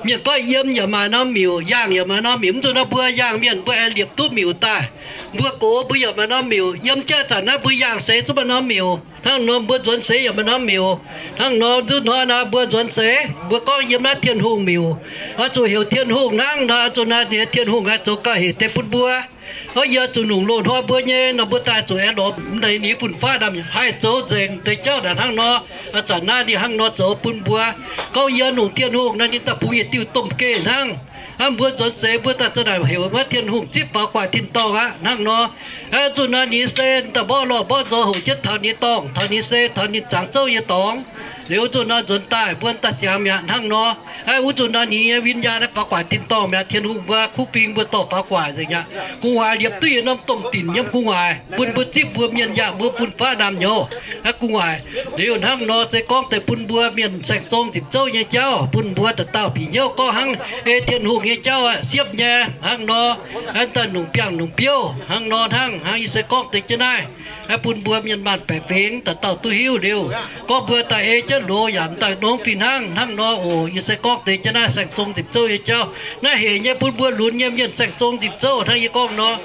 Mienh gorngv yiem yaac maaih norm miuc, yaangh yaac maaih norm miuc. Mv zuqc nor mbuo yaangh mienh mbuo aengx liepc duqv miuc daaih. Mbuo gox mbuo yaac maaih norm miuc, yiem jaav zanc naaiv mbuo yaangh seix zungv maaih norm miuc hnangv nor, mbuo nzuonx seix yaac maaih norm miuc hnangv nor. Mv zuqc hnoi nor mbuo nzuonx seix mbuo gorngv yiem naaiv Tin-Hungh miuc. Oix zuqc heuc Tin-Hungh hnangv nor, zuqc naaiv nyei Tin-Hungh aengx zoux gauh hec deix bun mbuo. Gorngv yie zuqc nungc loz-hnoi mbuo nyei nor mbuo daaih zuqc aengx lorz mv deix ninh fun-faqv naamh haih zoux nzengc deix jauv naaic hnangv nor. Zanc naaiv ninh hnangv nor zoux bun mbuo. Gorngv yie nungc Tin-Hungh nor ninh daaih bungx yietc diuh domh geh hnangv. Hnangv mbuo nzuonx seix mbuo daaih za'naaic heuc wuov Tin-Hungh zipv faaux guaax tin-dorngh aqv hnangv nor. Zuqc naaiv ninh se daaih mborqv lorh mborqv nzox hoqc jienv taux ninh dorngh, taux ninh se taux ninh zangc zouv nyei dorngx. Liuz zuqc naaiv nzuonx daaih mbuo daaih ziangx mi'aqv hnangv nor. Wuov zuqc naaiv ninh nyei win-nyaanh faaux guaax tin-dorngh mi'aqv. Tin-Hungh mbuo kuv fingx mbuo dorh faaux guaax nzengc aqv. Gu'nguaaic liepc duqv yietc norm domh dinc yiem gu'nguaaic bun mbuo zipv mbuo mienh yangh mbuo fun-faqv naamh nyouz. Gu'nguaaic liuz hnangv nor se gorngv deix bun mbuo mienh saeng-zong nzipc zouv nyei jauv, bun mbuo dauh dauh bieqc hnyouv gorngv hnangv ei Tin-Hungh nyei jauv aqv, siepv nyei hnangv nor. Daaih nungx biangh nungx biouv hnangv nor hnangv. Hnangv yie se gorngv deix jienv naaiv bun mbuo mienh maanh baeqc fingx dauh dauh duqv hiuv liuz, gorngv mbuo daaih ei jienv loz yaac m'daaih nongv fih hnangv. Hnangv nor oc. Yie se gorngv deix jienv naaiv saeng-zong nzipc zouv nyei jauv. Naaiv hec nyei bun mbuo lunx nyei mienh saeng-zong nzipc zouv hnangv yie gorngv nor.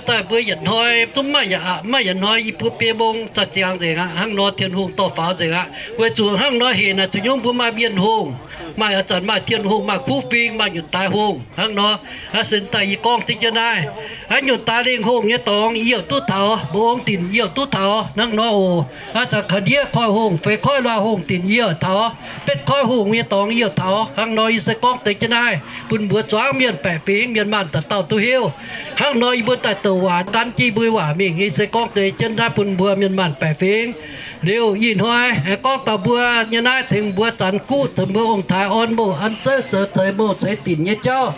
Daaih mbuo yietc hnoi zungv maaih yaac aqc, maaih yietc hnoi i buo biei mong daaih ziangx nzengc aqv. Hnangv nor Tin-Hungh dorh faaux nzengc aqv. Weic zuqc hnangv nor hec naaic zuqc nyungc mbuo maaih mienh hungh, maaih a'zanc maaih Tin-Hungh, maaih kuv fingx, maaih nyutc daaix hungh hnangv nor. Aa, se daaih yie gorngv deix jienv naaiv, aa, nyutc daaix lengh hungh nyei dorngx yie yaac duqv taux, mbuo ong dinc yie yaac duqv taux hnangv nor oc. Aa, za'gengh ka'ndiev koiv hungh, feix koiv luoqc hungh dinc yie yaac taux, betv koiv hungh nyei dorngx yie yaac taux hnangv nor. Yie se gorngv deix jienv naaiv bun mbuo zuangx mienh baeqc fingx mienh maanh dauh dauh duqv hiuv. Hnangv nor yie mbuo daaih douc waac gan jienv mbuo waac mingh. Yie se gorngv deix jienv naaiv bun mbuo mienh maanh baeqc fingx. Liuz ih hnoi aengx gorngv taux mbuo nyei naaiv tengx mbuo zanx guqv, tengx mbuo ong-taaix orn mouh an zouv, zoux ceix mouh ceix dinc nyei jauv.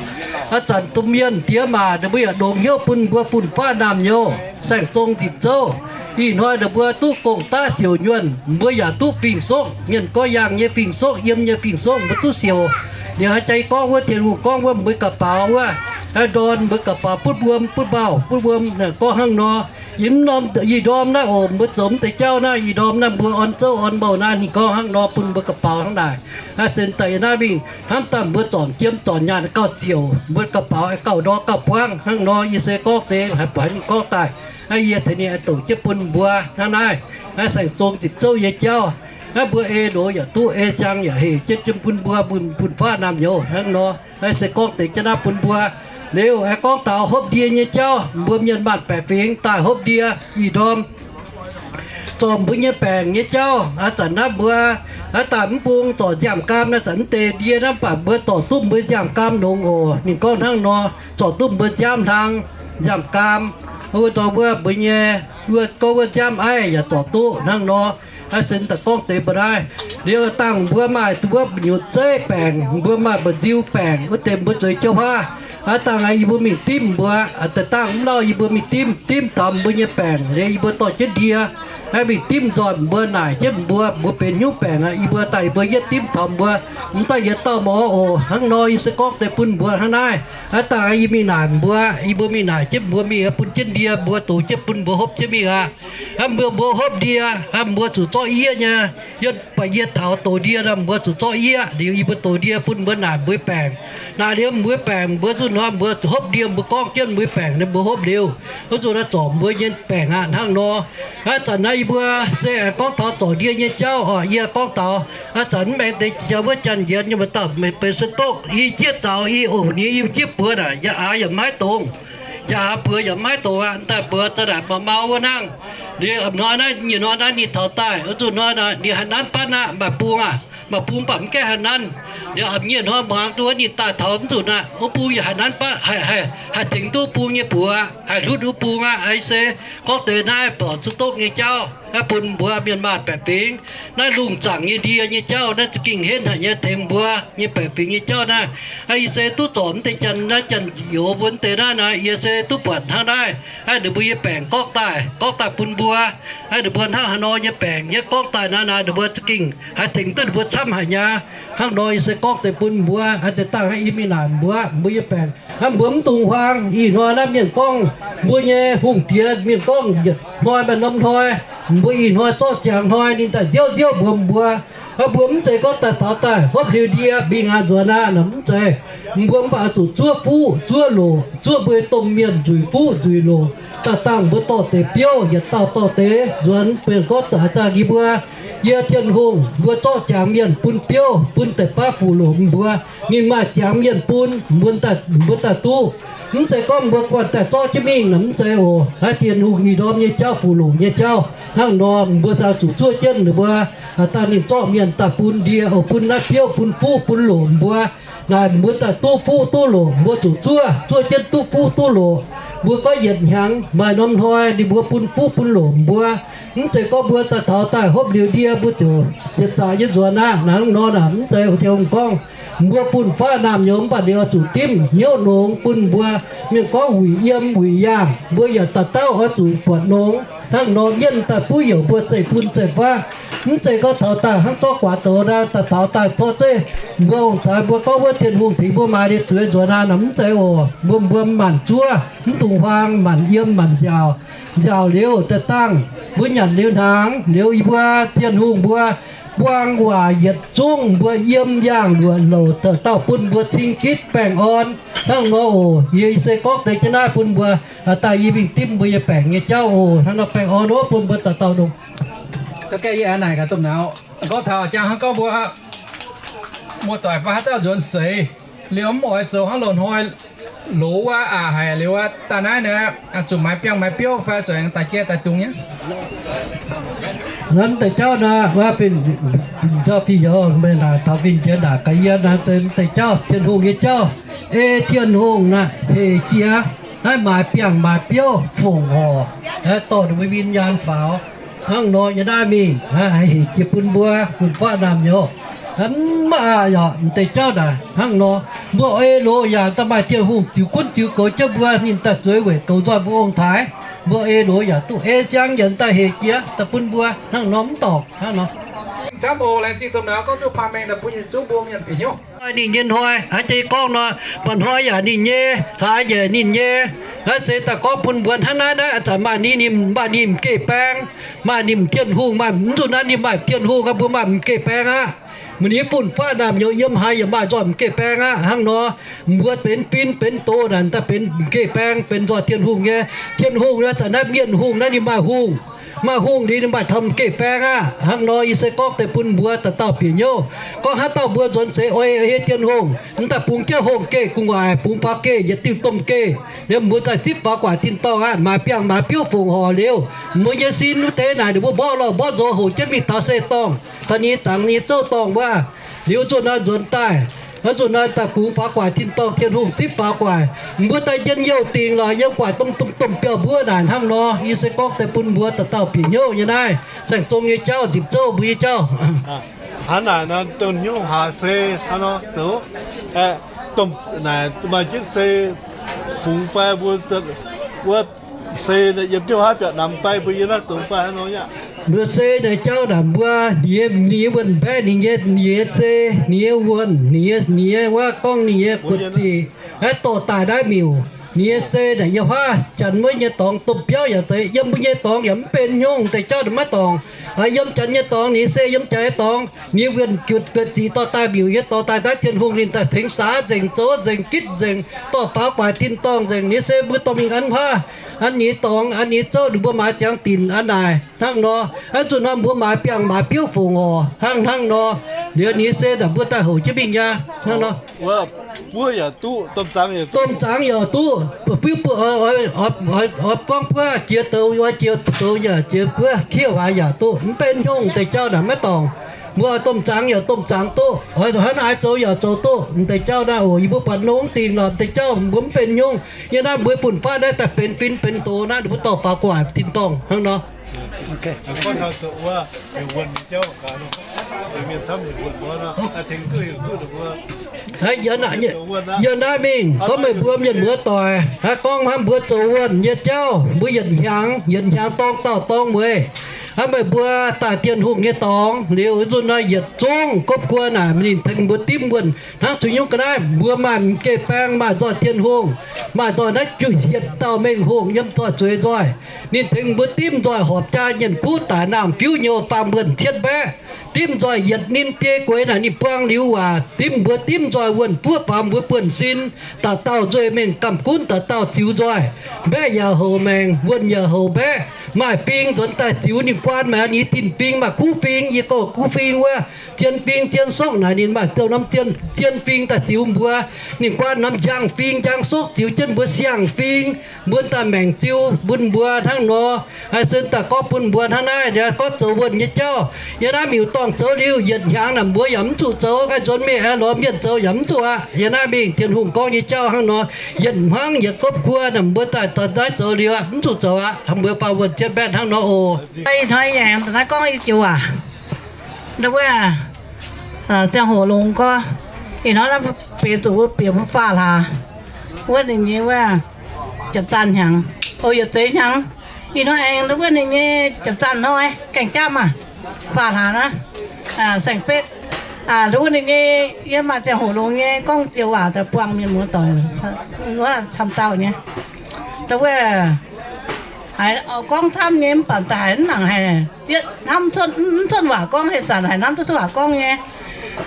Aa, zanc domh mienh diex maac ninh mbuo yaac longx hnyouv bun mbuo fun-faqv naamh nyouz saeng-zong nzipc zouv. Ih hnoi ninh mbuo duqv gong-daqv siouc nyuonh, mbuo yaac duqv fing-soqv, mienh gorx yangh nyei fing-soqv, yiem nyei fing-soqv mbuo duqv siouc. Liuz haaix jaax gorngv wuov Tin-Hungh gorngv wuov mbuo ga'baux wuov, ndorn mbuo ga'baux butv wuom, butv mbaauh butv wuom, gorngv hnangv nor. Yiem norm ih ndorm naaiv oc, mbuo zoux mv deix jauv naaiv, ih ndorm naaiv mbuo orn zouv orn mouh naaiv, ninh gorngv hnangv nor bun mbuo ga'baux hnangv naaic. Aa, se daaih yiem naaiv mingh hnamv daaih mbuo zornc jiem zornc nyaanh gauh ziouc, mbuo ga'baux gauh ndorm gauh buangv hnangv nor. Yie se gorngv deix haaix buatc ninh gorngv daaih, yie tengx ninh aengx douc jienv bun mbuo hnangv naaiv. Aa, saeng-zong nzipc zouv nyei jauv, aa, mbuo ei loz yaac duqv, ei siang yaac hec jienv, jienv bun mbuo, bun, bun fun-faqv naamh nyouz hnangv nor. Aa, se gorngv deix jienv naaiv bun mbuo. Liuz aengx gorngv taux hopv ndie nyei jauv, mbuo mienh maanh baeqc fingx daaih hopv ndie ih ndorm zorc mbuo nyei baengc nyei jauv. Aa, zanc naaiv mbuo aa, daaih mv bung zorc nziaamv-gaam naaiv, zanc mv deix ndie naaiv mv baac mbuo zorc duqv mbuo nziaamv-gaam longx oc. Ninh gorngv hnangv nor, zorc duqv mbuo nziaamv hlang, nziaamv-gaam, wuov ndorm wuov mbuo nyei, wuov gorngv wuov nziaamv aiv yaac zorc duqv hnangv nor. Aa, se daaih gorngv deix mbuo naaiv. Liuz dangh mbuo maaih wuov nyutc zeiv baengc, mbuo maaih mba'nziu baengc, wuov deix mbuo zueiz jiouv huaav. Aa, dangh yie mbuo mingh dimv mbuo, daaih dangh mv lauh yie mbuo mingh dimv, dimv taux mbuo nyei baengc liuz yie mbuo dorh jienv ndie, aa, mingh dimv nzoih mbuo, naaic jienv mbuo, mbuo benx hnyouv baengc aqv. Yie mbuo daaih yie mbuo yietv dimv taux mbuo, mv daaih yietc dauh mor oc. Hnangv nor yie se gorngv deix bun mbuo hnangv naaiv. Aa, dangh yie mingh naaic mbuo, yie mbuo mingh naaic jienv mbuo mingh, bun jienv ndie mbuo dox jienv bun mbuo hopv jienv mingh aqv. Aa, mbuo, mbuo hopv ndie, aa, mbuo zuqc zorqv yieqv nyei. Yie, baac yie taux dox ndie nor mbuo zuqc zorqv yieqv. Liuz yie mbuo dox ndie bun mbuo naaic mbuo baengc. Naaic liuz mbuo baengc, mbuo zuqc hnoi mbuo hopv ndie, mbuo gorngv jienv mbuo baengc, ninh mbuo hopv liuz, wuov zuqc naaiv zorc mbuo nyei baengc aqv. Hnangv nor, Hnangv zanc naaiv yie mbuo se aengx gorngv taux zorc ndie nyei jauv oc. Yie gorngv taux hnangv zanc mv maengx deix jauv wuov janx yienx nyei mbuo dauh benx se doqv i jieqv zaux i oc, ninh i jieqv buoz naaic, yaac aax yaac maiv dongz, yaac aax buoz yaac maiv dongz aqv. Daaih buoz za'naaic mau mau wuov hnangv. Liuz a'hnoi naaiv nyei hnoi naaiv ninh taux daaih, zuqc hnoi ninh haaix nanv batv aqv, maaih bung aqv, maaih bung mv baac mv gaengh haaix nanv. Liuz a'nyeic hnoi muangx duqv ninh daaih taux mv zuqc naaic, wuov bung yaac haaix nanv batv, haih tengx duqv bung nyei buoz, haih hlutv wuov bung aqv. Aa, se gorngv deix naaiv borqc zuqc doqv nyei jauv, naaiv bun mbuo mienh maanh baeqc fingx. Naaiv lungh zaangc nyei ndie nyei jauv naaiv za'gengh henv haic nyei, tengx mbuo nyei baeqc fingx nyei jauv naaiv. Aa, yie se duqv zorc mv deix janx naaiv janx youz mbuo mv deix naaiv naaic, yie se duqv buatc hnangv naaiv. Aa, ninh mbuo nyei baengc gorngv daaih, gorngv daaih bun mbuo. Aa, ninh mbuo hnangv haaix nor nyei baengc nyei gorngv daaih naaiv naaic, ninh mbuo za'gengh haih tengx duqv ninh mbuo camv haic nyei. Hnangv nor yie se gorngv deix bun mbuo, aa, deix dangh i mingh naaic mbuo, mbuo nyei baengc. Aa, mbuo mv dungx huaang. Ih hnoi naaiv mienh gorngv, mbuo nyei hungh diex mienh gorngv yietc hnoi maaih norm hnoi, mbuo ih hnoi zorqv ziangx hnoi ninh daaih nziouv nziouv mbuox mbuo. Aa, mbuo mv zeiz gorngv daaih taux daaih hopv liuz ndie mingh aqv nzuonx aqv nor, mv zeiz. Mbuo mv baac oix zuqc zuov fuqv zuov loqc, zuov mbuo domh mienh nzuic fuqv nzuic loqc. Daaih dangh mbuo dorh deix biouv, yietc dauh dorh deix nzuonx, benx gorngv daaih dangh yie mbuo, yie Tin-Hungh, mbuo zorqv ziangx mienh bun biouv, bun deix baav fuqv loqc mbuo. Ninh maaih ziangx mienh bun mbuo daaih, mbuo daaih duqv. Mv zeiz gorngv mbuo guanh daaih zorqv jienv mingh nor, mv zeiz oc. Naaiv Tin-Hungh ih ndorm nyei jauv, fuqv loqc nyei jauv. Hnangv nor mbuo daaih zuqc zuov jienv ninh mbuo, daaih ninh zorqv mienh daaih bun ndie oc, bun naaiv biouv, bun fuqv, bun loqc mbuo. Naaic mbuo daaih duqv fuqv duqv loqc, mbuo zuqc zuov, zuov jienv duqv fuqv duqv loqc. Mbuo gorngv yietc hnyangx maaih norm hnoi ninh mbuo bun fuqv bun loqc mbuo. Mv zeiz gorngv mbuo daaih taux daaih hopv liuz ndie mbuo ziouc yietc zaqc nyei nzuonx aqv. Naaiv nor naaic mv zeiz. Tin-Hungh gorngv, mbuo fun-faqv naamh nyouz mv baac ninh oix zuqc dimv hnyouv nongx bun mbuo. Mienh gorngv wuic yiem wuic yaangh, mbuo yaac dauh dauh oix zuqc buatc nongx. Hnangv nor mienh daaih buov youc mbuo zeiv-fun zeiv-faqv. Mv zeiz gorngv taux daaih hnangv zorqv guaax douz naaiv daaih taux daaih zorqv zeiv. Mbuo ong-taaix mbuo gorngv wuov Tin-Hungh tengx mbuo maaiz liuz zueiz nzuonx naaiv nor, mv zeiz oc. Mbuo, mbuo maanc zuov, mv dungx huaang, maanc yiem maanc nziaauc. Nziaauc liuz daaih dangh mbuo nyanc liuz hnaangx liuz, yie mbuo Tin-Hungh mbuo buang waac yietc zungv mbuo yiem yaangh luoqc louc dauh dauh bun mbuo cing gitv baengh orn. Hnangv nor oc. Yie se gorngv deix jienv naaiv bun mbuo, daaih yie mingh dimv mbuo nyei baengc nyei jauv oc. Hnangv nor baengh orn oc bun mbuo dauh dauh ndongc. Gorngv taux jangx hnangv gorngv mbuo muoz-doic fai haaix dauh nzuonx seix liuz mv oix zoux hnangv loz-hnoi loz wuov aqc haic liuz wuov, daaih naaiv naaic zuqc maaiz biangh maaiz biouv fai zuqc aengx daaih jai daaih dungz nyei. Naaiv deix jauv naaic, fingx youz meih naaic taux fingx jiex naaic gaax yie naaic, deix jauv Tin-Hungh nyei jauv, ei Tin-Hungh naaic hec jiex, naaiv maaiz biangh maaiz biouv fongc horc, dorh ninh mbuo win-nyaanh faaux. Hnangv nor yie naaiv mingh hec jiex bun mbuo fun-faqv naamh nyouz. Mv maaih aqc yaac deix jauv naaic hnangv nor, mbuo ei loz yaac daaih maaih Tin-Hungh ziux gunv ziux goux jienv mbuo, ninh daaih zueiz weic goux nzoih mbuo ong-taaix. Mbuo ei loz yaac duqv ei siang yienx daaih hec jiex daaih bun mbuo hnangv nor mv dorngc hnangv nor. Camv oc, laengz zingh domh nauz gorngv duqv paan mengh naaic bun yietc zungv mbuo mienh bieqc hnyouv. Ninh nyei hnoi, hnangv jiex gorngv nor, mba'hnoi yaac ninh nyei, hlaax yaac ninh nyei. Naaiv se daaih gorngv bun mbuo hnangv naaiv, naaiv zanc maaih ninh, ninh maaih ninh m'geh baeng, maaih ninh Tin-Hungh, maaih mv zuqc naaiv ninh maaih Tin-Hungh, mbuo maaih m'geh baeng aqv. Mv ninh fun-faqv naamh nyouz yiem haaix yaac maaih nzoih m'geh baeng aqv. Hnangv nor, mbuo benx fin benx doz naaic daaih benx m'geh baeng, benx nzoih Tin-Hungh nyei. Tin-Hungh naaiv zanc naaiv mienh hungh naaiv ninh maaih hungh, maaih hungh liuz ninh maaih taux m'geh baeng aqv. Hnangv nor yie se gorngv deix bun mbuo dauh dauh bieqc hnyouv. Gorngv haaix dauh mbuo nzuonx seix oix ei Tin-Hungh, mv daaih bungx jienv hungh geh gu'nguaaic, bungx faaux geh yietc diuh domh geh, liuz mbuo daaih zipv faaux guaax tin-dorngh aqv, maaiz biangh maaiz biouv fongc horc liuz, mbuo nyei sin wuov deix naaic ninh mbuo mborqv lorh mborqv nzox hoqc jienv mingh taux se dorngh, taux ninh nyei zangx nyei zouv dorngh wuov. Liuz zuqc nor nzuonx daaih, zuqc nor daaih bungx faaux guaax tin-dorngh, Tin-Hungh zipv faaux guaax. Mbuo daaih njien-youh dingc lorqc, yiem guaax domh domh domh biauv mbuov naaic hnangv nor. Yie se gorngv deix bun mbuo dauh dauh bieqc hnyouv nyei naaiv saeng-zong nyei jauv, nzipc zouv mbuo nyei jauv. Hnangv naaic nor, dongh hnyouv haaix se hnangv nor zoux, domh naaic maaih jienv se fungx fai mbuo, wuov se yiem jiouv haav biauc namx fai mbuo yiem naaiv zoux fai hnangv nor aqv. Mbuo se naaic jauv naaic mbuo, ninh nyei wuonh mbaeqv, ninh nyei, ninh nyei se, ninh nyei wuonh, ninh nyei, ninh nyei wuov gorngv ninh nyei guoqv ziqc, naaiv dorh daaih naaiv miuc. Ninh nyei se naaic yiem haav janx wuov nyei dorngx domh biauv yaac zeiz, yiem mbuo nyei dorngx yaac mv benx hnyouv deix jauv naaic maiv dorngc. Yiem janx nyei dorngx, ninh nyei se yiem janx nyei dorngx, ninh nyei wuonh guoqv ziqc dorh daaih miuc nyei, dorh daaih naaiv Tin-Hungh ninh daaih tengx saax nzengc, zoux nzengc, gitv nzengc, dorh faaux guaax tin-dorngh nzengc. Ninh nyei se mbuo dorh mingh an haav An nyei dorngx, an nyei zouv, ninh mbuo maaiz ziangx dinc an naaic hnangv nor. Aa, zuqc norm mbuo maaiz biangh maaiz biouv fongc oc, hnangv hnangv nor. Liuz ninh se daaih mbuo daaih houc jienv mingh nyei hnangv nor. Domh zaangc yaac duqv, oix gorngv buov jiex douz, oix jiex douz yaac jiex buov, kiev waac yaac duqv, mv benx hnyouv deix jauv naaic maiv dorngc. Mbuo domh zaangc yaac domh zaangc duqv, oix hnangv naaiv zoux yaac zoux duqv. M'deix jauv naaiv oc, yie mbuo buatc nongx dingc lorqc, m'deix jauv mbuo mv benx hnyouv. Yie naaiv mbuo fun-faqv naaiv daaih benx fin benx doz naaiv, ninh mbuo dorh faaux gu'nguaaic tin-dorngh hnangv nor. Yiem naaiv mingh gorngv meih mbuo mienh muoz doic, hnangv gorngv hnamv mbuo zoux wuonh nyei jauv, mbuo yietc hnyangx yietc hnyangx dorng dauh dorng mueiz. Hnamv meih mbuo daaih Tin-Hungh nyei dorngx liuz, nzunc naaiv yietc zungv gopv guon naaic ninh tengx mbuo dimv wuonh hnangv zuqc nyungc ga'naaiv. Mbuo maaih m'geh baeng, maaih nzoih Tin-Hungh, maaih nzoih naaiv juv hietc dauh mengh hungh yiem nzoih zueiz nzoih. Ninh tengx mbuo dimv nzoih horpc jaa nyienh kuv daic naamh fiuv nyouh faam wuonh cietv mbaeqv. Dimv nzoih yietc ninh biei gueix naaic ninh buang liuz waac dimv mbuo dimv nzoih wuonh fuoqv faaux mbuo buonv-sin. Dauh dauh nzueic mengh gamh gunv dauh dauh ziux nzoih. Mbaeqv yaac houc maengc, wuonh yaac houc mbaeqv. Maaih fing nzuonx daaih ziux ninh guaan maengc, ninh tin-fing maaih kuv fing, yie gorngv kuv fing wuov, zien fing zien sokv naaic ninh maaih douh norm zien, zien fing daaih ziux mbuo. Ninh guaan norm njang fing njang sokv ziux jienv mbuo siang fing. Mbuo daaih maengc ziux bun mbuo hnangv nor. Haaix sin daaih gorngv bun mbuo hnangv naaiv, gorngv zoux wuonh nyei jauv. Yiem naaiv miuc-dorngh zoux liuz, yietc hnyangx naaic mbuo yaac mv zuqc zoux. Nqaai nzuonx mingh aengx lorz mienh zoux yaac mv zuqc aqv. Yiem naaiv mingh Tin-Hungh gorngv nyei jauv hnangv nor, yietc hmuangv yietc gopv guon naaic mbuo daaih naaiv zoux liuz aqv, mv zuqc zoux aqv. Mbuo faaux wuonh jienv mbaeqv hnangv nor oc. Ih hnoi aengx da'naaiv gorngv i joux waac, ndau wuov ziangh hoc longx gorngv, ih hnoi naaiv benx zuqc mbuo bieqc mbuo faam hlaax wuov ninh nyei wuov, japc zanh hnyangx, o, yietc zeix hnyangx. Ih hnoi aengx ndau wuov ninh nyei japc zanh hnoi, gaengh japv maah, faam hlaax naaiv, saeng-betv, ndau wuov ninh nyei, yie maaih ziangh hoc longx nyei gorngv joux waac daaih buangh mienh muoz doic wuov camv dauh nyei. Ndau wuov haiz gorngv camv nyei mv baac daaih haiz mv nangc haic, hnamv mv cuotv waac gorngv, haaix zanc haiz hnamv duqv cuotv waac gorngv nyei.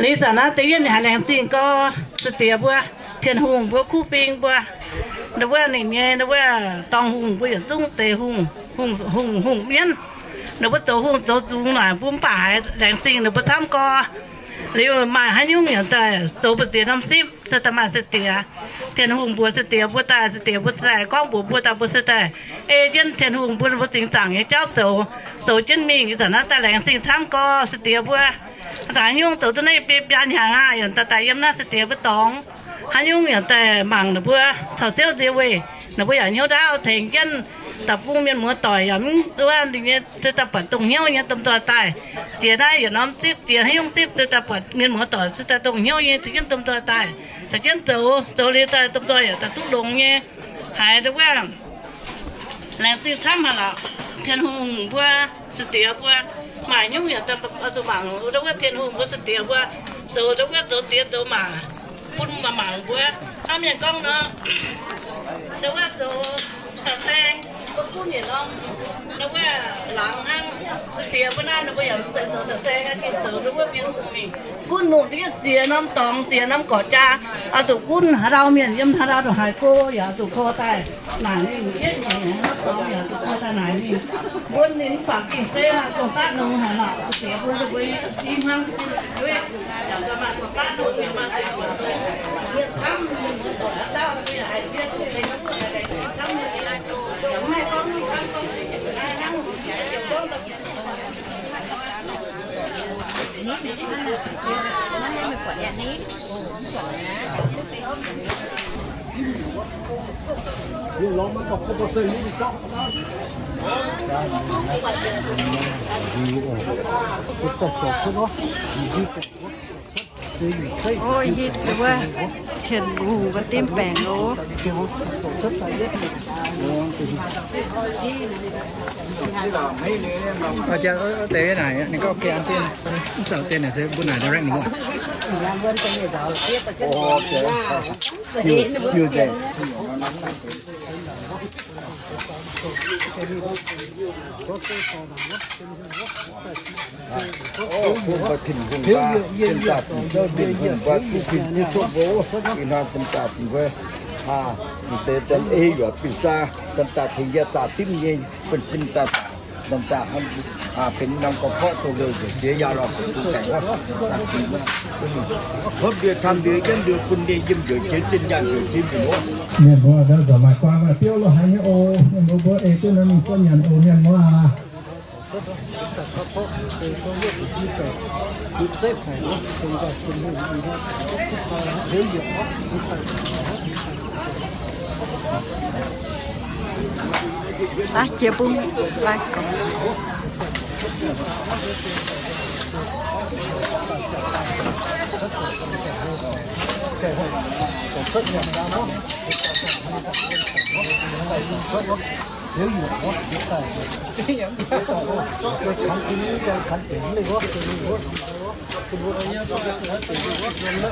Liuz zanc naaiv deix yietv ninh haiz laengz zingh gorx, se diex mbuo, Tin-Hungh mbuo, kuv fing mbuo, ndau wuov ninh nyei, ndau wuov dorngh hungh mbuo yietc zungv deix hungh, hungh, hungh mienv. Ninh mbuo zoux hungh zoux zungx naaic mbuo mv baac haiz laengz zingh ninh mbuo camv gorx. Liuz maaih haaix nyungc yaac daaih zoux mbu'ziex norm sipv, se daaih maaih se diex. Tin-Hungh mbuox se diex mbuo daaih, se diex mbuo daaih gorngv mbuox mbuo daaih, mbuo se daaih ei jienv Tin-Hungh mbuo, mbuo zingx zaangc nyei jauv zoux, zoux jienv mingh. Ih zanc naaiv daaih laengz zingh camv gorx se diex mbuo. Daaih haaix nyungc zoux duqv naaiv biei biaa hnyangx aqv, yaac daaih daaih yiem naaiv se diex mbuo dorngx. Haaix nyungc yaac daaih mangc ninh mbuo caux Ziouv nzie weih, ninh mbuo yaac hnyouv ndaauv tengx jienv da'bung mienh muoz doic yaac mv wuov ninh nyei se daaih buatc dongh hnyouv nyei domh nzoih daaih. Jiex naaiv yietc norm zipv, jiex haaix nyungc zipv se daaih buatc mienh muoz doic se daaih dongh hnyouv nyei, tengx jienv domh nzoih daaih, caux jienv zoux, zoux liuz daaih domh nzoih yaac daaih duqv longx nyei. Haiz ndau wuov laengz zingh camv haic lorqc. Tin-Hungh mbuo, se diex mbuo, maaih nyungc yaac daaih oix zuqc mangc ndau wuov Tin-Hungh mbuo, se diex mbuo, zoux ndau wuov zoux diex zoux maac bun maac mangc mbuo. Hnangv mienh gorngv nor, ndau wuov zoux taux saeng, mbuo gunv yietc norm ndau wuov laangz hnangv. Se diex mbuo naaiv ninh mbuo yaac mv zeiz zoux taux saeng aqv, gengh zoux ndau wuov mienh hungh mingh gunv lungh ndiev ziex norm dorngx, ziex norm gorqv jaa, oix zuqc gunv haaix ndau mienh yiem haaix ndau ndongc haaix go yaac oix zuqc koi daaih naaic mingh, yietv hnyangx haaix norm dorngx yaac oix zuqc koi daaih naaic mingh. Mbuo ninh mv baac gengh se dongh daav nongx haic lorqc, se diex mbuo, mbuo i hmuangv, yaac maaih dongh daav nongx, yaac maaih dongh daav nongx, yaac maaih dongh daav nongx. Ov, hitv wuov Tin-Hungh wuov dimv baengc ov. Ov, jaa, deix naaic, ninh gorngv gan dien, mv zaux dien naaic se mbuo naaic direct ninh wuov. Bun mbuo Tin-Hungh mbuo, Tin-Hungh mbuo, kuv fing kuv cuotv mbuo, ih hnoi Tin-Hungh mbuo, Aa, deix daaih ei yuoqc bin zaa, daaih tengx yie zaac dimv nyei, bun zinh daaih, daaih, daaih, aa, benx norm gorx-gorqv dongh liouh nzunc jiex yaac lorz duqv deix aqv. Hopv ndie, camv ndie, yiemv ndie, bun ndie yiem njoux jiex zinh nyaanh njoux jiex mienh wuov. Mienh mbuo ndau nzorc maaih guaan maaih biouv lo haaix nyei oc. Mienh mbuo mbuo ei duqv naaiv mingh zorqv nyanc oc mienh mbuo aac. Aav, jiex bung lai gorngv.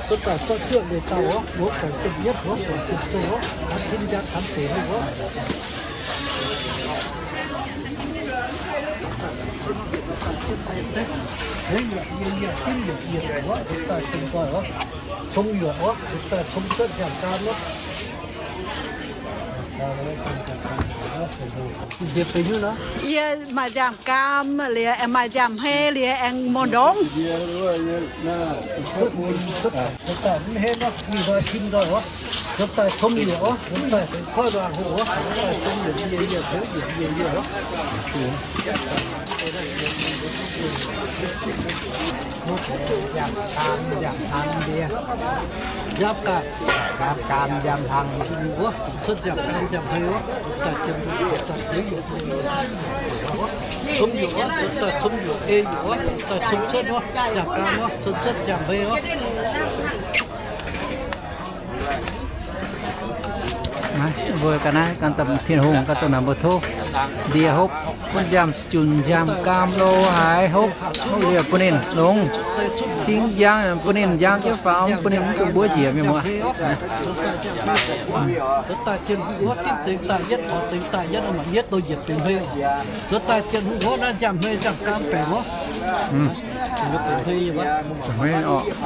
Cuotv daaih zorqv juoqv leiz dauh oc, mbuo guangc jienv yietv, mbuo guangc jienv zoh oc, hnamv jienv jaa hnamv deix oc. Heuc yie, yie, yie, yie, yie, oc, cuotv daaih cong doic oc, cong yuoqc oc, cuotv daaih cong cuotv nziaamc gaam oc. Yie maaih nziaamv-gaam liuz, aengx maaih nziaamv-hei liuz, aengx mouc ndongx. Nziaamv-gaam, nziaamv-hlang, nziaamv-hei oc, cuotv nziaamv-gaam nziaamv-hei oc, daaih jienv, daaih deix yuoqc, cong yuoqc oc, daaih cong yuoqc, ei yuoqc oc, daaih cong cuotv oc, nziaamv-gaam oc, cong cuotv nziaamv-hei oc. Naaiv mbuo ga'naaiv gan dapc Tin-Hungh gan dongh naaic mbuo tov ndie hopv bun nziaamv junc nziaamv gaam lo haaix hopv, hopv liuz bun ninh longx, dingh njang bun ninh njang jienv faaux, bun ninh mv dungx mbuov njiec mienh muoz. Zuov daaih Tin-Hungh hopv naaiv nziaamv-hmei nziaamv gaam baengc oc.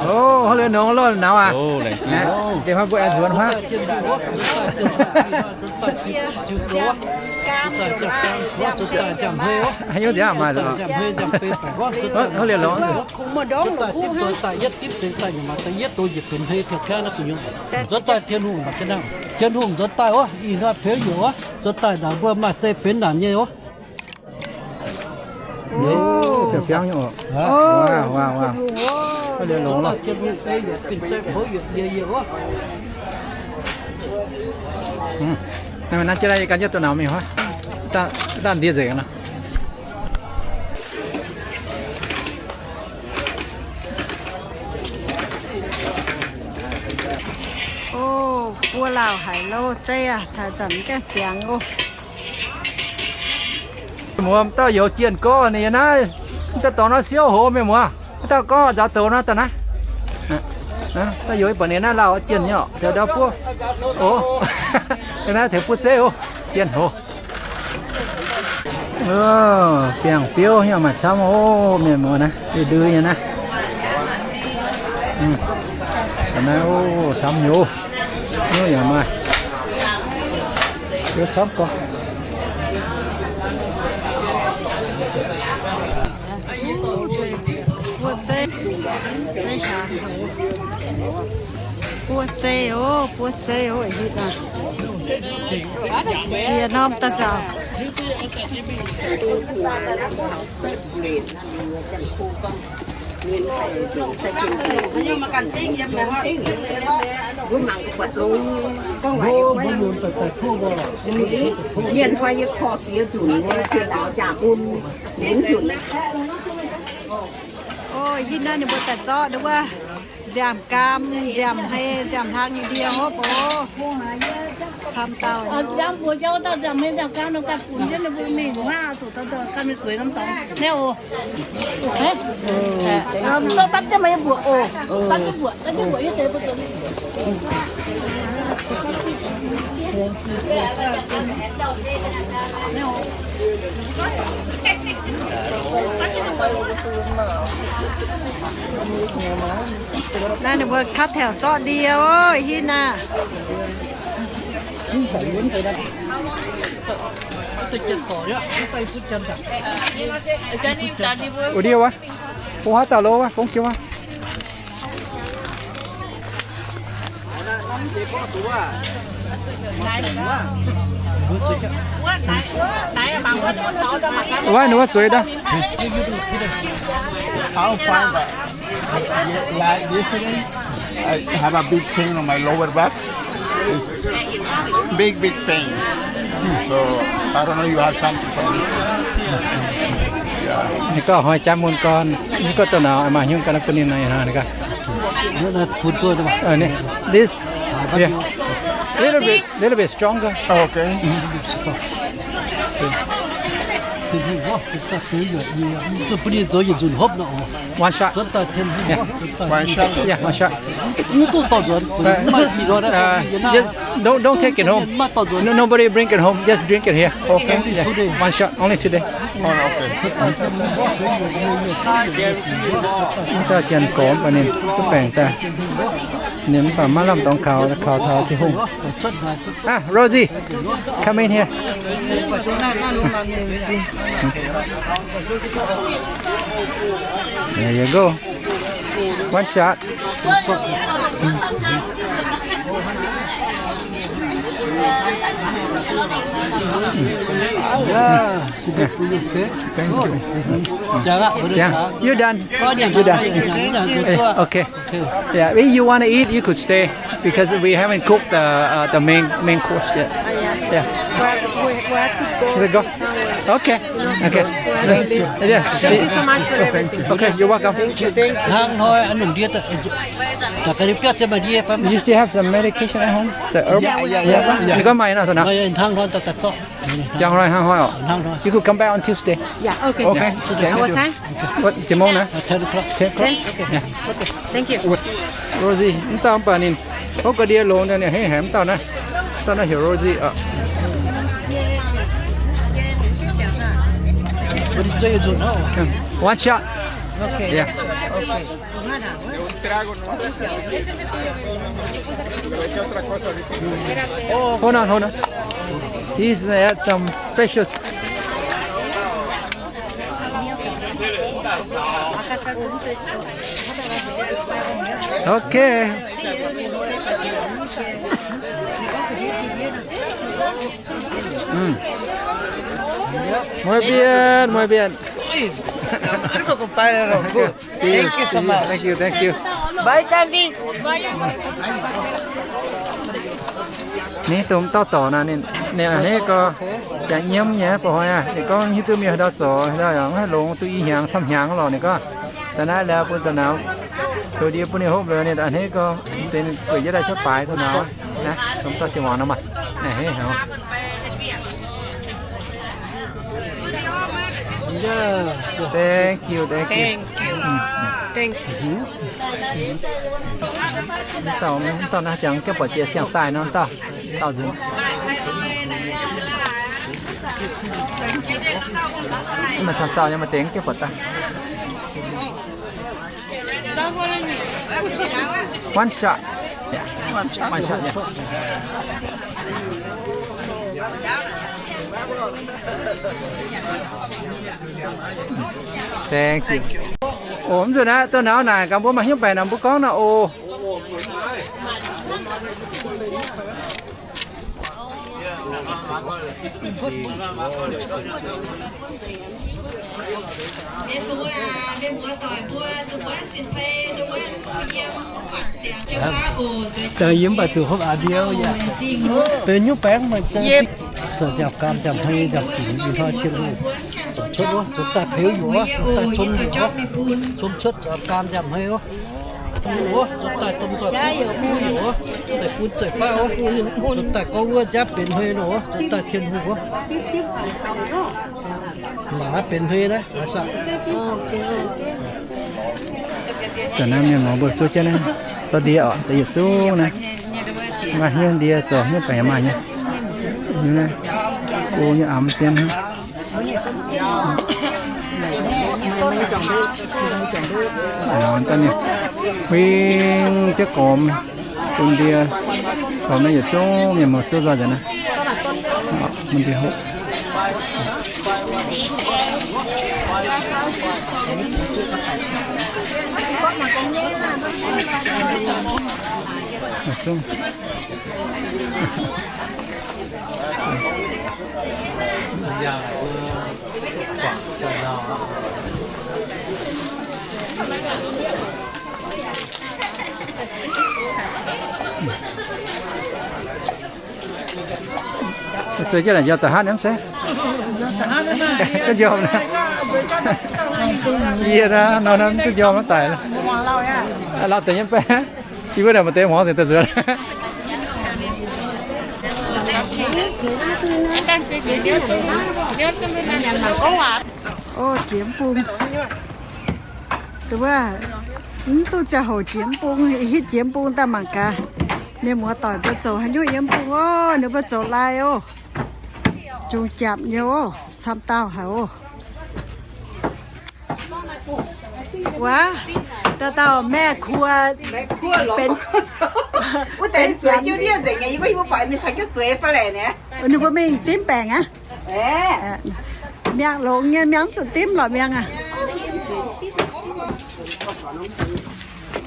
Hopv liuz nongx loh nauz aac. Deix hnoi mbuo aengx nzuonx huaav. Haaix nyungc nziaamv maaih zoc. Hopv liuz longx. Zuov daaih Tin-Hungh maaih jienv naaiv. Tin-Hungh nzuonx daaih oc, ih hnoi peux yuoqc oc, zuov daaih naaic mbuo maaih zeiv benx naanc nyei oc. Naaiv jienv naaiv yie gan jienv doh nauz mingh huaav, daaih ndie nzengc nor. Ov, buov lauh haic lo zeiv aac, taux zanc gaengh ziangx oc. Mienh muoz, dauh youz jienh gorx ninh yiem naaiv, daaih dorngx naaiv siouv hoz mienh muoz. Dauh gorngv nzaaux douz nor daaih naaiv. Dauh youz buatc ninh naaiv lauh jienh nyei oc, taux ndau buov. Ov, naaiv tengx buov zeiv oc, jienh hoz. Biangh biouv nyei maaih camv oc, mienh muoz naaiv, ndui nyei naaiv. Naaiv oc, camv nyei oc. Yaac maaih biouv camv gorx. Buov zeiv, buov zeiv oc, buov zeiv oc, hitv naaiv. Ziex norm daaih nzauc. Mienh fai yie korv ziex nzunc nyei, ziex lauz jaa bun nzengc nzunc. Ov, hitv naaiv ninh mbuo daaih zorqv wuov nziaamv-gaam, nziaamv-hei, nziaamv-hlang nyei ndie hopv oc. Camv dauh nyei. Naaiv ninh mbuo คัดแถว zorqv ndie oc, hitv naaiv. Wuov ndiev wuov, bung haaix dauh lo wuov, bung jienv wuov. Wuov, ninh wuov zueiz daaih. How far? Like yesterday, I have a big pain on my lower back. It's big, big pain. So, I don't know, you have something for me. Yeah. Ninh gorngv hnoi jaav mun gorn, ninh gorngv dongh nauz maaih hnyouv ganh bun ninh naaic, ninh gorngv. This, yeah. Little bit, little bit stronger. Okay. One shot. Yeah. One shot. Yeah, one shot. Uh, just don't, don't take it home. No, nobody bring it home. Just drink it here. Okay. Yeah. One shot, only today. Oh, okay. Mv dauh janx gormx baac ninh duqv baengc daaih. Ninh mv baac maiv lamh dorngx kaux, kaux taux Tin-Hungh. Ah, Rosie, come in here. There you go. One shot. Yeah. Thank you. Yeah, you done. You done. Eh, okay. Yeah, if you wanna eat, you could stay because we haven't cooked the, uh, the main, main course yet. Yeah. We go. Okay. Okay. Thank you. Yeah. Thank you so much for everything. Okay, you're welcome. Hnangv hnoi aqv, lungh ndiev daaih. You still have some medication at home? The herb? Yeah, yeah, yeah. Ninh gorngv maaih nor, so nor. Hnangv hnoi daaih zorqv. Hnangv hnoi, hnangv hnoi oc. Hnangv hnoi. You could come back on Tuesday. Yeah, okay. Okay. Thank you. What time? What, กี่โมงนะ? Uh, ten o'clock. Ten o'clock? Ten? Okay. Yeah. Okay. Thank you. Rosie, mv dauh mv baac ninh hopv ga'ndiev longx daaih, ninh hei haic mv dauh naaiv. Dauh naaiv heuc Rosie oc. One shot. Okay. Yeah. Okay. Hold on, hold on. He's at some special. Okay. Mm. Muy bien, muy bien. Good. Thank you so much. Thank you, thank you. Bye, Candy. Ninh dongh dauh dorc naaic, ninh a'hneiv gorx, jangx nyiemv nyei, ba'hnoi aac, ninh gorngv hiuv duqv mienh haaix dauh zoux, haaix dauh yaac mv haih longx, duqv i hnyangx camv hnyangx lorqc. Ninh gorngv da'naaiv liuz bun da'nauz, zoux ndie bun ninh hopv liuz, ninh a'hneiv gorx, deix ninh gueic jienv daaih cuotv baaix da'nauz, naaiv dongh dauh jiex muangx nor maah, a'hneiv haic. Thank you, thank you. Thank you. Mv dauh, mv dauh naaiv jangx jienv buatc jiex siang-daaih nor, mv dauh, dauh nzunc. Mv maaih camv dauh nyei, maaih deix jienv buatc daaih. One shot. Yeah. One shot, yeah. Thank you. Oc, mv nzunc naaiv, dongh nauz naaic, gaax mbuo maaih hnyouv baengc nor mbuo gorngv nor oc. Daaih yie mv baac zuqc hopv aax mbiauh yaac benx nyungc baengc maaih zoux nziaamv-gaam nziaamv-hmei nziaamv-dingc ih hnoi Tin-Hungh cuotv wuov, zuqc daaih peux yaac wuov, zuqc daaih com yaac wuov, com cuotv nziaamv-gaam nziaamv-hmei wuov. Wuov, zuqc daaih domh nzoih kuv yaac wuov, daaih bun zeiv baav wuov, zuqc daaih gorngv wuov nziaamv benx hmei nor wuov, zuqc daaih Tin-Hungh wuov. Maac benx hmei naaiv, maac saah. Da'naaiv mienh muoz mbuo zuov jienv naaiv, zorqv ndie oc, da'yietc zungv naaiv. Maaih hnyouv ndie zoux hnyouv baengc maaih nyei. Nyei naaiv, o nyei amx zien hnangv. Huing jienv gormx bun ndie. Gormx naaiv yietc zungv mienh muoz-doic nzengc naaiv. Mv baac hoqc. Yietc zungv. Zueiz jienv naaic njoux da'hnangv nyei mv se? Duqv njoux naaiv. Yie naaiv nor naaiv duqv njoux naaiv daic. Lauh deix nyei baeqc. Yie mbuo naaic maaih deix hmuangx zengc daaih nzuonx. O, jiex mv bung. Wuov, mv duqv ziangh hoc jiex mv bung, hitv jiex mv bung daaih mangc gaax. Mienh muoz-doic mbuo zoux haaix nyungc yiem mv bung oc. Ninh mbuo zoux lai oc. Jungx japc nyei oc. Camv dauh haic oc. Wuov, dauh dauh แม่ครัว benx, benx zueiz jienv nzengc, ninh mbuo mingh dimv baengc aqv. Miangh longx nyei, miangh zuqc dimv lorqc miangh aqv.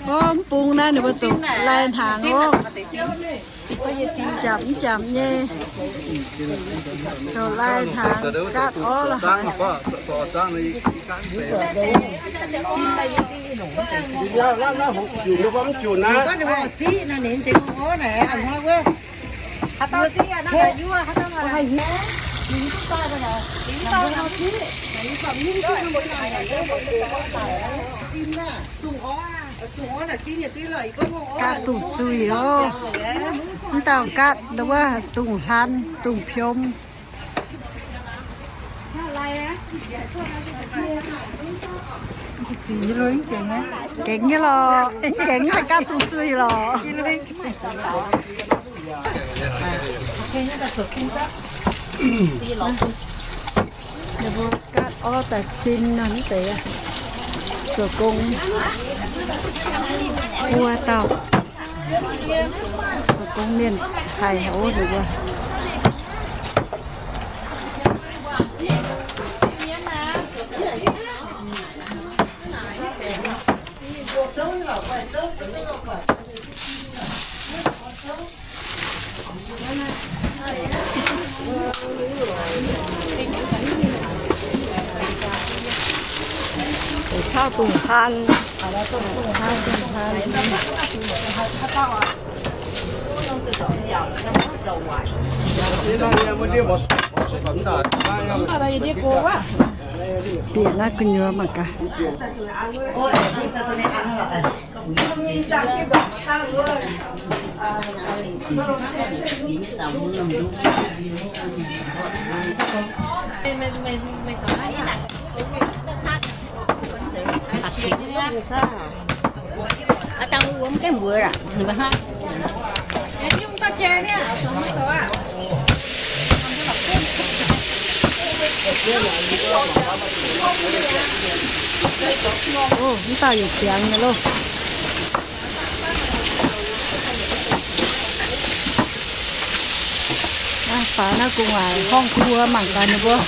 O, mv bung naaiv ninh mbuo zoux lai hnaangx oc. Japc mv japc nyei, zoux lai hnaangx gaatv orv lorqc. Gaatv dungz zuih oc. Mv dauh gaatv wuov dungz hlan, dungz piom. Gengx nyei lorqc, mv gengx haih gaatv dungz zuih lorqc. Ninh mbuo gaatv orv daaih zinh nor mv deix, zoux gong wuov dauh, zoux gong mienh haic wuov ninh mbuo. Taux dungz hlan, taux dungz hlan. Bieqc naaiv gu'nyuoz mangc gaax. O, mv dauh yietc ziangx nyei loh. Faaux naaiv gu'nguaaic ห้องครัว mangc gaax ninh mbuo.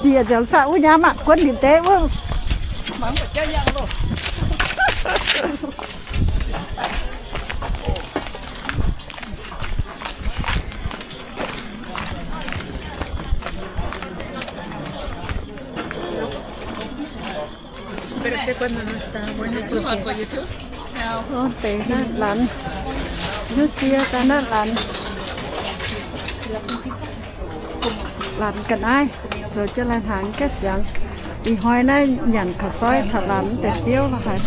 Ziec nziaauc saah wuov nyaam maah, guonv ndin deix wuov. Deix naaiv lanz, hiuv sie daaih naaiv lanz. Lanz ga'naaiv, zoux jienv lai hnaangx gaeqv ziangx. Ih hnoi naaiv nyanc ข้าวซอย taux lanz deix biouv lorqc haic.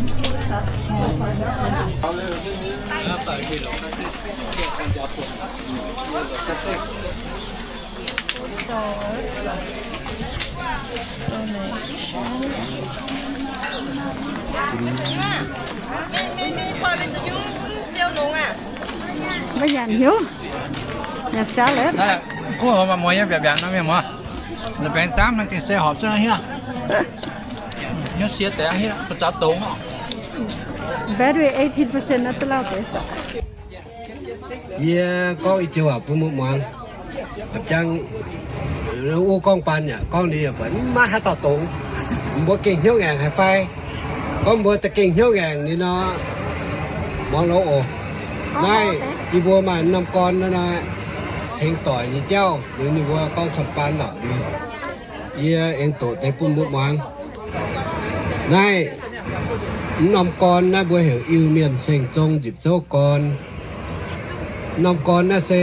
Maiv nyanc hnyouv, nyanc jaav lorqc. Kuv maaih muoz yiem biauv-biauv nor mienh muoz. La'baengx zaamv naaiv gengh se horpc zunv hiuv. Hnyouv sie deix hiuv, ba'zaux dongz oc. Battery eighteen percent naaiv duqv lauh deix. Yie gorngv i joux waac bun mbuo muangx. A'jang, wuov gorngv baan yaac gorngv ninh yaac buatc maiv haaix dauh dongz. Mbuo gengh hnyouv ngaengc haic fai? Gorngv mbuo da'gengh hnyouv ngaengc ninh nor, muangx lorqc oc. Naaiv yie mbuo maaih norm gorn naaiv, tengx doic nyei jauv, ninh mbuo gorngv camv baan lorqc. Yie aengx doqc deix bun mbuo muangx. Naaiv norm gorn naaiv mbuo heuc Iu-Mienh Seng-Zong Nzipc Zouv Gorn. Norm gorn naaiv se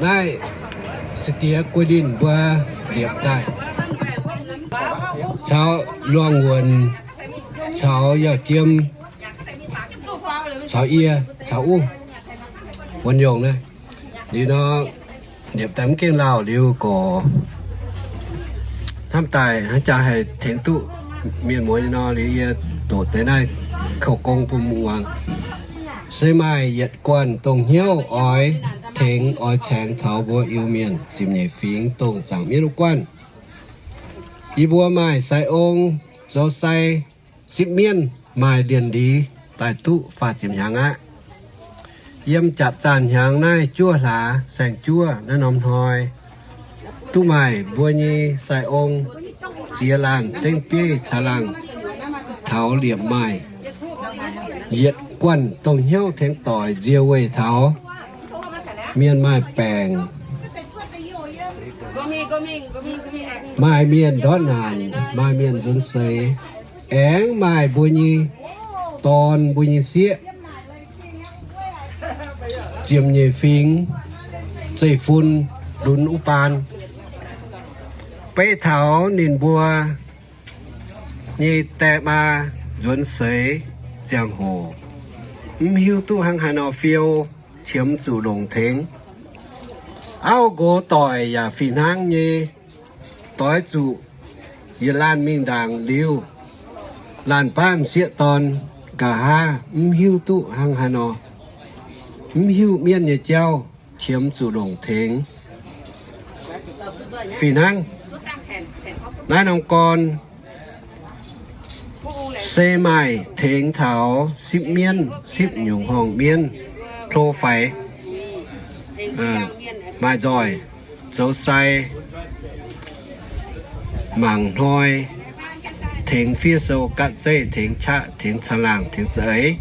naaiv se diex guei linh mbuo liepc daaih, caux luangh wuonc, caux yauh jiem, caux yie, caux uv wuonc yongh naaiv. Liuz nor, liepc daaih mv gengh lauh liuz gox hnamv daaih hnangv jaa haih tengx duqv mienh muoz nor, liuz yie doqc deix naaiv kouv gong bun muangx. Se maaih yietc guanh dongh hnyouv oix tengx oix caengx taux mbuo Iu-Mienh ziepc nyeic fingx dongh zaangc mienv wuov guanh. Yie mbuo maaih sai ong, zoux sai, sipv mienv, maaih lienh liz daaih duqv faah ziepc hnyangx aqv. Yiem jatc zaanh hnyangx naaiv juov hlaax saeng-juov naaiv norm hnoi, duqv maaih mbuo nyei sai ong ziex laanh dengv bieiv caangh laangh taux liepc maaih yietc guanh dongh hnyouv tengx doic nzie weih taux mienh maaih baengc, maaih mienh ndortv naanc, maaih mienh nzuonx seix, aengx maaih mbuo nyei dorn, mbuo nyei sieqv, ziepc nyeic fingx, zeiv-fun, lunx wuov baan. Beiv taux ninh mbuo nyei die maa nzuonx seix ziangh hoc, mv hiuv duqv hnangv haaix nor fiou, qiemx zuqc longc tengx. Auv nqox doic yaac fih hnangv nyei, doix zuqc yietc laanh mingh ndaangc liuz, laanh baav m'sieqv dorn nqa'haav mv hiuv duqv hnangv haaix nor, mv hiuv mienv nyei jauv, qiemx zuqc longc tengx. Fih hnangv naaiv norm gorn se maaih tengx taux sipv mienv, sipv nyungc horngh mienv, hlo faix, maaih nzoih, zoux sai, mangc hnoi, tengx fiev sou, gatv zeiv, tengx qaqv, tengx caangh laangh, tengx za'eix.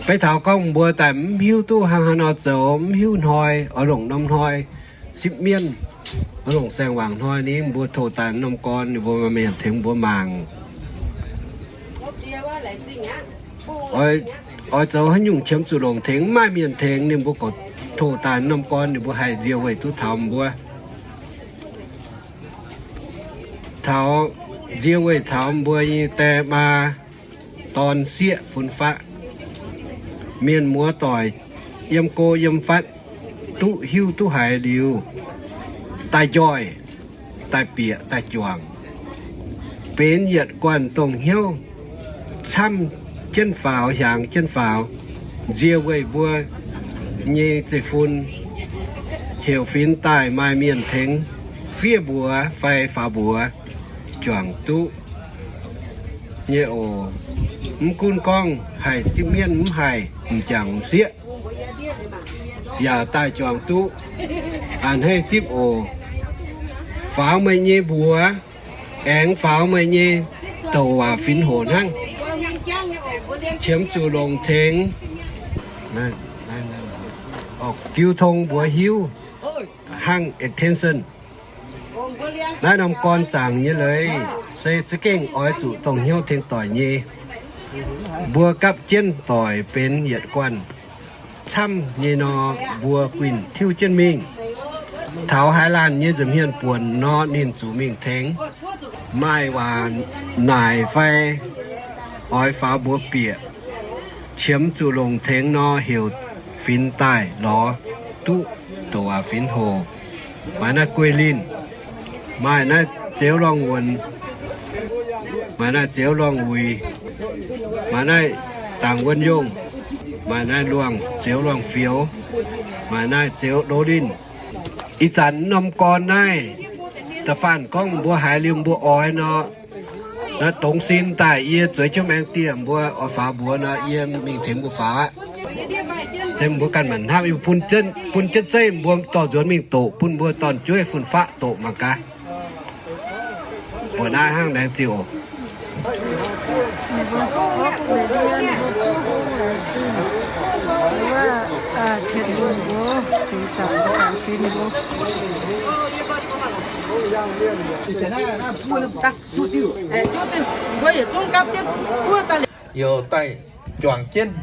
Beiv taux gorngv mbuo daaih mv hiuv duqv hnangv haaix nor zoux, mv hiuv hnoi, oix longc norm hnoi, sipv mienv, oix longc saeng-wangc hnoi ni, mbuo tov daaih norm gorn, ninh mbuo maaih mienh tengx mbuo mangc. Oix, oix zoux haaix nyungc qiemx zuqc longc tengx, mv maaih mienh tengx, ninh mbuo gorqv tov daaih norm gorn, ninh mbuo haih nzie weih duqv taux mbuo. Taux nzie weih taux mbuo nyei die maa, dorn sieqv fun faqv, mienh muoz doic yiem go yiem fatv, duqv hiuv duqv haiz liuz, daaih njoih, daaih bieqc, daaih juangc, benx yietc guanh dongh hnyouv camv jienv faaux, hiaangx jienv faaux, nzie weih mbuo nyei zeiv-fun, heuc finx daaih maaih mienh tengx fiev mbuox fai faaux mbuox juangc duqv nyei oc. Mv gunv gorngv haih sipv mienv mv haih m'jangc m'sieqv, yaac daaih juangc duqv. A'hneiv zipv oc. Faaux meih nyei mbuox, aengx faaux meih nyei douc waac finx hoc hnangv. Qiemx zuqc longc tengx. Jiu tong mbuox hiuv hnangv attention. Naaiv norm gorn zaangc nyei leiz se za'gengh oix zuqc dongh hnyouv tengx doic nyei. Mbuo gapv jienv doic benx yietc guanh camv nyei nor, mbuo guinh tiuv jienv mingh. Taux haaix laanh nyei nza'hmien buonc nor, ninh zuqc mingh tengx. Maaih waac naaic fai oix faaux mbuox bieqc, qiemx zuqc longc tengx nor, heuc finx daaih lorz duqv douc waac finx hoc. Maaih naaiv guei linh, maaih naaiv zeux lorngh wuonc, Maaih naaiv Ziouv Luangh Wuic, maaih naaiv Dangc Wuonh Yongh, maaih naaiv Luangh, Ziouv Luangh Fioux, maaih naaiv Ziouv Ndo Linh. Ih zanc norm gorn naaiv, da'faanh gorngv mbuo haiz liuz mbuo oix nor, naaiv dongz sin daaih yie zueiz jienv maengx dieh mbuo oix faaux mbuox nor, yie mingh tengx mbuo faaux aqv. Se mbuo ganh maanc hnamv, bun jienv zeiv mbuo dorh nzuonx mingh doqc, bun mbuo dorn-jueiv fun-faqv doqc mangc gaax. Mbuo naaiv hnangv laengz zingh oc. Youc daaih juangc jienv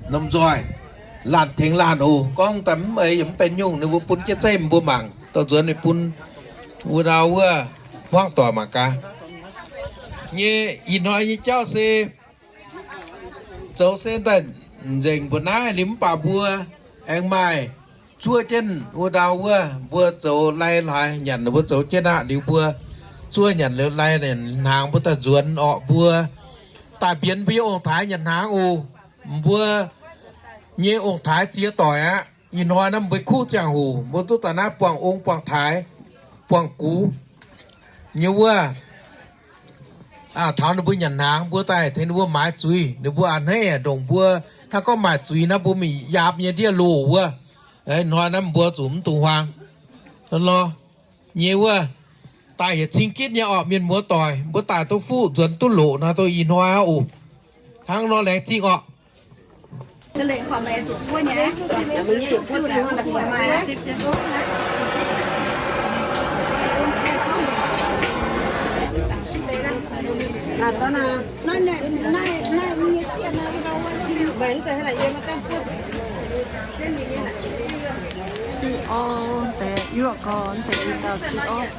norm nzoih, laanh tengx laanh oc. Gorngv daaih mv eix yaac mv benx nyungc, ninh mbuo bun jienv zeiv mbuo mangc, dorh nzuonx ninh bun wuov ndau wuov hmuangv doic mangc gaax. Nyei ih hnoi nyei jauv se zoux se daaih nzengc mbuo naaiv liuz mv baac mbuo aengx maaih zuov jienv wuov ndau wuov, mbuo zoux lai hlaaix nyanc, mbuo zoux jienv aqv liuz mbuo zuov nyanc liuz lai nyanc hnaangx mbuo daaih nzuonx orqc. Mbuo daaih mbienx mbuo nyei ong-taaix nyanc hnaangx oc. Mbuo nyei ong-taaix ziex doic aqv. Ih hnoi naaiv mbuo kuv ziangh hoc mbuo duqv daaih naaiv buangh ong buangh taaix, buangh gux nyei wuov, taux ninh mbuo nyanc hnaangx, mbuo daaih tengx ninh mbuo maaiz zuiz. Ninh mbuo a'hneiv ndongc mbuo hnangv gorngv maaih zuiz naaiv, mbuo mingh yaam nyei ndiev loh wuov. Ih hnoi naaiv mbuo zuqc mv dungx huaang nor nyei wuov. Daaih yietc cing gitv nyei orqc, mienh muoz doic, mbuo daaih duqv fuqv nzuonx duqv loqc nor, duqv ih hnoi aqv oc. Hnangv nor laengz zingh orqc. Ziqv orv deix yuoqv gorn deix i dauh ziqv orv.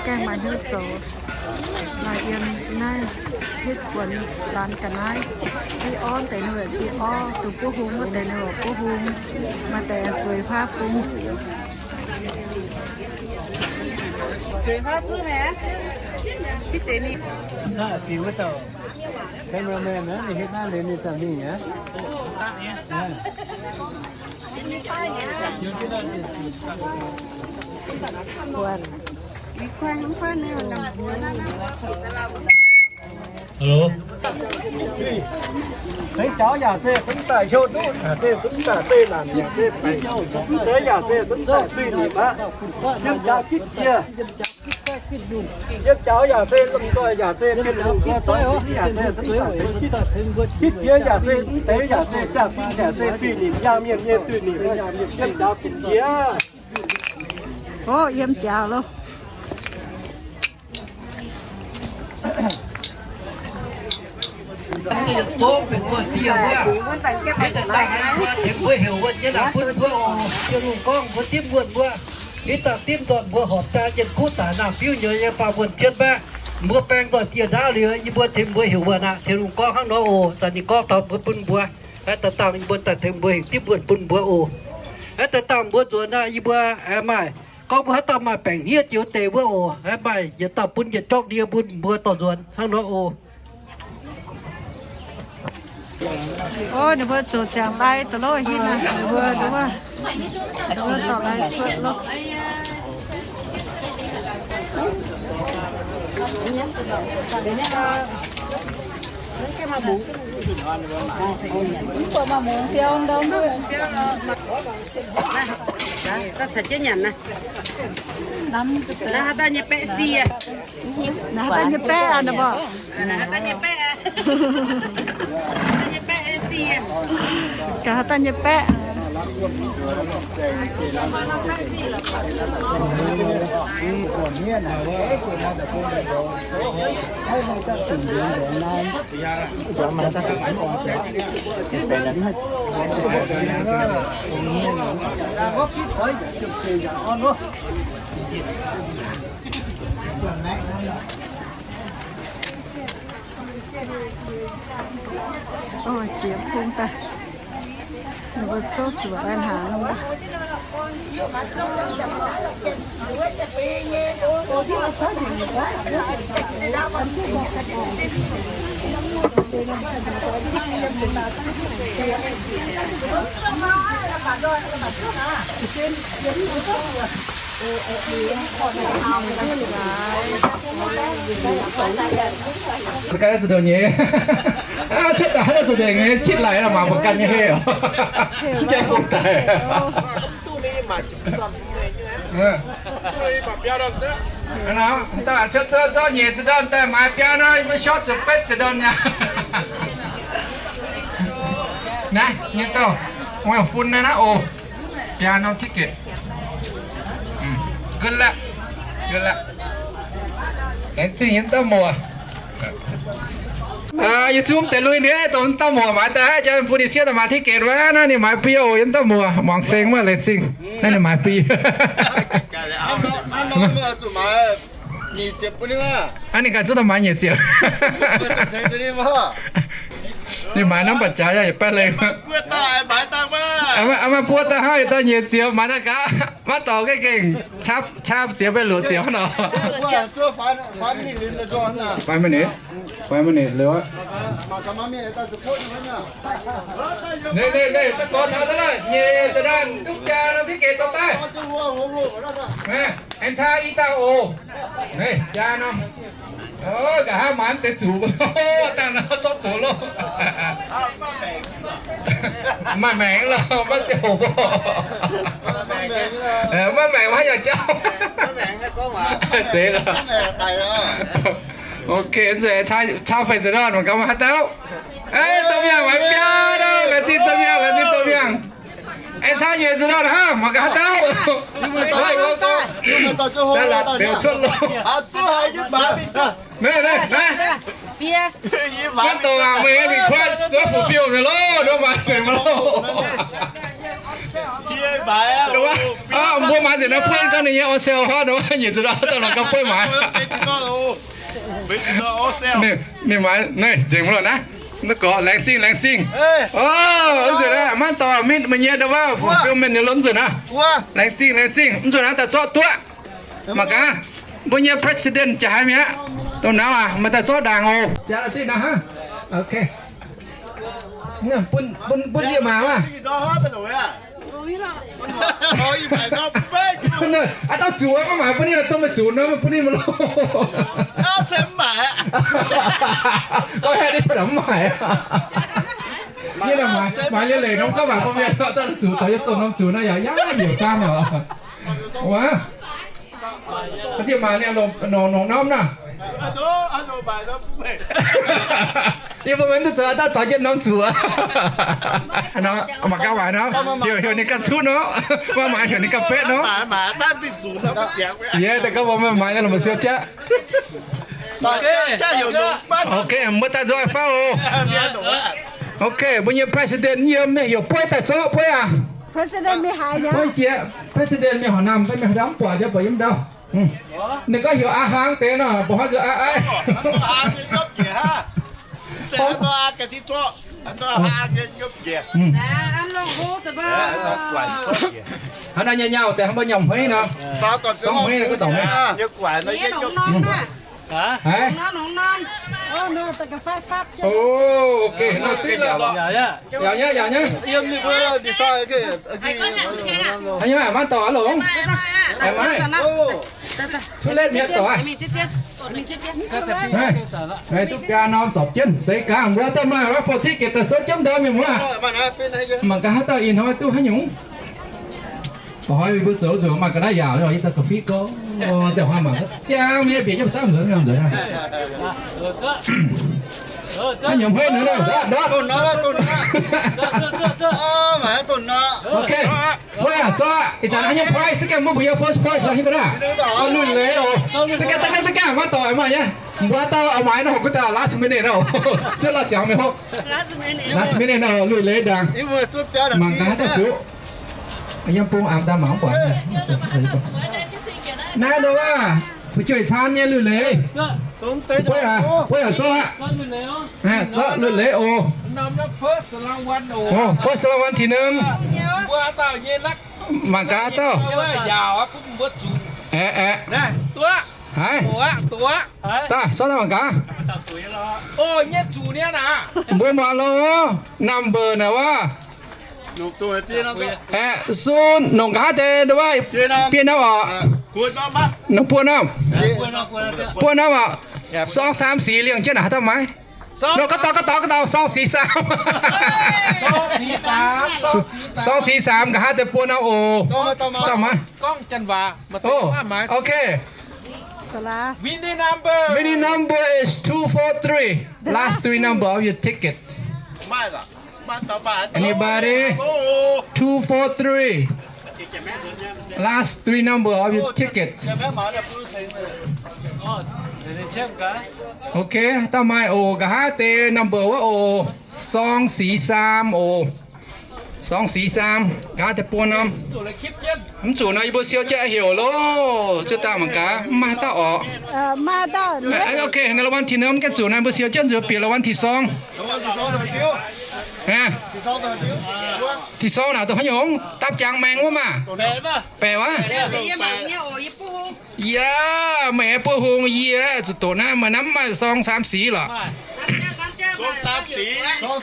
Gaengh maaih hnyouv zoux. Maaih yiem naaiv hitv buonc laanh ga'naaiv. Ziqv orv deix ninh ziqv orv, dongh buov hung wuov deix ninh buov hung. Maaih deix zueiz faav bung. Zueiz faav bung haic. Hitv deix mingh. Cameraman naaiv, ninh hitv naaiv liuz ninh zanc mingh aqv. Hello. Zengx jaux yaac se zengx daaih heuc duqv, se zengx daaih se naanc yaac se, deix yaac se zengx daaih zuiz nimc aqv. Yiem jaax gitv jiex, yiem jaux yaac se, lomh nzoih yaac se, mienh longc nzoih yaac se, zengx daaih zengx gitv, gitv jiex yaac se, deix yaac se, jaax fingx yaac se zuiz nimc, yangh mienh nyei zuiz nimc, yiem jaux gitv jiex. Ov, yiem jaux loh. Gorngv benx nzoih dieh wuov, hitv daaih dangh mbuo tengx mbuo heuc wuov jienv naaic bun mbuo oc. Ziouv lungh gorngv mbuo dimv wuonh mbuo, hitv daaih dimv nzoih mbuo horpc jaa jienv kuv daic naamh biuv nyouz nyei faam wuonh jienv mbaeqv. Mbuo baeng nzoih dieh ndaauv liuz, yie mbuo tengx mbuo heuc wuov naaic, Tin-Hungh gorngv hnangv nor oc. Zanc ninh gorngv taux mbuo bun mbuo, aeqv, daaih dangh yie mbuo daaih tengx mbuo heuc dimv wuonh bun mbuo oc. Aeqv, daaih dangh mbuo nzuonx naaic, yie mbuo aengx maaih gorngv mbuo haaix dauh maaih baengc hniev joux deix wuov oc, aeqv, maaih yietc dauh bun yietc jorngv ndie bun mbuo dorh nzuonx hnangv nor oc. Ov, ninh mbuo zoux ziangx lai da'lov hitv naaic, ninh mbuo, ninh mbuo, ninh mbuo dorh lai cuotv loh. Mv buatc maaih mungz fiou ndou, mv buatc mungz fiou lorqc. Naaiv, naaiv caux jienv nyanc naaiv. Naaiv haaix dauh nyei baeqv sie? Naaiv haaix dauh nyei baeqv aqv, naaiv mbuo? Naaiv haaix dauh nyei baeqv aqv? Haaix dauh nyei baeqv sie? Gaax haaix dauh nyei baeqv? Ov, jiex bung daaih. Ninh mbuo zouv zuoqc aqv, hnaangx. Cuotv daaih haaix dauh zoux deix nyei, citv laaix lorqc, mangc mbuo ganh nyei heh oc. Jang bung daaih. Cuotv duqv zorqv nyeic ziepc ndorn daaih maaiz biaa nor, yie mbuo short zuqc betv ziepc ndorn mi'aqv. Naaiv nyei dauh, fun naaiv naaiv oc. Biaa norm ticket. Good luck. Good luck. Laengz zingh yie dauh muoc. Yie zungv deix lui ninh dongh dauh muoc maaiz daaih, jang bun ninh sieqv daaih maaiz ticket wuov, naaiv ninh maaiz bier oc, yie dauh muoc, muangx seng wuov laengz zingh. Naaiv ninh maaiz bier. Aa, ninh ganh zuqc daaih maaiz nyic ziepc. Ninh maaiz norm ba'jaaix yaac yietc baeqv lengh. Maaih buo daaih hnangv yietc dauh nyic ziepc, maaiz daaih gaax. Maiv dorh gengh gengh, qaqv ziex mbeih luoqc ziepc hnangv nor. Five minute, five minute liuz aqv. Naaiv, naaiv, naaiv, da'gorx taux daaih lorqc, nyeic ziepc ndorn duqv biaa norm ticket dorh daaih. Aengx caa i dauh oc. Naaiv biaa norm. Nqa'haav maaiz mv deix zuqc, dangh nor zorqv zuqc loh. Maaih maengc lorq, maiv ziangh hoc mborqv. Maiv maengc maiv yaac jauv. Zeiz lorqc. Ok, nzunc caa fei zeix lorq, mangc gaax maaih haaix dauh. Domh mienh maaiz biaa nor, laengz zingh domh mienh, laengz zingh domh mienh. Aengx caa nyeic ziepc ndorn hnangv, mangc gaax haaix dauh. Salad beuv cuotv loh. Naaiv, naaiv, naaiv. Maiv dongh aqv, meih request fulfill mi'aqv loh, nduov maaiz nzengc mi'aqv loh. Mbuo maaiz nzengc naaiv, buonv gorngv ninh nyei on sale hov, nduov nyeic ziepc ndorn dauh lorz gauh buonv maaiz. Ninh maaiz naaiv nzengc mv loh naaiv. Naaiv gorqv laengz zingh, laengz zingh. Nzunc naaiv maiv dorh mingh meih nyei nduov fulfillment nyei loh nzunc naaiv. Laengz zingh, laengz zingh. Nzunc naaiv daaih zorqv duqv. Mangc gaax, mbuo nyei president jaax haiz mi'aqv. Dongh naaiv aac, meih daaih zorqv ndaangc oc. Ok. Bun, bun, bun njiec maaz maah. Aa, dauh zuqc maiv maaiz bun ninh dongh meih zuqc nor, bun ninh maiv loh. Gorngv haaix nyungc mv maaiz. Yie maaiz, maaiz liuz leiz norm gauh maaiz bun mienh, dauh zuqc, dauh yie dongh norm zuqc nor yaac yaac heuc zaang oc. Wuov, njiec maaz ninh longc, longc norm naaiv. Yie mbuo maiv duqv zoux, dauh zoux jienv norm zuqc. Mangc gaax waaic nor, heuc, heuc ninh ganh cuotv nor, maiv maaiz heuc ninh ganh betv nor. Yie daaih gorngv mbuo maiv maaiz nor, lomh mbuo siou jaqv. Ok, mbuo daaih nzoih fauv oc. Ok, mbuo nyei president yiem heuc Bueiv daaih zorqv, Bueiv aac. Bueiv jiex president mingh horqc naamh, mv buatc jiex buatc yiem ndau. Ninh gorngv heuc Aa Hang deix nor, mbuo hnamv nzunc aa aiv. Hnangv naaiv nyei nyauh deix hnangv mbuo nyauh hmeiv nor. Sorng hmeiv nor, gorngv dorngc hmeiv. Haiz. O, ok, nor duqv lorqc. Yaac nyei, yaac nyei. Haaix nyungc maiv dorh aqv longc? Maiv, cuotv letv mi'aqv dorh aqv. Naaiv duqv biaa norm zorpc jienv seix gaax, mbuo daaih maaih fo-citv gec daaih souv jienv ndau mienh muoz. Mangc gaax haaix dauh ih hnoi duqv haaix nyungc. Mv hnoi mbuo zoux nzunc maaih ga'naaiv yaauc, yie dauh ga'fitv gorngv, ziangh hoc mangc ziangh mienh bieqc jienv mbuo zamv nzuonx nzuonx. Aa, nyungc hueiv nor, nor, nor. Ok. Wuov, zorqv, ih zanc haaix nyungc prize, se gaengh mbuo mbuo yiem first prize, hiuv duqv aqv. Luic leiz oc. Da'gaengh, da'gaengh, da'gaengh, maiv dorh maaih nyei. Mbuo haaix dauh oix maaiz nor, hoqc gu'daaih last minute nor. Zuov lorh ziangx mingh hoqc. Last minute nor, luic leiz ndaangc. Mangc gaax haaix dauh zuqc. Yiem bung aapv daaih mangc mv buatc. Naaiv nor wuov, fu'jueiv caan nyei luic leiz. Buov yaac, buov yaac zorqv aqv. Zorqv luic leiz oc. First รางวัล ที่หนึ่ง. Mangc gaax haaix dauh. Aeqv, aeqv. Haaix? Daaih, sortv daaih mangc gaax. Mbuo muangx longx, number naaic wuov. Aeqv, sun nongc nqa'haav deix wuov, biei norm oc. Nongc buo norm. Buo norm oc. Sorng saam sic liangh jienv naaic haaix dauh maaiz? Nor, ga'dauh, ga'dauh, ga'dauh, sorng sic saam. Sorng sic saam nqa'haav deix buo norm oc. Dauh maaiz. Ok. Winning number. Winning number is two four three. Last three number of your ticket. Anybody? Two four three. Last three number of your ticket. Ok, dauh maaiz oc, nqa'haav deix number wuov oc. Sorng sic saam oc. Sorng sic saam, nqa'haav deix buo norm. Mv zuqc nor, yie mbuo siou jienv heuc loh. Zuov daaih mangc gaax, mv maaih haaix dauh oc. Ok, รางวัลที่หนึ่ง mv gaengh zuqc nor, mbuo siou jienv nzuonx bieqc รางวัลที่สอง. Ti-sou naaic dongh haaix nyungc? Dapv jangx maengx wuov maah? Baeqc wuov? Yaac meih buov hung yie zuqc doqc naaiv, meih naaiv mv maaih sorng saam sic lorqc.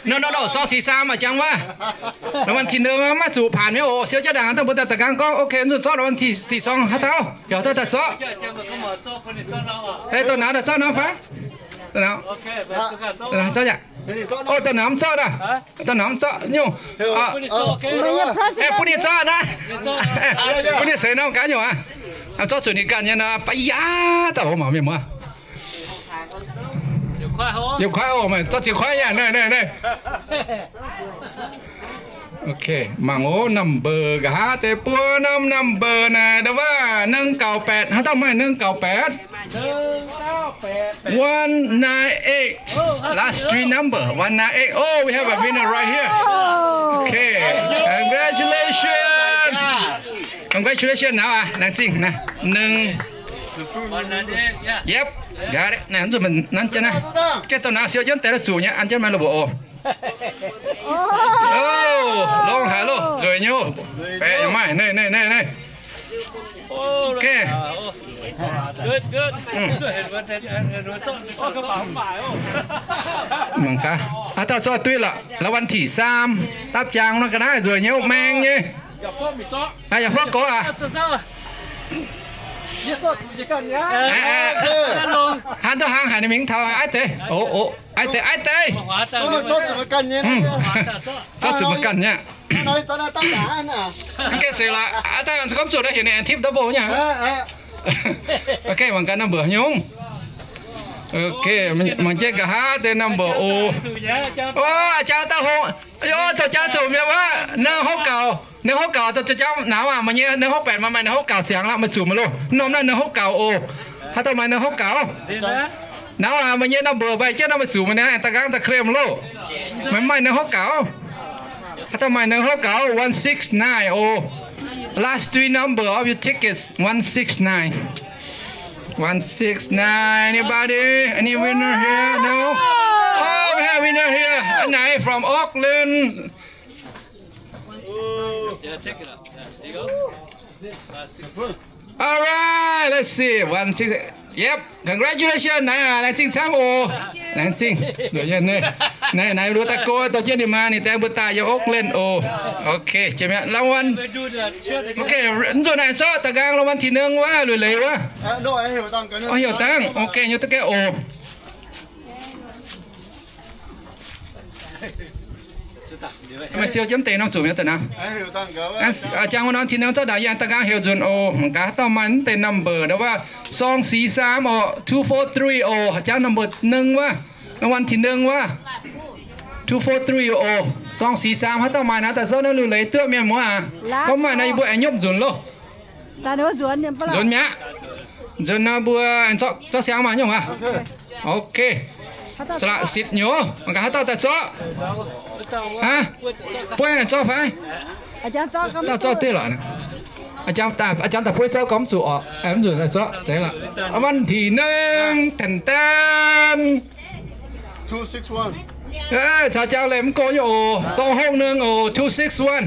Nor, nor, nor, sorng sic saam maaih jangx wuov. รางวัลที่หนึ่ง maiv zuqc paanc mi'aqv oc. Siou jienv ndaangc dongh mbuo daaih da'nqaang gorngv, ok, nzunc zorqv รางวัลที่สอง haaix dauh? Yaac dauh daaih zorqv. Dongh naaiv daaih zorqv nor fai? Zorqv yaac. O, dongh naaiv mv zorqv naaic. Dongh naaiv mv zorqv nyungc. Bun ninh zorqv naaiv. Bun ninh seix norm gaax nyungc aqv. Zorqv zuqc ninh ganh nyei nor, baac yaac dauh mangc mienh muoz. Yietc kuaaiv oc, maaih zorqv ziepc kuaaiv yaac naaiv, naaiv, naaiv. Ok, mangc oc, number nqa'haav deix buo norm number naaic, ndau wuov หนึ่งเก้าแปด, haaix dauh maaih หนึ่งเก้าแปด? One nine eight. Last three number, one nine eight. Oh, we have a winner right here. Okay, congratulations. Congratulations naaiv aqv, laengz zingh naaiv. Ninh. Yep, got it. Naaiv zuqc naaiv jienv naaiv. Gaengh dongh naaiv siou jienv deix zuqc nyei, an jienv maaih loz-mbuoqc oc. Longx haic loh, nzueic nyei. Baeqc yaac maaih, naaiv, naaiv, naaiv, naaiv. Ok. Mangc gaax, aa, dauh zorqv duqv lorqc, รางวัลที่สาม, dapv jangx nor ga'naaiv nzueic nyei, maeng nyei. Yaac huotv gorx aac. Haaix dauh hnangv haaix ninh mingh taux aiv deix? O, o, aiv deix, aiv deix. Zorqv zuqc maiv ganh nyei. Mv gaengh zeiz lorqc, aa, daaih gorngv zuqc naaiv heuc ninh aengx tipv double nyei. Ok, mangc gaax number nyungc. Ok, mangc jienv nqa'haav deix number oc. O, aa jang dauh hungh. Aa, zoux jang zoux mienh wuov, naaiv hopv gaux, naaiv hopv gaux, zoux jang naaiv aac, meih nyei naaiv hopv baeqc maaih, maaih naaiv hopv gaux ziangx lorqc, meih zuqc maiv loh. Norm naaiv naaiv hopv gaux oc. Haaix dauh maaih naaiv hopv gaux? Naaiv aac, meih nyei number mbaih jienv nor, meih zuqc maiv naaiv, da'gaang da'claim loh. Meih maaih naaiv hopv gaux? Haaix dauh maaih naaiv hopv gaux? One six nine oc. Last three number of your tickets, one six nine. One six nine. Anybody? Any winner here? No? Oh, we have winner here. Anai from Auckland. All right, let's see. One six. Yep. Congratulations. Naaiv, laengz zingh camv oc. Laengz zingh. Naaiv, naaiv, naaiv, mbuo daaih go, dorh jienv ninh maa, ninh daaih mbuo daaih yiem Auckland oc. Ok, jiex mi'aqv. รางวัล. Ok, nzunc naaiv zorqv da'nqaang รางวัลที่หนึ่ง wuov, lueic leiz wuov. Oix heuc dangh. Ok, nyei duqv gaengh oc. Meih siou jienv deix norm zuqc mi'aqv daaih naaiv. Jangx wuov norm ที่หนึ่ง zorqv ndaangc yie da'nqaang heuc nzunc oc. Mangc gaax haaix dauh maaih mv deix number ndau wuov, สองสี่สาม oc, two four three oc, jangx number หนึ่ง wuov. รางวัลที่หนึ่ง wuov, two four three oh, สองสี่สาม. Haaix dauh maaih naaiv daaih zorqv naaiv liuc leiz duqv, mienh muoz aac. Gorngv maaih naaiv yie mbuo aengx nyopv nzunc loh. Nzunc mi'aqv. Nzunc naaiv mbuo zorqv, zorqv siang maah nyungc aac. Ok. Sa'laqc sitv nyei. Mangc gaax haaix dauh daaih zorqv. Aa, buov zorqv fai? Dauh zorqv duqv lorqc. Aa, aa, daaih buov zorqv gorngv mv zuqc orqc. Mv zuqc daaih zorqv. Zeiz lorqc. รางวัลที่หนึ่ง tan tan. Caux jangx leiz mv gorngv nyei oc. Song hongh nengh oc, two six one.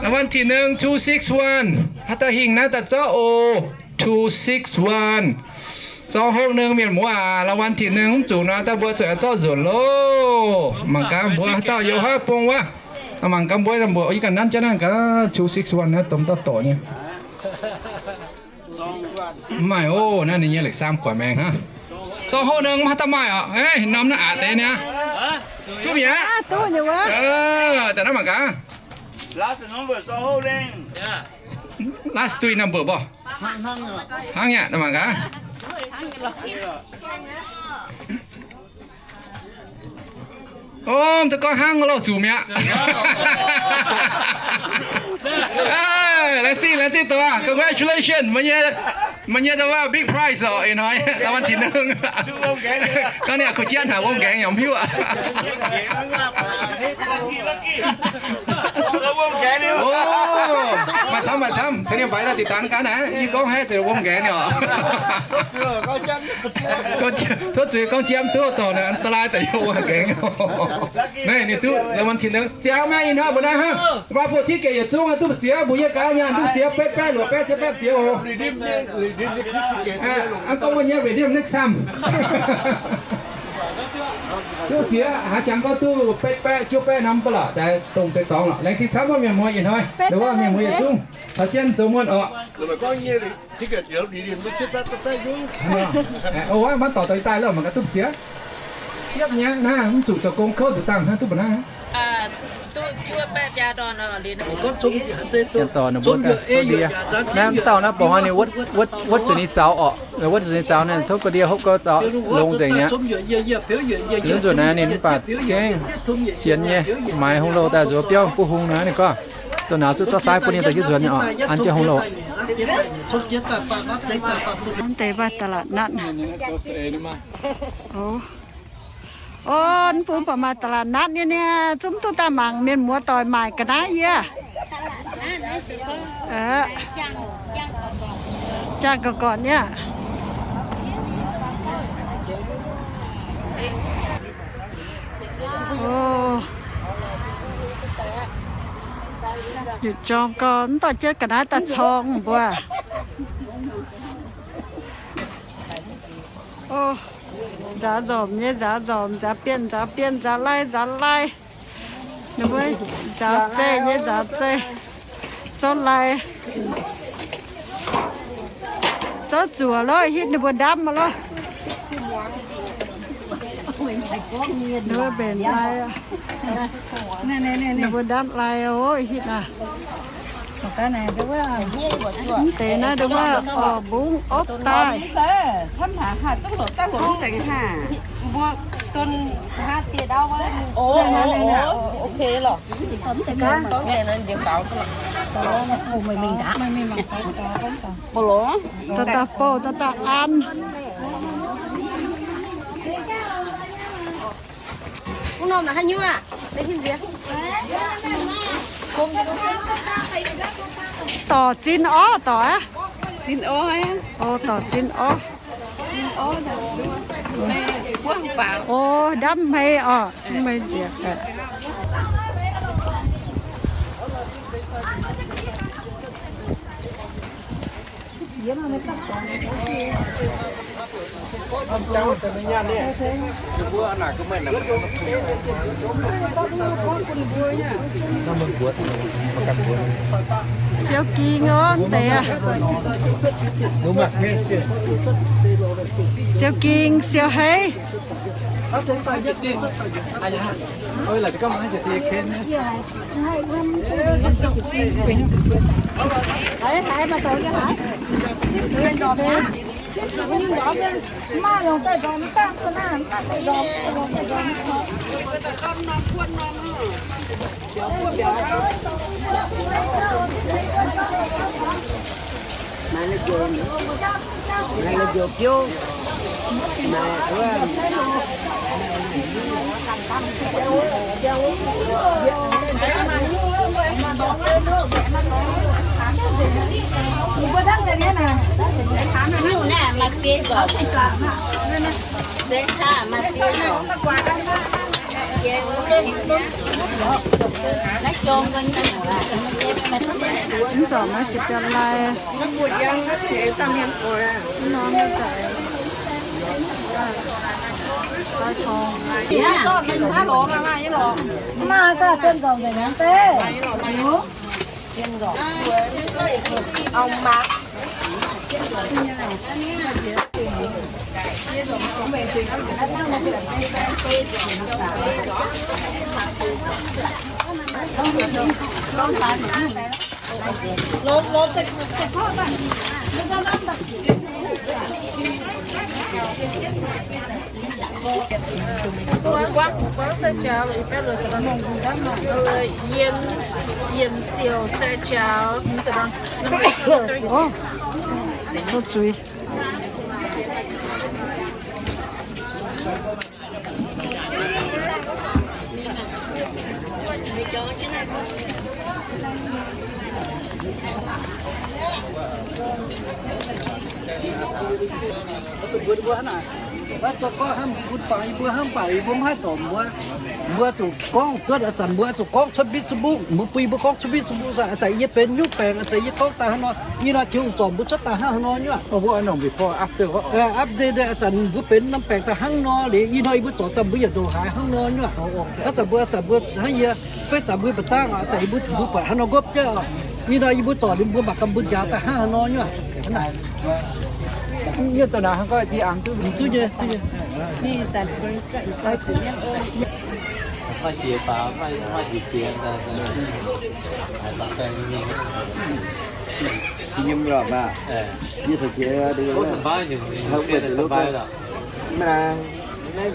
รางวัลที่หนึ่ง two six one. Haaix dauh hingh naaiv daaih zorqv oc, two six one. Song hongh nengh, mienh muoz aac, รางวัลที่หนึ่ง mv zuqc nor, daaih mbuo zuqc zorqv nzunc loh. Mangc gaax mbuo haaix dauh youh haiv bung wuov. Mangc gaax mbuo, mbuo yie ganh nanv jienv naaiv gaax, two six one naaiv domh dauh dorc nyei. Mv maaih oc. Naaiv ninh nyei leiz saam guatc maengx hnangv. Song houh nengh mv haaix dauh maaih oc. Norm naaiv aqc deix niaa. Duqv mi'aqv. Daaih naaiv mangc gaax. Last three number mbuo. Hnangv nyei, mangc gaax. Om, za'gengh hnangv loh, zuqc mi'aqv. Laengz zingh, laengz zingh doic aac. Congratulations. Meih nyei, meih nyei da'wuov big prize oc, ih hnoi รางวัลที่หนึ่ง. Gorngv ninh kuh jienv haic wuom nqaengx yaac mv hiuv aqv. Maaih camv, maaih camv. Tengx ninh mbaix daaih deix dangx gaax naaiv. Yie gorngv haiz deix wuom nqaengx nyei oc. Tov zuiz gorngv jiem duqv dorngc naaic อันตราย daaih yie wuom nqaengx nyei. Naaiv ninh duqv รางวัลที่หนึ่ง. Ziangx maah, ih hnoi mbuo naaiv hnangv. Raffle ticket yietc zungv duqv siex, mbuo yie gaax nyaanh duqv siex betv baeqv luoqc baeqv, siex baeqv siex oc. Aa, gorngv mbuo nyei redeem next time. Duqv siex haaix jangx gorngv duqv betv baeqv juov baeqv norm ba'laqc daaih dongh deix dorngx lorqc. Laengz zingh camv wuov mienh muoz ih hnoi, dongh wuov mienh muoz yietc zungv caux jienv zoux muonh oc. Maiv dorh daaih daaih loh, mangc gaax duqv siex. Siepv nyei naaiv, mv zuqc zoux gong kouv nzuqc dangh hnangv duqv mbuo naaiv. Dorh ninh mbuo ganh ndie. Naaiv mv dauh naaiv borngz ninh wuov zuqc ninh zaux orqc, wuov zuqc ninh zaux naaiv tov ga'ndiev hopv gouv zaux longx nzengc mi'aqv. Nzuonx naaiv ninh mv baac gengh sienx nyei, maaiz hungh louh daaih nzuonx biauv buov hung naaiv ninh gorngv, dongh naaiv zuqc zorqv saaiv bun ninh daaih jienv nzuonx nyei oc, an jienv hungh louh. Mv deix mv baac ตลาดนัด. O, mv bung baac maaih ตลาดนัด nyei niaa, zungv duqv daaih mangc mienh muoz doic maaic ga'naaiv yie. Jaang ga'gorn niaa. O, yietc jorm gau, mv dorh jienv ga'naaiv daaih corng mbuo. O, nzaaux nzormc nyei nzaaux nzormc, nzaaux bienh nzaaux bienh, nzaaux lai nzaaux lai. Ninh mbuo nzaaux zeih nyei nzaaux zeih, zorqv lai, zorqv zuoqc loh, hitv ninh mbuo ndamv loh. Ninh mbuo mbenc lai, ninh mbuo ndamv lai oc, hitv aac. Mv deix naaiv wuov orc mbungv opv daaih. Daaih daaih bouh, daaih daaih an. Dorc zinh orv, dorc aqv. O, dorc zinh orv. O, ndamv hmei orqc, mv hmei nziex. Siou ging orv deix aqv. Siou ging, siou heiv. Haiz, haiz, maaih dorngx nyei haiz. Mv nzormc naaiv jiex biaa lai. Norm naaiv daaih. Maaih daaih zien nzormc nzengc mi'aqv. Guangv, guangv sai-jaux, yiem, yiem siou sai-jaux. Mbuo hnangv naaic, mbuo zoux gorngv hnangv mbuo bun bangc yie mbuo hnangv, baac yie mbuo mv haih dorngc mbuo. Mbuo zuqc gorngv cuotv, a'zanc mbuo zuqc gorngv cuotv Facebook, mbuo bun yie mbuo gorngv cuotv Facebook, a'zanc yie benx nyungc baengc, a'zanc yie gorngv daaih hnangv nor, yie nor jiex hungh zorc mbuo cuotv daaih hnangv haaix nor nyuoqv. Update, a'zanc mbuo benx norm baengc daaih hnangv nor liuz, yie nor yie mbuo zorc daaih mbuo yietc ndoqc haaix hnangv nor nyuoqv. A'zanc mbuo, a'zanc mbuo hnangv yie, beiv zanc mbuo mbu'ziex dangh, a'zanc yie mbuo, mbuo buatc hnangv nor nqopv jienv oc. Yie nor yie mbuo zorc liuz mbuo mangc gaax mbuo njaaux daaih hnangv haaix nor nyuoqv. Nyuoqv daaih naaic hnangv gorngv ti angx duqv, duqv nyei. Maaih jiex faaux, maaih jiex jiex. Yiem lorqc maah. Yie caux jiex mv nangc, naaiv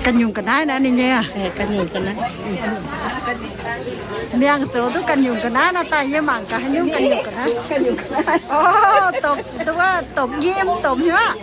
Ganh nyungc ga'naaiv naaiv ninh nyei aqv. Miangh zoux duqv ganh nyungc ga'naaiv nor, daaih yie mangc gaax haaix nyungc ganh nyungc ga'naaiv. Orv, dopc, dopc nyim, dopc hnyuoqv.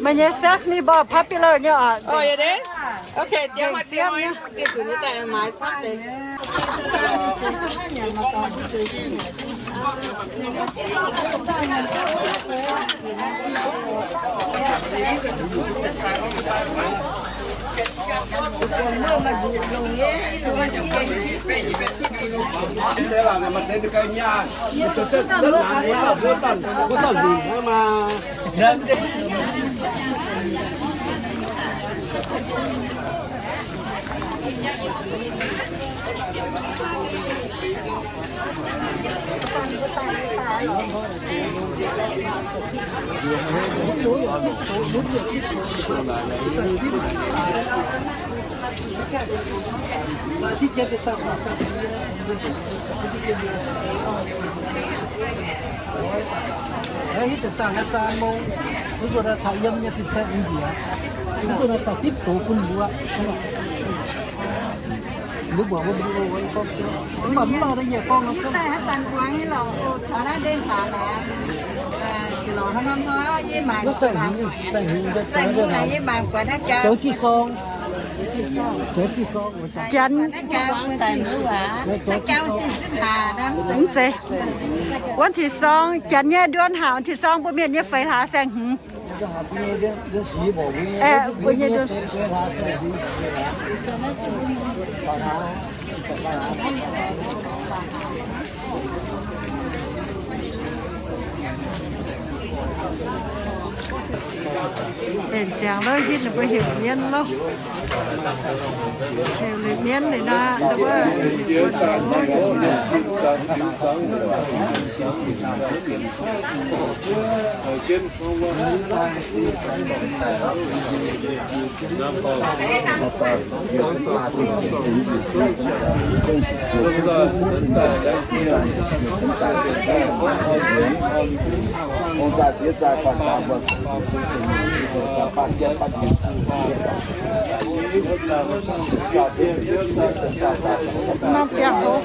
Meih nyei sesame balls popular nyei oc. Oh, it is? Okay, zengc siemv nyei. Janx, mv zeiz, วันที่สอง Janx nyei เดือนห้า วันที่สอง mbuo mienh nyei feix hlaax saeng-hmz. Aeqv, mbuo nyei เดือน Mbenc ziangx lov, hitv ninh mbuo heuc mienv lov. Heuc liuz mienv liuz nor, ninh mbuo heuc buonc Mv biangh hov.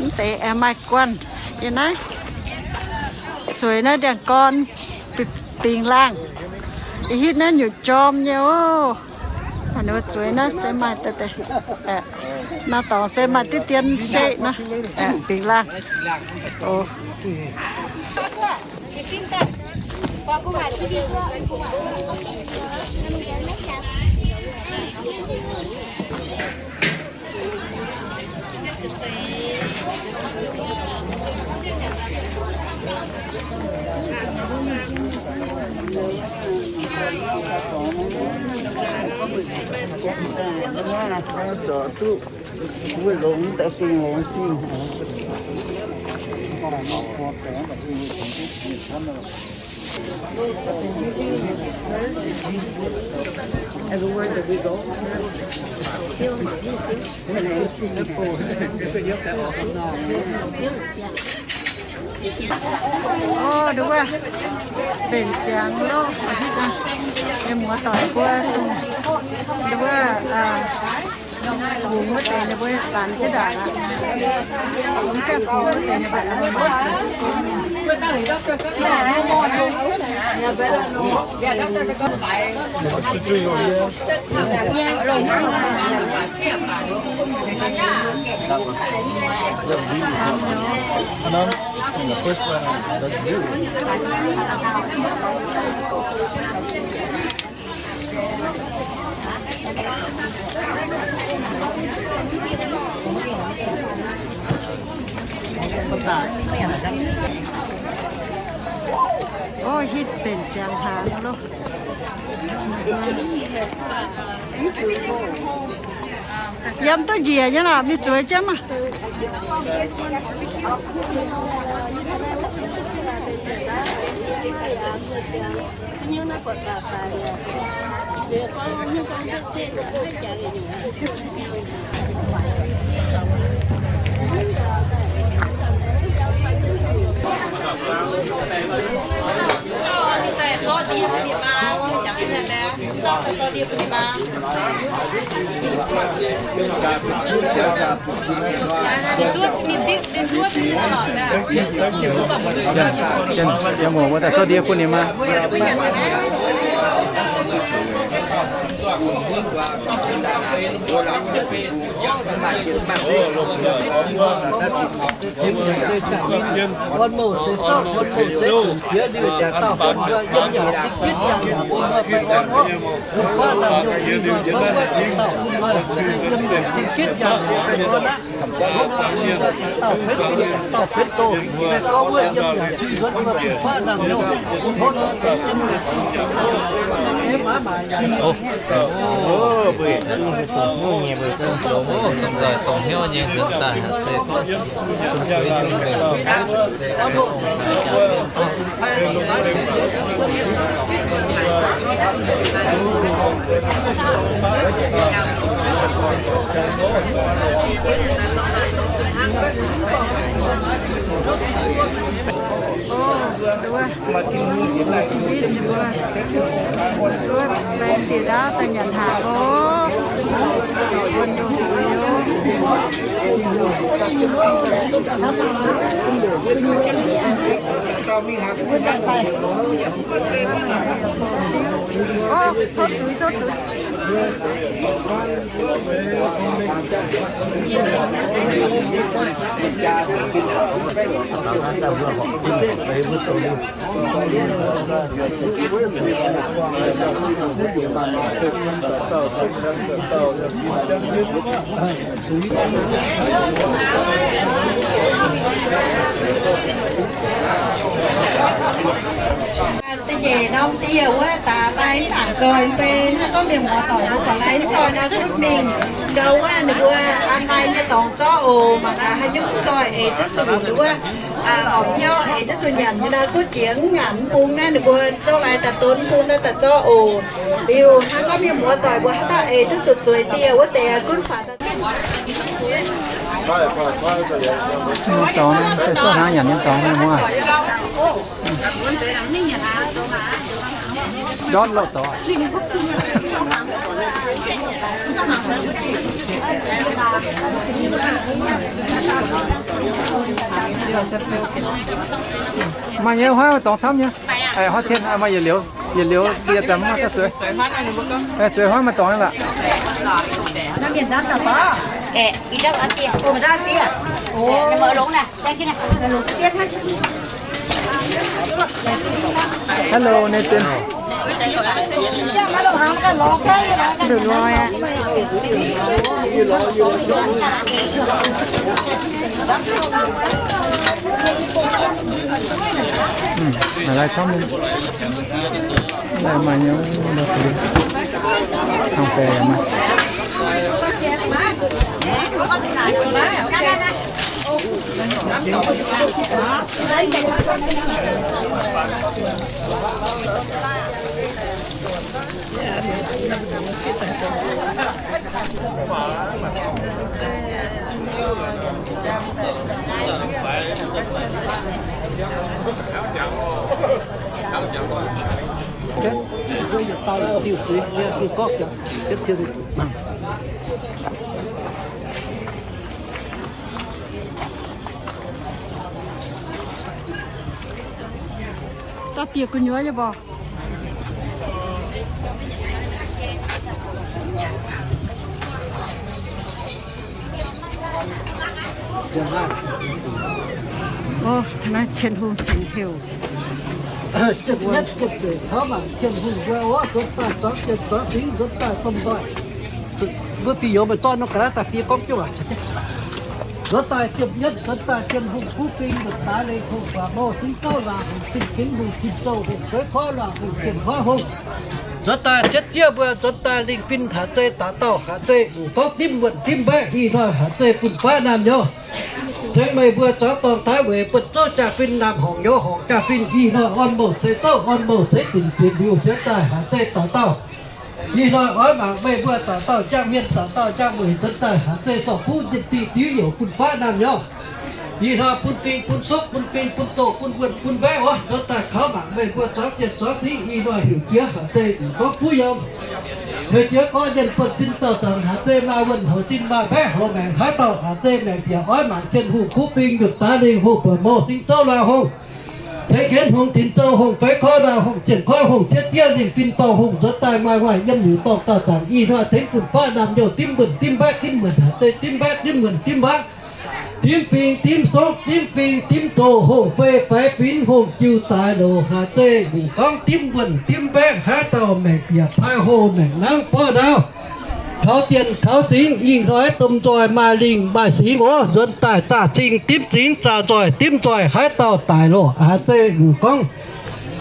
Mv deix aengx maaih guanh yiem naaiv. Zueiz naaiv ndiangx-gorn, bingx laangh. Ih hitv naaiv nyutc jorm nyei oc. Zueiz naaiv se maaih deix, naaiv dorngx se maaih diqv dien sheqv naaiv, bingx laangh. Oc. Everywhere that we go, Orv, nduov wuov, mbenc ziangx loh, mienh muoz-doic mbuo, nduov wuov, kungx wuov deix ninh mbuo laanh jienv ndaangc aqv. Mv gaengh kungx wuov deix ninh mbuo Ov, hitv benx ziangx hnaangx loh. Yiem duqv njiec nyei lorqc, mingh zueiz jienv maah. Yiem, yiem, yiem wuov daaih zorqv ndie bun ninh maah. Wuon mouc se zorqv, wuon mouc se zuqc jiex liuz jaax dauh bun nqoi yiem yaac zingh gitv jaax yaac bun nqoi fai orn orqv. Baav naamh nyungc nqoi bun nqoi jaax dauh bun nqoi yiem yaac zingh gitv jaax yaac bun nqoi aqv. Wuov nqoi jaax dauh benx, dauh benx doh, gorngv wuov yiem yaac zingh nzuonx nqoi bun baav naamh nyungc. Wuov nqoi benx yiem yaac zingh gitv jaax. Dongh nzoih dongh hnyouv nyei nzuonx daaih. Baeng diuh ndaauv daaih nyanc hnaangx oc. Wuonh ndongh suiv oc. Oc, tov zuiz, tov zuiz. Da'nyeic norm dieh wuov daaix lai mv baac zoih mv bei, hnangv gorngv mienh muoz doic mbuo buatc lai mv zoih nor gunv mingh ndau wuov ninh mbuo an lai nyei dorngx zorqv oc. Mangc gaax haaix nyungc mv zoih eix duqv zuqc wuov, orqc hnyouv eix duqv zuqc nyanc nyei nor gunv jiex mv ngaanc mv bung naaiv ninh mbuo zouv lai daaih donv mv bung naaiv daaih zorqv oc. Liuz hnangv gorngv mienh muoz doic mbuo haaix dauh eix duqv zuqc zueiz dieh wuov deix gunv faaux daaih. Nyei dorngx naaiv, daaih zorqv hnangv nyanc nyei dorngx naaiv muoz. Ndortv loh dorngx. Maaih nyei huaav dorngx camv nyei. Aa, huaav tien, maaih yietc liuz, yietc liuz ndie daaih mv maaih daaih zueiz. Zueiz huaav maaih dorngx nyei lorqc. Hello, Nathan. Hm, maaih lai camv nyei. Lai maaih nyei, hnangv baeqc maaih. Da'bieqc gu'nyuoz nyei mborqc. Naaiv Tin-Hungh tengx heuc. Mbuo bieqc youz meih zorqv norm ga'naaiv daaih fiev gorngv jienv waac. Nzuonx daaih ziepc yietv, nzuonx daaih Tin-Hungh kuv bing, nzuonx daaih lengh hungh, buatc mouh singx zouv laangz hungh, zinh zingx hungh, tin zouh hungh, feix koiv laangz hungh, zienh koiv hungh. Nzuonx daaih cietv zieqv mbuo nzuonx daaih lingh fin haaix zeiz daaih dauh haaix zeiz, mv gorngv dimv wuonh dimv mbaeqv, ih hnoi haaix zeiz bun baav naamh nyouz. Tengx meih mbuo zuangx dorngh taaix weic buonv zouv jaa-fin, naamh horngc nyouz horngc jaa-fin, ih hnoi orn mouh ceix zouv, orn mouh ceix zinc, zinc liuz nzuonx daaih haaix zeiz daaih dauh. Ih hnoi oix mangc meih mbuo daaih dauh njang mienh, daaih dauh njang mueic, nzuonx daaih haaix zeiz sorc buv njien-dingh ziux youc bun baav naamh nyouz. Ih hnoi bun bing bun sokv, bun bing bun doh, bun wuonh bun mbaeqv oc. Nzuonx daaih kaux mangc meih mbuo zuangx zienh zuangx singx, ih hnoi heuc jiex haaix zeiz mv gorngv buv yiem. Heuc jiex gorqv-nyienh buonv-sin dauh zaangc haaix zeiz maaih wuonh houc sin, maaih mbaeqv houc maengc, haaix dauh haaix zeiz maengc bieqc oix mangc Tin-Hungh kuv bing, nzuonx daaih lingh hungh, buatc mouh singx zouv laangz hungh, ceix jienv hungh, tin zouh hungh, feix koiv laangz hungh, zienh koiv hungh, cietv zieqv lingh fin dorngh hungh, nzuonx daaih maaih waaic yiem liuz dorngh dauh zaangc, ih hnoi tengx bun baav naamh nyouz dimv wuonh dimv mbaeqv, dimv wuonh haaix zeiz dimv mbaeqv, dimv wuonh dimv mbaeqv, dimv bing dimv sokv, dimv bing dimv doh, hungh fei faix binx, hungh jiu daaix loc haaix zeiz mv gorngv dimv wuonh dimv mbaeqv, haaix dauh maengc bieqc paaiv hlo maengc nangv borqv ndaauv, kaux zienh kaux singx, ih hnoi domh nzoih maaih lingh maaih singx oc. Nzuonx daaih zaah zingh dimv zingx, zaah nzoih dimv nzoih, haaix dauh daic lorqc haaix zeiz mv gorngv,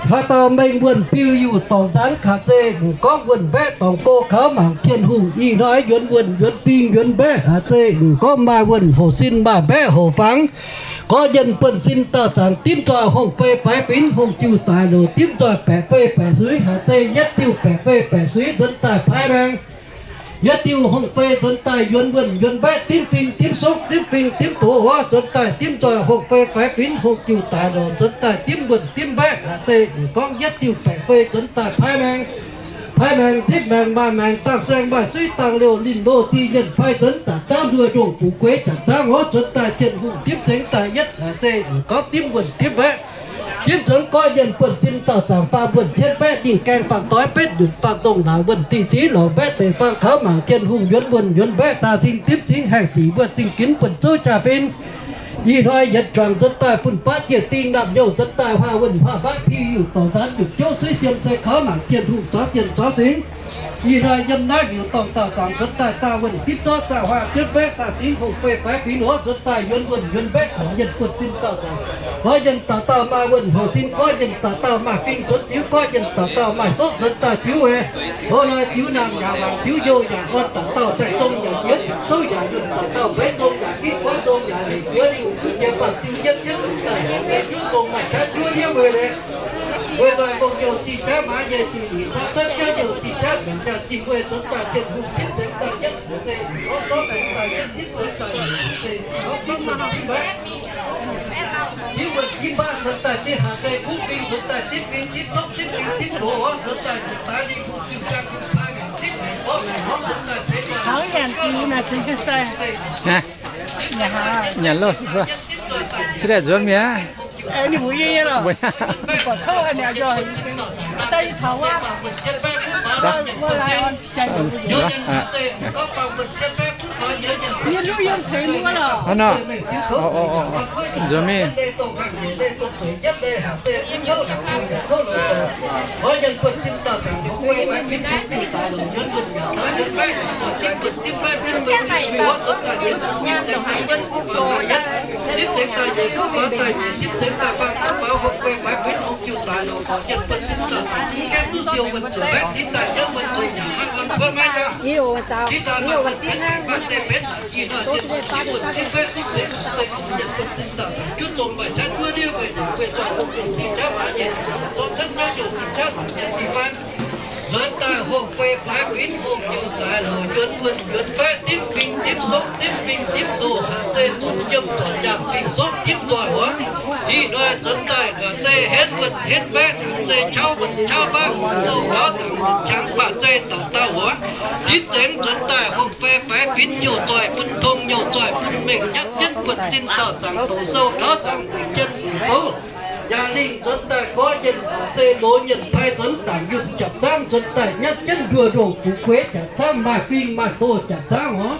haaix dauh mengh wuonh biux yuh dorngc nzanx haaix zeiz mv gorngv, wuonh mbaeqv dorngc go, kaux mangc Tin-Hungh ih hnoi yuonx wuonh yuonx bing yuonx mbaeqv haaix zeiz mv gorngv, maaih wuonh houc sin maaih mbaeqv houc fangx. Gorqv-nyienh buonv-sin dauh zaangc dimv nzoih, hungh fei faix binx, hungh jiu daic loc dimv nzoih, baeqc fei baeqc suix haaix zeiz yietv diuh baeqc fei baeqc suix nzuonx daaih paaiv maengx. Yietv diuh hungh fei nzuonx daaih yuonx wuonh yuonx mbaeqv, dimv bing dimv sokv, dimv bing dimv doz oc. Nzuonx daaih dimv nzoih, hungh fei faix binx, hungh jiu daic loc nzuonx daaih dimv wuonh dimv mbaeqv haaix zeiz mv gorngv, yietv diuh baeqc fei nzuonx daaih paaiv maengx. Paaiv maengx, zipv maengx, maaih maengx, dangh saeng maaih suiv, dangh liouh linh loh, zih nyienh fai nzuonx, zanc zaangv nduoh ndongh fu'jueiv, zanc zaangv oc. Nzuonx daaih Tin-Hungh dimv zengx daaih yietv haaix zeiz mv gorngv, dimv wuonh dimv mbaeqv. Dimv nzuonx gorqv-nyienh buonv-sin dauh zaangc faam wuonh cietv mbaeqv, dingh gaeng faam doix betv nyutc faam dongh laangc wuonh dingh ziv lorz mbaeqv deix faang kaux mangc Tin-Hungh yuonx wuonh yuonx mbaeqv, zaah zingh dimv zingx haengh sic mbuo zingh ginx buonv zouv jaa-fin. Ih hnoi yietc juangc nzuonx daaih bun baav jiex dingh naamh youh nzuonx daaih huaah wuonh huaah mbaeqv, piu yuh dorngc nzanx nyutc jouv suiv siem se kaux mangc Tin-Hungh caux zienh caux singx. Ih hnoi yiem naaiv liuz dorngh dauh zaangc nzuonx daaih zaah wuonh dimv zorqv zaah huaah dimv mbaeqv zaah zingx hungh fei faix binx oc. Nzuonx daaih yuonx wuonh yuonx mbaeqv gorqv-nyienh buonv-sin dauh zaangc. Gorqv-nyienh dauh dauh maaih wuonh houc sin, gorqv-nyienh dauh dauh maaih bing nzuonx ziux, gorqv-nyienh dauh dauh maaih sokv nzuonx daaih ziux weic. Hnoi-hnoi ziux naamh yaac waangc, ziux youh yaac orn, dauh dauh saeng-zong yaac jiex, souv yaac yuonh, dauh dauh mbeix zong yaac gitv, guaiv zong yaac leic juov liuh, jiex baac ziux yietv jienv nzuonx daaih, juov zong maaih jaav juov yiem weic leiz. Weic zuqc ngongh youh zih jaav, maaz nyei zih lic, faatv cuotv jauv youh zih jaav, nzengc jaax zih weih nzuonx daaih Tin-Hungh kitv nzengc daaih yietv haaix zeiz, gorngv zorqv nzengc daaih yietv, kitv nzengc daaih yietv haaix zeiz, gorngv zorqv nzengc daaih yietv, kitv nzengc daaih yietv haaix zeiz, kuv bing nzuonx daaih zipv bing zipv sokv, zipv bing zipv doz nzuonx daaih, zipv daaih lingh hungh, zipv jaa kuv paaiv maengc, zipv maengc gorngv maengc hopv nzuonx daaih ceix daaih, zipv maengc gorngv maengc hopv nzuonx daaih ceix daaih, Nyanc lov, se daaih nzuonx mi'aqv. Hnangv nor. Nzuonx mingh. Nzuonx daaih hungh fei faix binv, hungh jiu daaih loc, yuonx wuonh yuonx mbaeqv, dimv bing dimv sokv, dimv bing dimv doz, haaix zeiz zornc jiem zornc nyaanh, bing sokv dimv nzoih oc. Ih hnoi nzuonx daaih haaix zeiz henv wuonh henv mbaeqv, haaix zeiz qauv wuonh qauv mbaeqv, zoux gaux zaangc jangx baac zeiz dauh dauh oc. Dimv nzengc nzuonx daaih hungh fei faix binv, youh zoih bun tong, youh zoih bun mengh, jatv jienv buonv-sin dauh zaangc doqc sou, gaux zaangc wuic jienv wuic bouv. Yaac lingh nzuonx daaih gorqv nyienh waac zei loz nyienh pai nzuonx zaangc yunh jaax zaangv nzuonx daaih nyatv jienv nduoh ndongh fu'jueiv jaax zaangv maaih fing maaih doz jaax zaangv oc.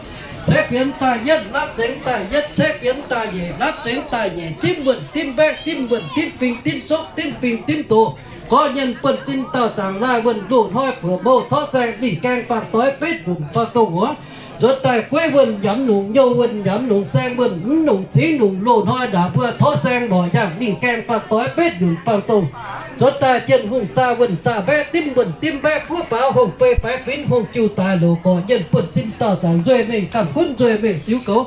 Ceix fienx daaih yietv, lapv zengx daaih yietv, ceix fienx daaih nyeic, lapv zengx daaih nyeic, dimv wuonh dimv mbaeqv, dimv wuonh dimv fing, dimv sopv dimv fing dimv doz. Gorqv nyienh buonv-sin dauh zaangc laaih wuonh loz-hnoi buoqc mouh torv saeng lingh gaeng faang doix betv nzunc faang dongh oc. Nzuonx daaih gueiv wuonh nyiemz nungc, nyouh wuonh nyiemz nungc, saeng wuonh mv nungc, cingv nungc, loz-hnoi ndaangc mbuo torv saeng lorqc yangh lingh gaeng faang doix betv nzunc faang dongh. Nzuonx daaih Tin-Hungh zaah wuonh zaah mbaeqv, dimv wuonh dimv mbaeqv, buov faaux hungh fei faix finx, hungh jiu daaix loc, gorqv nyienh buonv-sin dauh zaangc nzueic mengh, gamh gunv nzueic mengh ziux goux.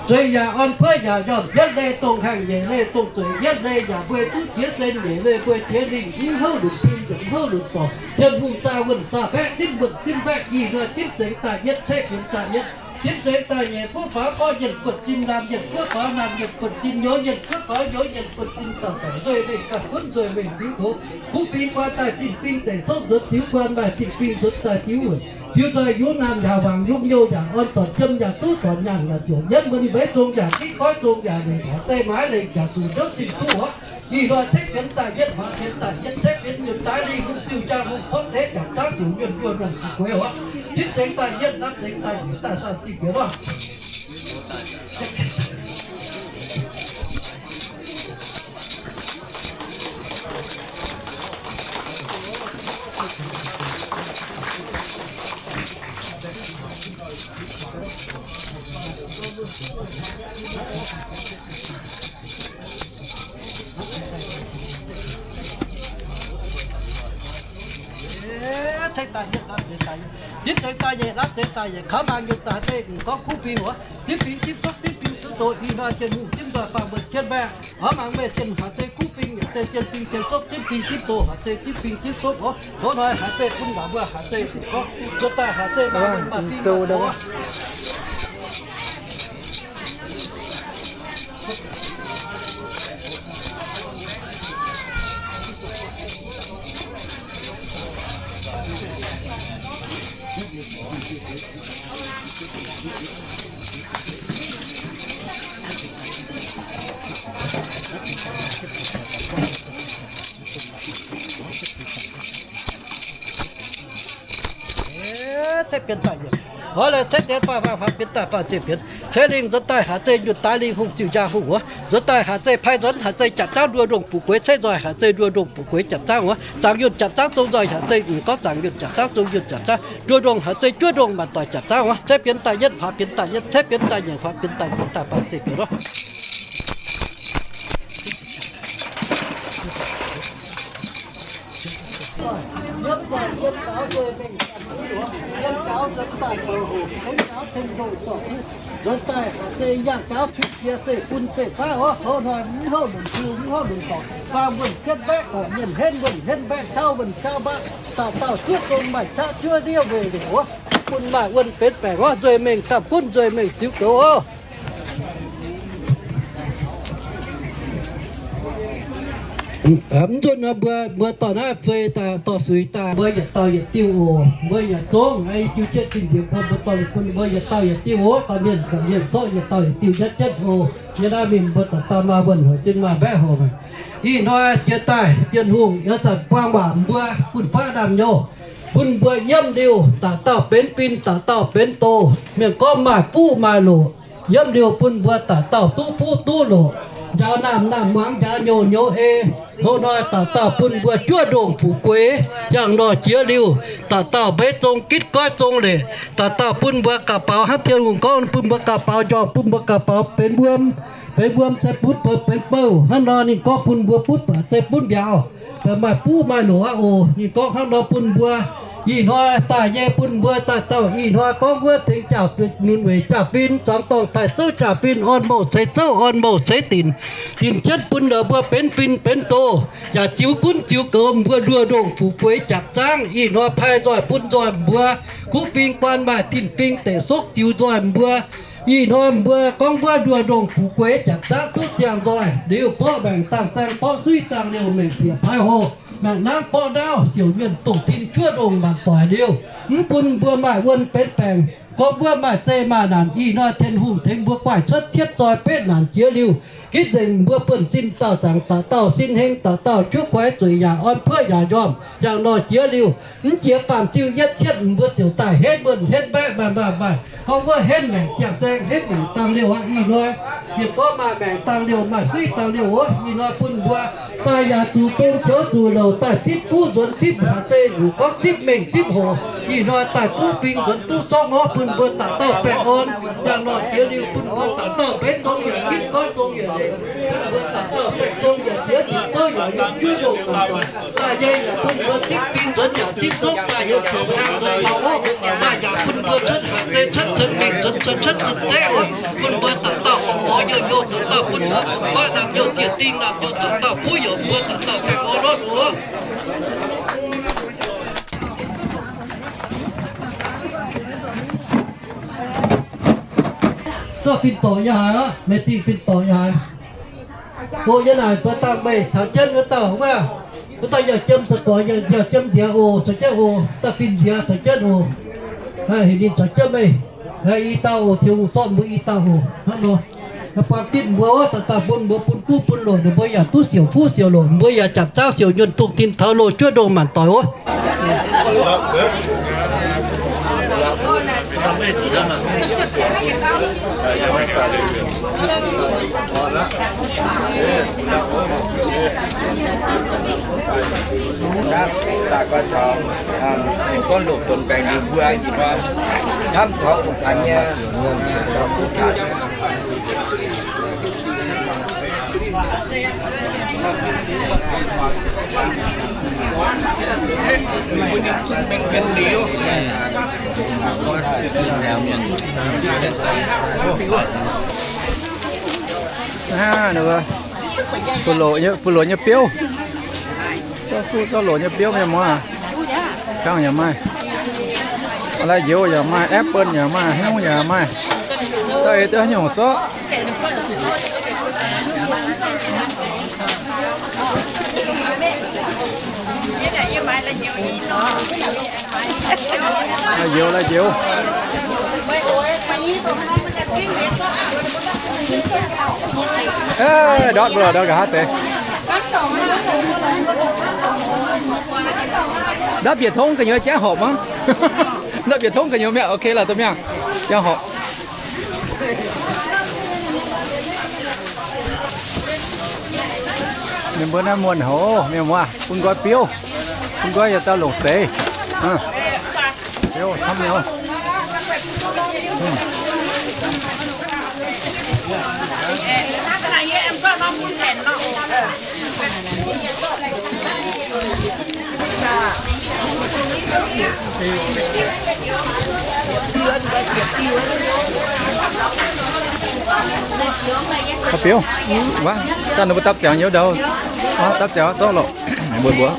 Zueiz yaac orn puov yaac njormh, yietv leih dongh haengh, nyeic leih dongh zueiz, yietv leih yaac mbuo duqv jiex sen, nyeic leih mbuo jiex lingh, mv houv lunc piu, mv houv lunc dorngc. Tin-Hungh zaah wuonh zaah mbaeqv, dimv wuonh dimv mbaeqv, ih hnoi dimv zengx daaih yietv, ceix fienx daaih yietv, dimv zengx daaih nyeic, buov faaux gorqv nyienh buonv-sin, laanh nyienh buov faaux laanh nyienh buonv-sin, nyouz nyienh buov faaux nyouz nyienh buonv-sin, dauh zaangc nzueic mengh, gamh gunv nzueic mengh ziux goux. Kuv fing guaan daaih zinh fing deic sopv nzuonx ziux guaan maaih zinh fing nzuonx daaih ziux wuonh. Ziux nzoih yungz naamh yaac wangc, yungz nyouh yaac orn, zornc jiem yaac duqv, zornc nyaanh yaac ziouc nyiemv, mbuo ninh mbeix zong yaac gitv, goiv zong yaac lengc, haaix zeiz maaiz lengc yaac zuqc ndouv zinh duqv oc. Ih hnoi ceix fienx daaih yietv, haaix fienx daaih yietv, ceix fienx nyutc daaih lingh hungh ziuh jaa hungh porv deix jaax zaangv siouc nyuonh nduoh ndongh fu'jueiv oc. Dimv zengx daaih yietv, lapv zengx daaih nyic, daaih saah zinh fienx oc. Dimv zengx daaih nyeic, lapv zengx daaih nyeic, kaux maanc nyutc daaih haaix zeiz gorngv kuv fing oc. Dimv fing dimv sopv dimv fing duqv doz. Ih hnoi Tin-Hungh dimv nzoih faam mbuo qienv mbaeqv. Oix mangc meih zinh haaix zeiz kuv fing, haaix zeiz zien fing zien sopv, dimv fing dimv doz, haaix zeiz dimv fing dimv sopv oc. Loz-hnoi haaix zeiz bun waac mbuo, haaix zeiz gorngv zuov daaih haaix zeiz maaih mbuo maaih fing maaih doz. Ceix fienx daaih yietv, oix lorz ceix fienx faah, faah, faah fienx daaih faah, ceix fienx ceix lingh nzuonx daaih haaix zeiz nyutc daaih lingh hungh ziuh njaa hungh wuov. Nzuonx daaih haaix zeiz pai nzuonx, haaix zeiz jaax zaangv nduoh ndongh fu'jueiv ceix nzoih, haaix zeiz nduoh ndongh fu'jueiv jaax zaangv wuov. Zaangc yunh jaax zaangv zong nzoih, haaix zeiz nyic gorngv zaangc yunh jaax zaangv zong yunh jaax zaangv nduoh ndongh, haaix zeiz juov ndongh maanc doic jaax zaangv wuov. Ceix fienx daaih yietv, faah fienx daaih yietv, ceix fienx daaih nyic, faah fienx daaih nyic, daaih faah ceix fienx wuov. Nzuonx daaih haaix zeiz yangh gaux cuiv jiex zeiv bun zeiv baav oc. Hoz hnoi mv houv lunc piu, mv houv lunc dorngc, faam wuonh jienv mbaeqv, gorqv mienh henv wuonh henv mbaeqv, qauv wuonh qauv baav, dauh dauh juov zong maaih qaqv juov ndiev weic weic oc. Bun maaih wuonh benx baengc oc. Nzueic mengh gamh gunv, nzueic mengh ziux goux oc. Mv nzunc nor mbuo, mbuo dorh naaiv fei daaih, dorh suix daaih, mbuo yietc dauh yietc diuh oc. Mbuo yaac zungv jiu jienv zinh nziex bun mbuo dorh bun mbuo yietc dauh yietc diuh oc. Dorh mienh, dorh mienh zorqv yietc dauh yietc diuh nyatv jienv oc. Yie naaiv mingh mbuo dauh dauh maaih wuonh hoic sin maaih mbaeqv hoc. Ih hnoi jiex daaih Tin-Hungh yaac zanc buang waac mbuo bun faqv naamh nyouz, bun mbuo yiem liuz dauh dauh benx fin, dauh dauh benx doz. Mienh gorngv maaih fuqv maaih loc, yiem liuz bun mbuo dauh dauh duqv fuqv duqv loc, njaaux naamh naamh muangx, njaaux nyouz nyouz ei. Hoz hnoi dauh dauh bun mbuo juov ndongh fu'jueiv, yangh nor jiex liuz dauh dauh mbeix zong gitv goiv zong leic, dauh dauh bun mbuo gauh baaux hnangv Tin-Hungh gorngv bun mbuo gauh baaux njormh, bun mbuo gauh baaux benx wuom, benx wuom se butv bouh benx bouh. Hnangv nor ninh gorngv bun mbuo butv baac se butv mbiauz, baac maaih fuqv maaih loc aqv oc. Ninh gorngv hnangv nor bun mbuo. Ih hnoi daaih nyei bun mbuo daaih dauh ih hnoi gorngv wuov tengx jaax nunc weic jaax-fin, zuangx dorngh taaih zouv jaax-fin, orn mouh ceix zouv, orn mouh ceix dinc, dinc jienv bun lorz mbuo benx fin benx doz, yaac ziux gunv ziux goux mbuo nduoh ndongh fu'jueiv jaax zaangv. Ih hnoi pai nzoih bun nzoih mbuo kuv fing guaan maaih dinc fing deic sokv ziux nzoih mbuo. Ih hnoi mbuo gorngv wuov nduoh ndongh fu'jueiv jaax zaangv duqv ziangh nzoih liuz, borqv maengc dangh saeng, borqv suiv dangh liouh, maengc bieqc paaiv hoh, maengc nangv borqv ndaauv, siouc nyuonh dongh tin juov ndongh maanc doic liuz, mv bun mbuo maaih wuonh benx baengc. Gorngv wuov maaih zeqc maaih naanc, ih hnoi Tin-Hungh tengx mbuo guaih cuotv cietv zoi betv naanc jiex liuz, ginv nzengc mbuo buonv-sin dauh zaangc dauh dauh sin heng dauh dauh juov kuaix zueiz yaac orn puoqv yaac njormh. Yangh nor jiex liuz, mv jiex baamh ziuh yietv cietv, mbuo ziouc daaih henv muonh henv mbaeqv maaih maaih maaih. Gorngv wuov henv maengc ziangh saeng, henv maengc dangh liouh aqv. Ih hnoi mienh gorngv maaih maengc dangh liouh, maaih suiv dangh liouh oc. Ih hnoi bun mbuo daaih yaac zuqc dong joux zuqc louc daaih zipv buv nzuonx zipv haaix zei, mbuox gorngv zipv mengh zipv hoc. Ih hnoi daaih duqv bing nzuonx duqv sorngv oc, bun mbuo dauh dauh baengh orn. Yangh nor jiex liuz bun mbuo dauh dauh mbeix zong yaac ginv goiv zong yaac leiz, bun mbuo dauh dauh saeng zong yaac ziex dimc zouv yaac yiem juov ndongh naanc doic. Daaih nyei yaac bun mbuo zipv bing nzuonx yaac zipv sokv, daaih yaac taux hnyangx nzuonx taux oc. Daaih yaac bun mbuo cuotv haaix zei cuotv cen mingh nzuonx cuotv cen zeiv oc. Bun mbuo dauh dauh horpc mborqv youh youh, dauh dauh bun mbuo bun goiv naamh youh, ziec ding naamh youh, dauh dauh buv youh, mbuo dauh dauh baengh orn oc. Zorqv fin-dorc yiem haaix aqv? Meih zingh fin-dorc yiem haaix? Go yiem naaic, baac dangh meih taux jienv wuov dauh wuov, wuov dauh yaac jiem se gorx, yaac jiem nziex oc, caux jienv oc. Dauh fin-nziex caux jienv oc. Heuc ninh caux jienv meih. I dauh oc, Tin-Hungh zorqv mbuo i dauh oc. Hnangv nor, buatc dinc mbuo wuov, dauh dauh bun mbuo bun guv bun loc, ninh mbuo yaac duqv siouc fuqv siouc loc, mbuo yaac jangc zaangv siouc nyuonh dongh tin taux loh juov ndongh maanc doic oc. Daaih gorx taux, ninh gorngv loc donx baengc liuz mbuo ih hnoi hnamv taux ong-taaix nyei duqv taux. Aa, ninh mbuo, fu'loc nyei, fu'loc nyei biouv. Zorqv fuqv zorqv loc nyei biouv mienh muoz. Kangh yaac maaih. Lai-njoux yaac maaih, apple yaac maaih, hnyungv yaac maaih. Daaih duqv haaix nyungc zorqv. Lai-njoux, lai-njoux. Ê, ndortv mbuo ndortv nqa'haav deix. Ndortv bieqc tongv gu'nyuoz jangv horpc mangv. Ndortv bieqc tongv gu'nyuoz mi'aqv, ok lorqc, duqv mi'aqv. Jangv horpc. Ninh mbuo naaiv muonh hoc mienh muoz, bun nqoi biouv, bun nqoi yietc dauh longc deix. Biouv camv nyei. Biouv, wuov, daaih ninh mbuo dapv ziangx youz ndau. Dapv ziangx zorqv lorqc, mbuo mbuo.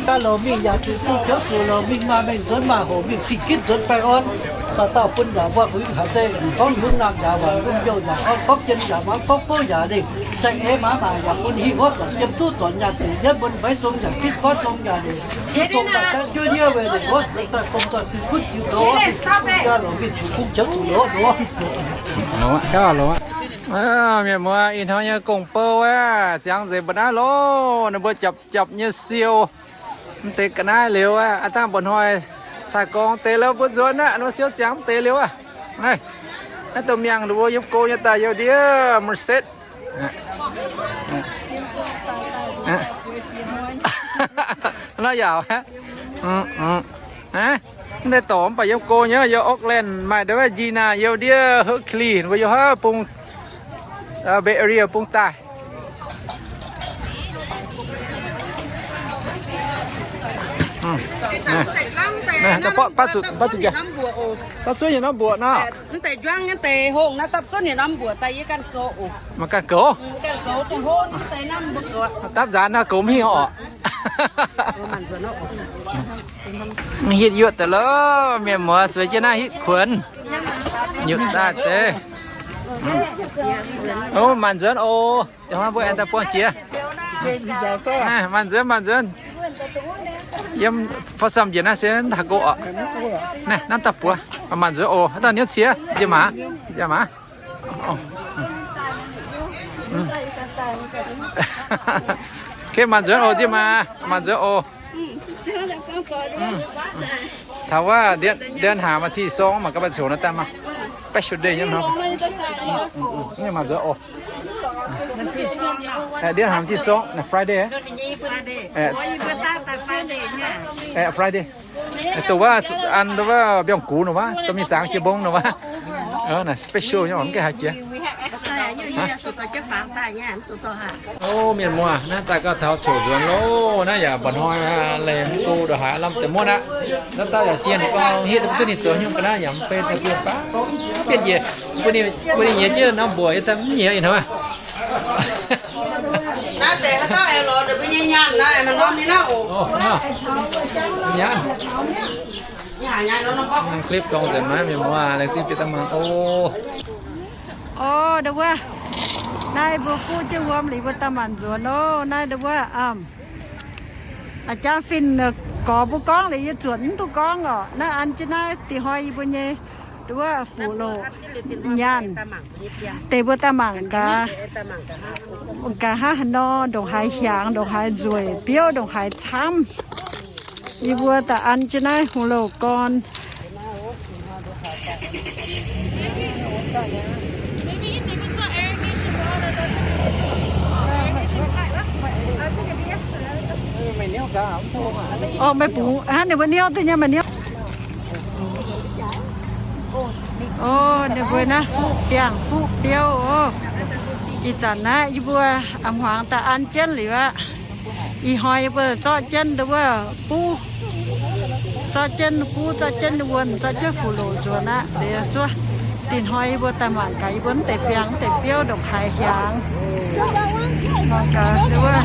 Daaih louc mingh yaac zuqc duqv joux zuqc louc mingh maaih mengh nzuonx maaih hoc mingh zingh ginv nzuonx baengh orn. Dauh dauh bun yaac mbuo guix haaix se gorngv yungz naamh yaac waanc, yungz youh yaac orn, gorngv jien yaac muangx, gorngv bouv yaac lengh, saeng-eix maaz maac yaac bun hingh wuov, zornc jiem duqv zornc nyaanh deic yietv mun, mbaix zong yaac ginv, goiv zong yaac lengh. Zong daaih jaav juov nyei weic lengh wuov, zong daaih gong daaih duih gunv ziux ndoqv, jaa longc mingh zuqc bung jangx zuqc ndoqv ndoqv. Mienh muoz, ih hnoi nyei gong-bou wuov, ziangx nzengc mbuo naaiv loh, ninh mbuo japc japc nyei siou. Mv deix ga'naaiv liuz aqv, aa dangh mba'hnoi caux gorngv deix lorqc, mbuo nzuonx aqv, nor siou ziangx mv deix liuz aqv. Naaiv, naaiv dongh miangh ninh mbuo yiem go nyei daaih youh ndiev Merced. Naaiv yaac, mv deix dorc mv baac yiem go nyei, yiem Oakland maaih ndau wuov Gina youh ndiev Hercules, ninh mbuo youh haav bung, Bay Area bung daaih. Dapv zuqc, dapv zuqc jaax. Dapv zuqc yietc norm mbuoqc nor. Mv deix njuangv nyei deix hungh naaiv dapv zuqc yietc norm mbuoqc daaih yie ganh goux oc. Maaih ganh goux? Ganh goux dongh hlo nyei deix naaiv mbuo goux. Dapv nzaanx naaiv goux mv hingh oc. Mv hitv yuoqv daaih loh, mienh muoz zueiz jienv naaiv hitv kuonx. Nyutc daaih deix. Ov, maanc nzuonx oc. Da'faanh mbuo aengx daaih buangh jiex. Maanc nzuonx, maanc nzuonx. Yiem fai sam njiec naaiv se mv taux go oc. Naaiv, naaiv daaih buoz. Maanc nzuonx oc. Haaix dauh niouv cie? Njiec maaz, njiec maaz. Okay, maanc nzuonx oc, njiec maaz, maanc nzuonx oc. Taux wuov เดือนห้า วันที่สอง mangc gaax baac ziouc naaiv daaih maah. Special day nyei hnangv. Maanc nzuonx oc. เดือนห้า วันที่สอง naaiv Friday. Friday. Dongh wuov an wuov mbiauz-gux nor wuov, dongh mingh zaangc jiex mbong nor wuov. Naaiv special nyei, mv gaengh haaix jiex. O, mienh muoz, naaiv daaih gauh taux coqv nzuonx loh. Naaiv yaac mba'hnoi leih mv go ndongc haaix lamh deix muonv aqv. Naaiv dauh yaac jienh gorngv hietv duqv ninh zoux nyungc ga'naaiv yaac mv bei daaih bienh njiec. Bun ninh nyiex jienv norm mbuoqc yie daaih mv nyiex ih hnoi. Naaiv deix haaix dauh aengx lorz ninh mbuo nyei nyaanh naaiv, maaih norm ninh naaiv oc. Nyaanh. Clip dongh nzengc naaiv mienh muoz, laengz zingh bieqc daaih mangc oc. O, ndau wuov, naaiv mbuo fuqv jienv wuom liuz mbuo daaih maanc nzuonx oc. Naaiv ndau wuov, a'jang fin gorx mbuo gorngv liuz yie zuotc mv duqv gorngv oc. Naaiv an jienv naaiv dinh hnoi yie mbuo nyei ndau wuov fuqv loc nyaanh deix mbuo daaih mangc gaax, gaax hnangv haaix nor, ndongc haaix hiaangx, ndongc haaix nzueic, biouv ndongc haaix camv. Yie mbuo daaih an jienv naaiv hungh louh gorn. Orqv, meih bungx hnangv ninh mbuo niouv duqv nyei, meih niouv. O, ninh mbuo naaiv fuqv biangh fuqv biouv oc. Ih zanc naaiv yie mbuo a'hmuangx daaih an jienv liuz aqv. Ih hnoi yie mbuo zorqv jienv ndau wuov buv, zorqv jienv buv, zorqv jienv wuonh, zorqv jienv fuqv loc nzuonx aqv. Liuz zuov dinh hnoi yie mbuo daaih mangc gaax yie mbuo mv deix biangh mv deix biouv ndongc haaix hiaangx. Mangc gaax ndau wuov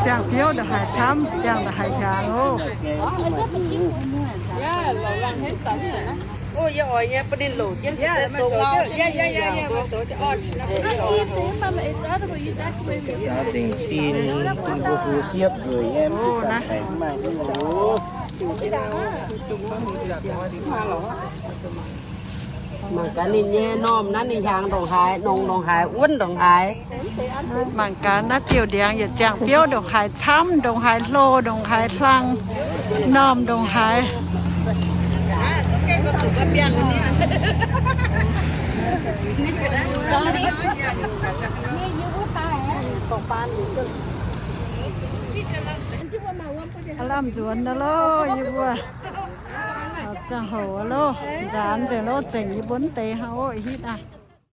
ziangh biouv ndongc haaix camv, biangh ndongc haaix hiaangx oc. Mangc gaax ninh nyei normh naaiv ninh hiaangx ndongc haaix, nongx ndongc haaix, wuonv ndongc haaix. Mangc gaax naaiv diuh ndiangx yietc ziangh biouv ndongc haaix camv, ndongc haaix hlo, ndongc haaix hlang, normh ndongc haaix. Aav lamh nzuonx nor loh, yie mbuo. Ziangh hoc loh, nzaanx nzengc loh, zengc yie mbuo mv deix hnangv oc, hitv aqv.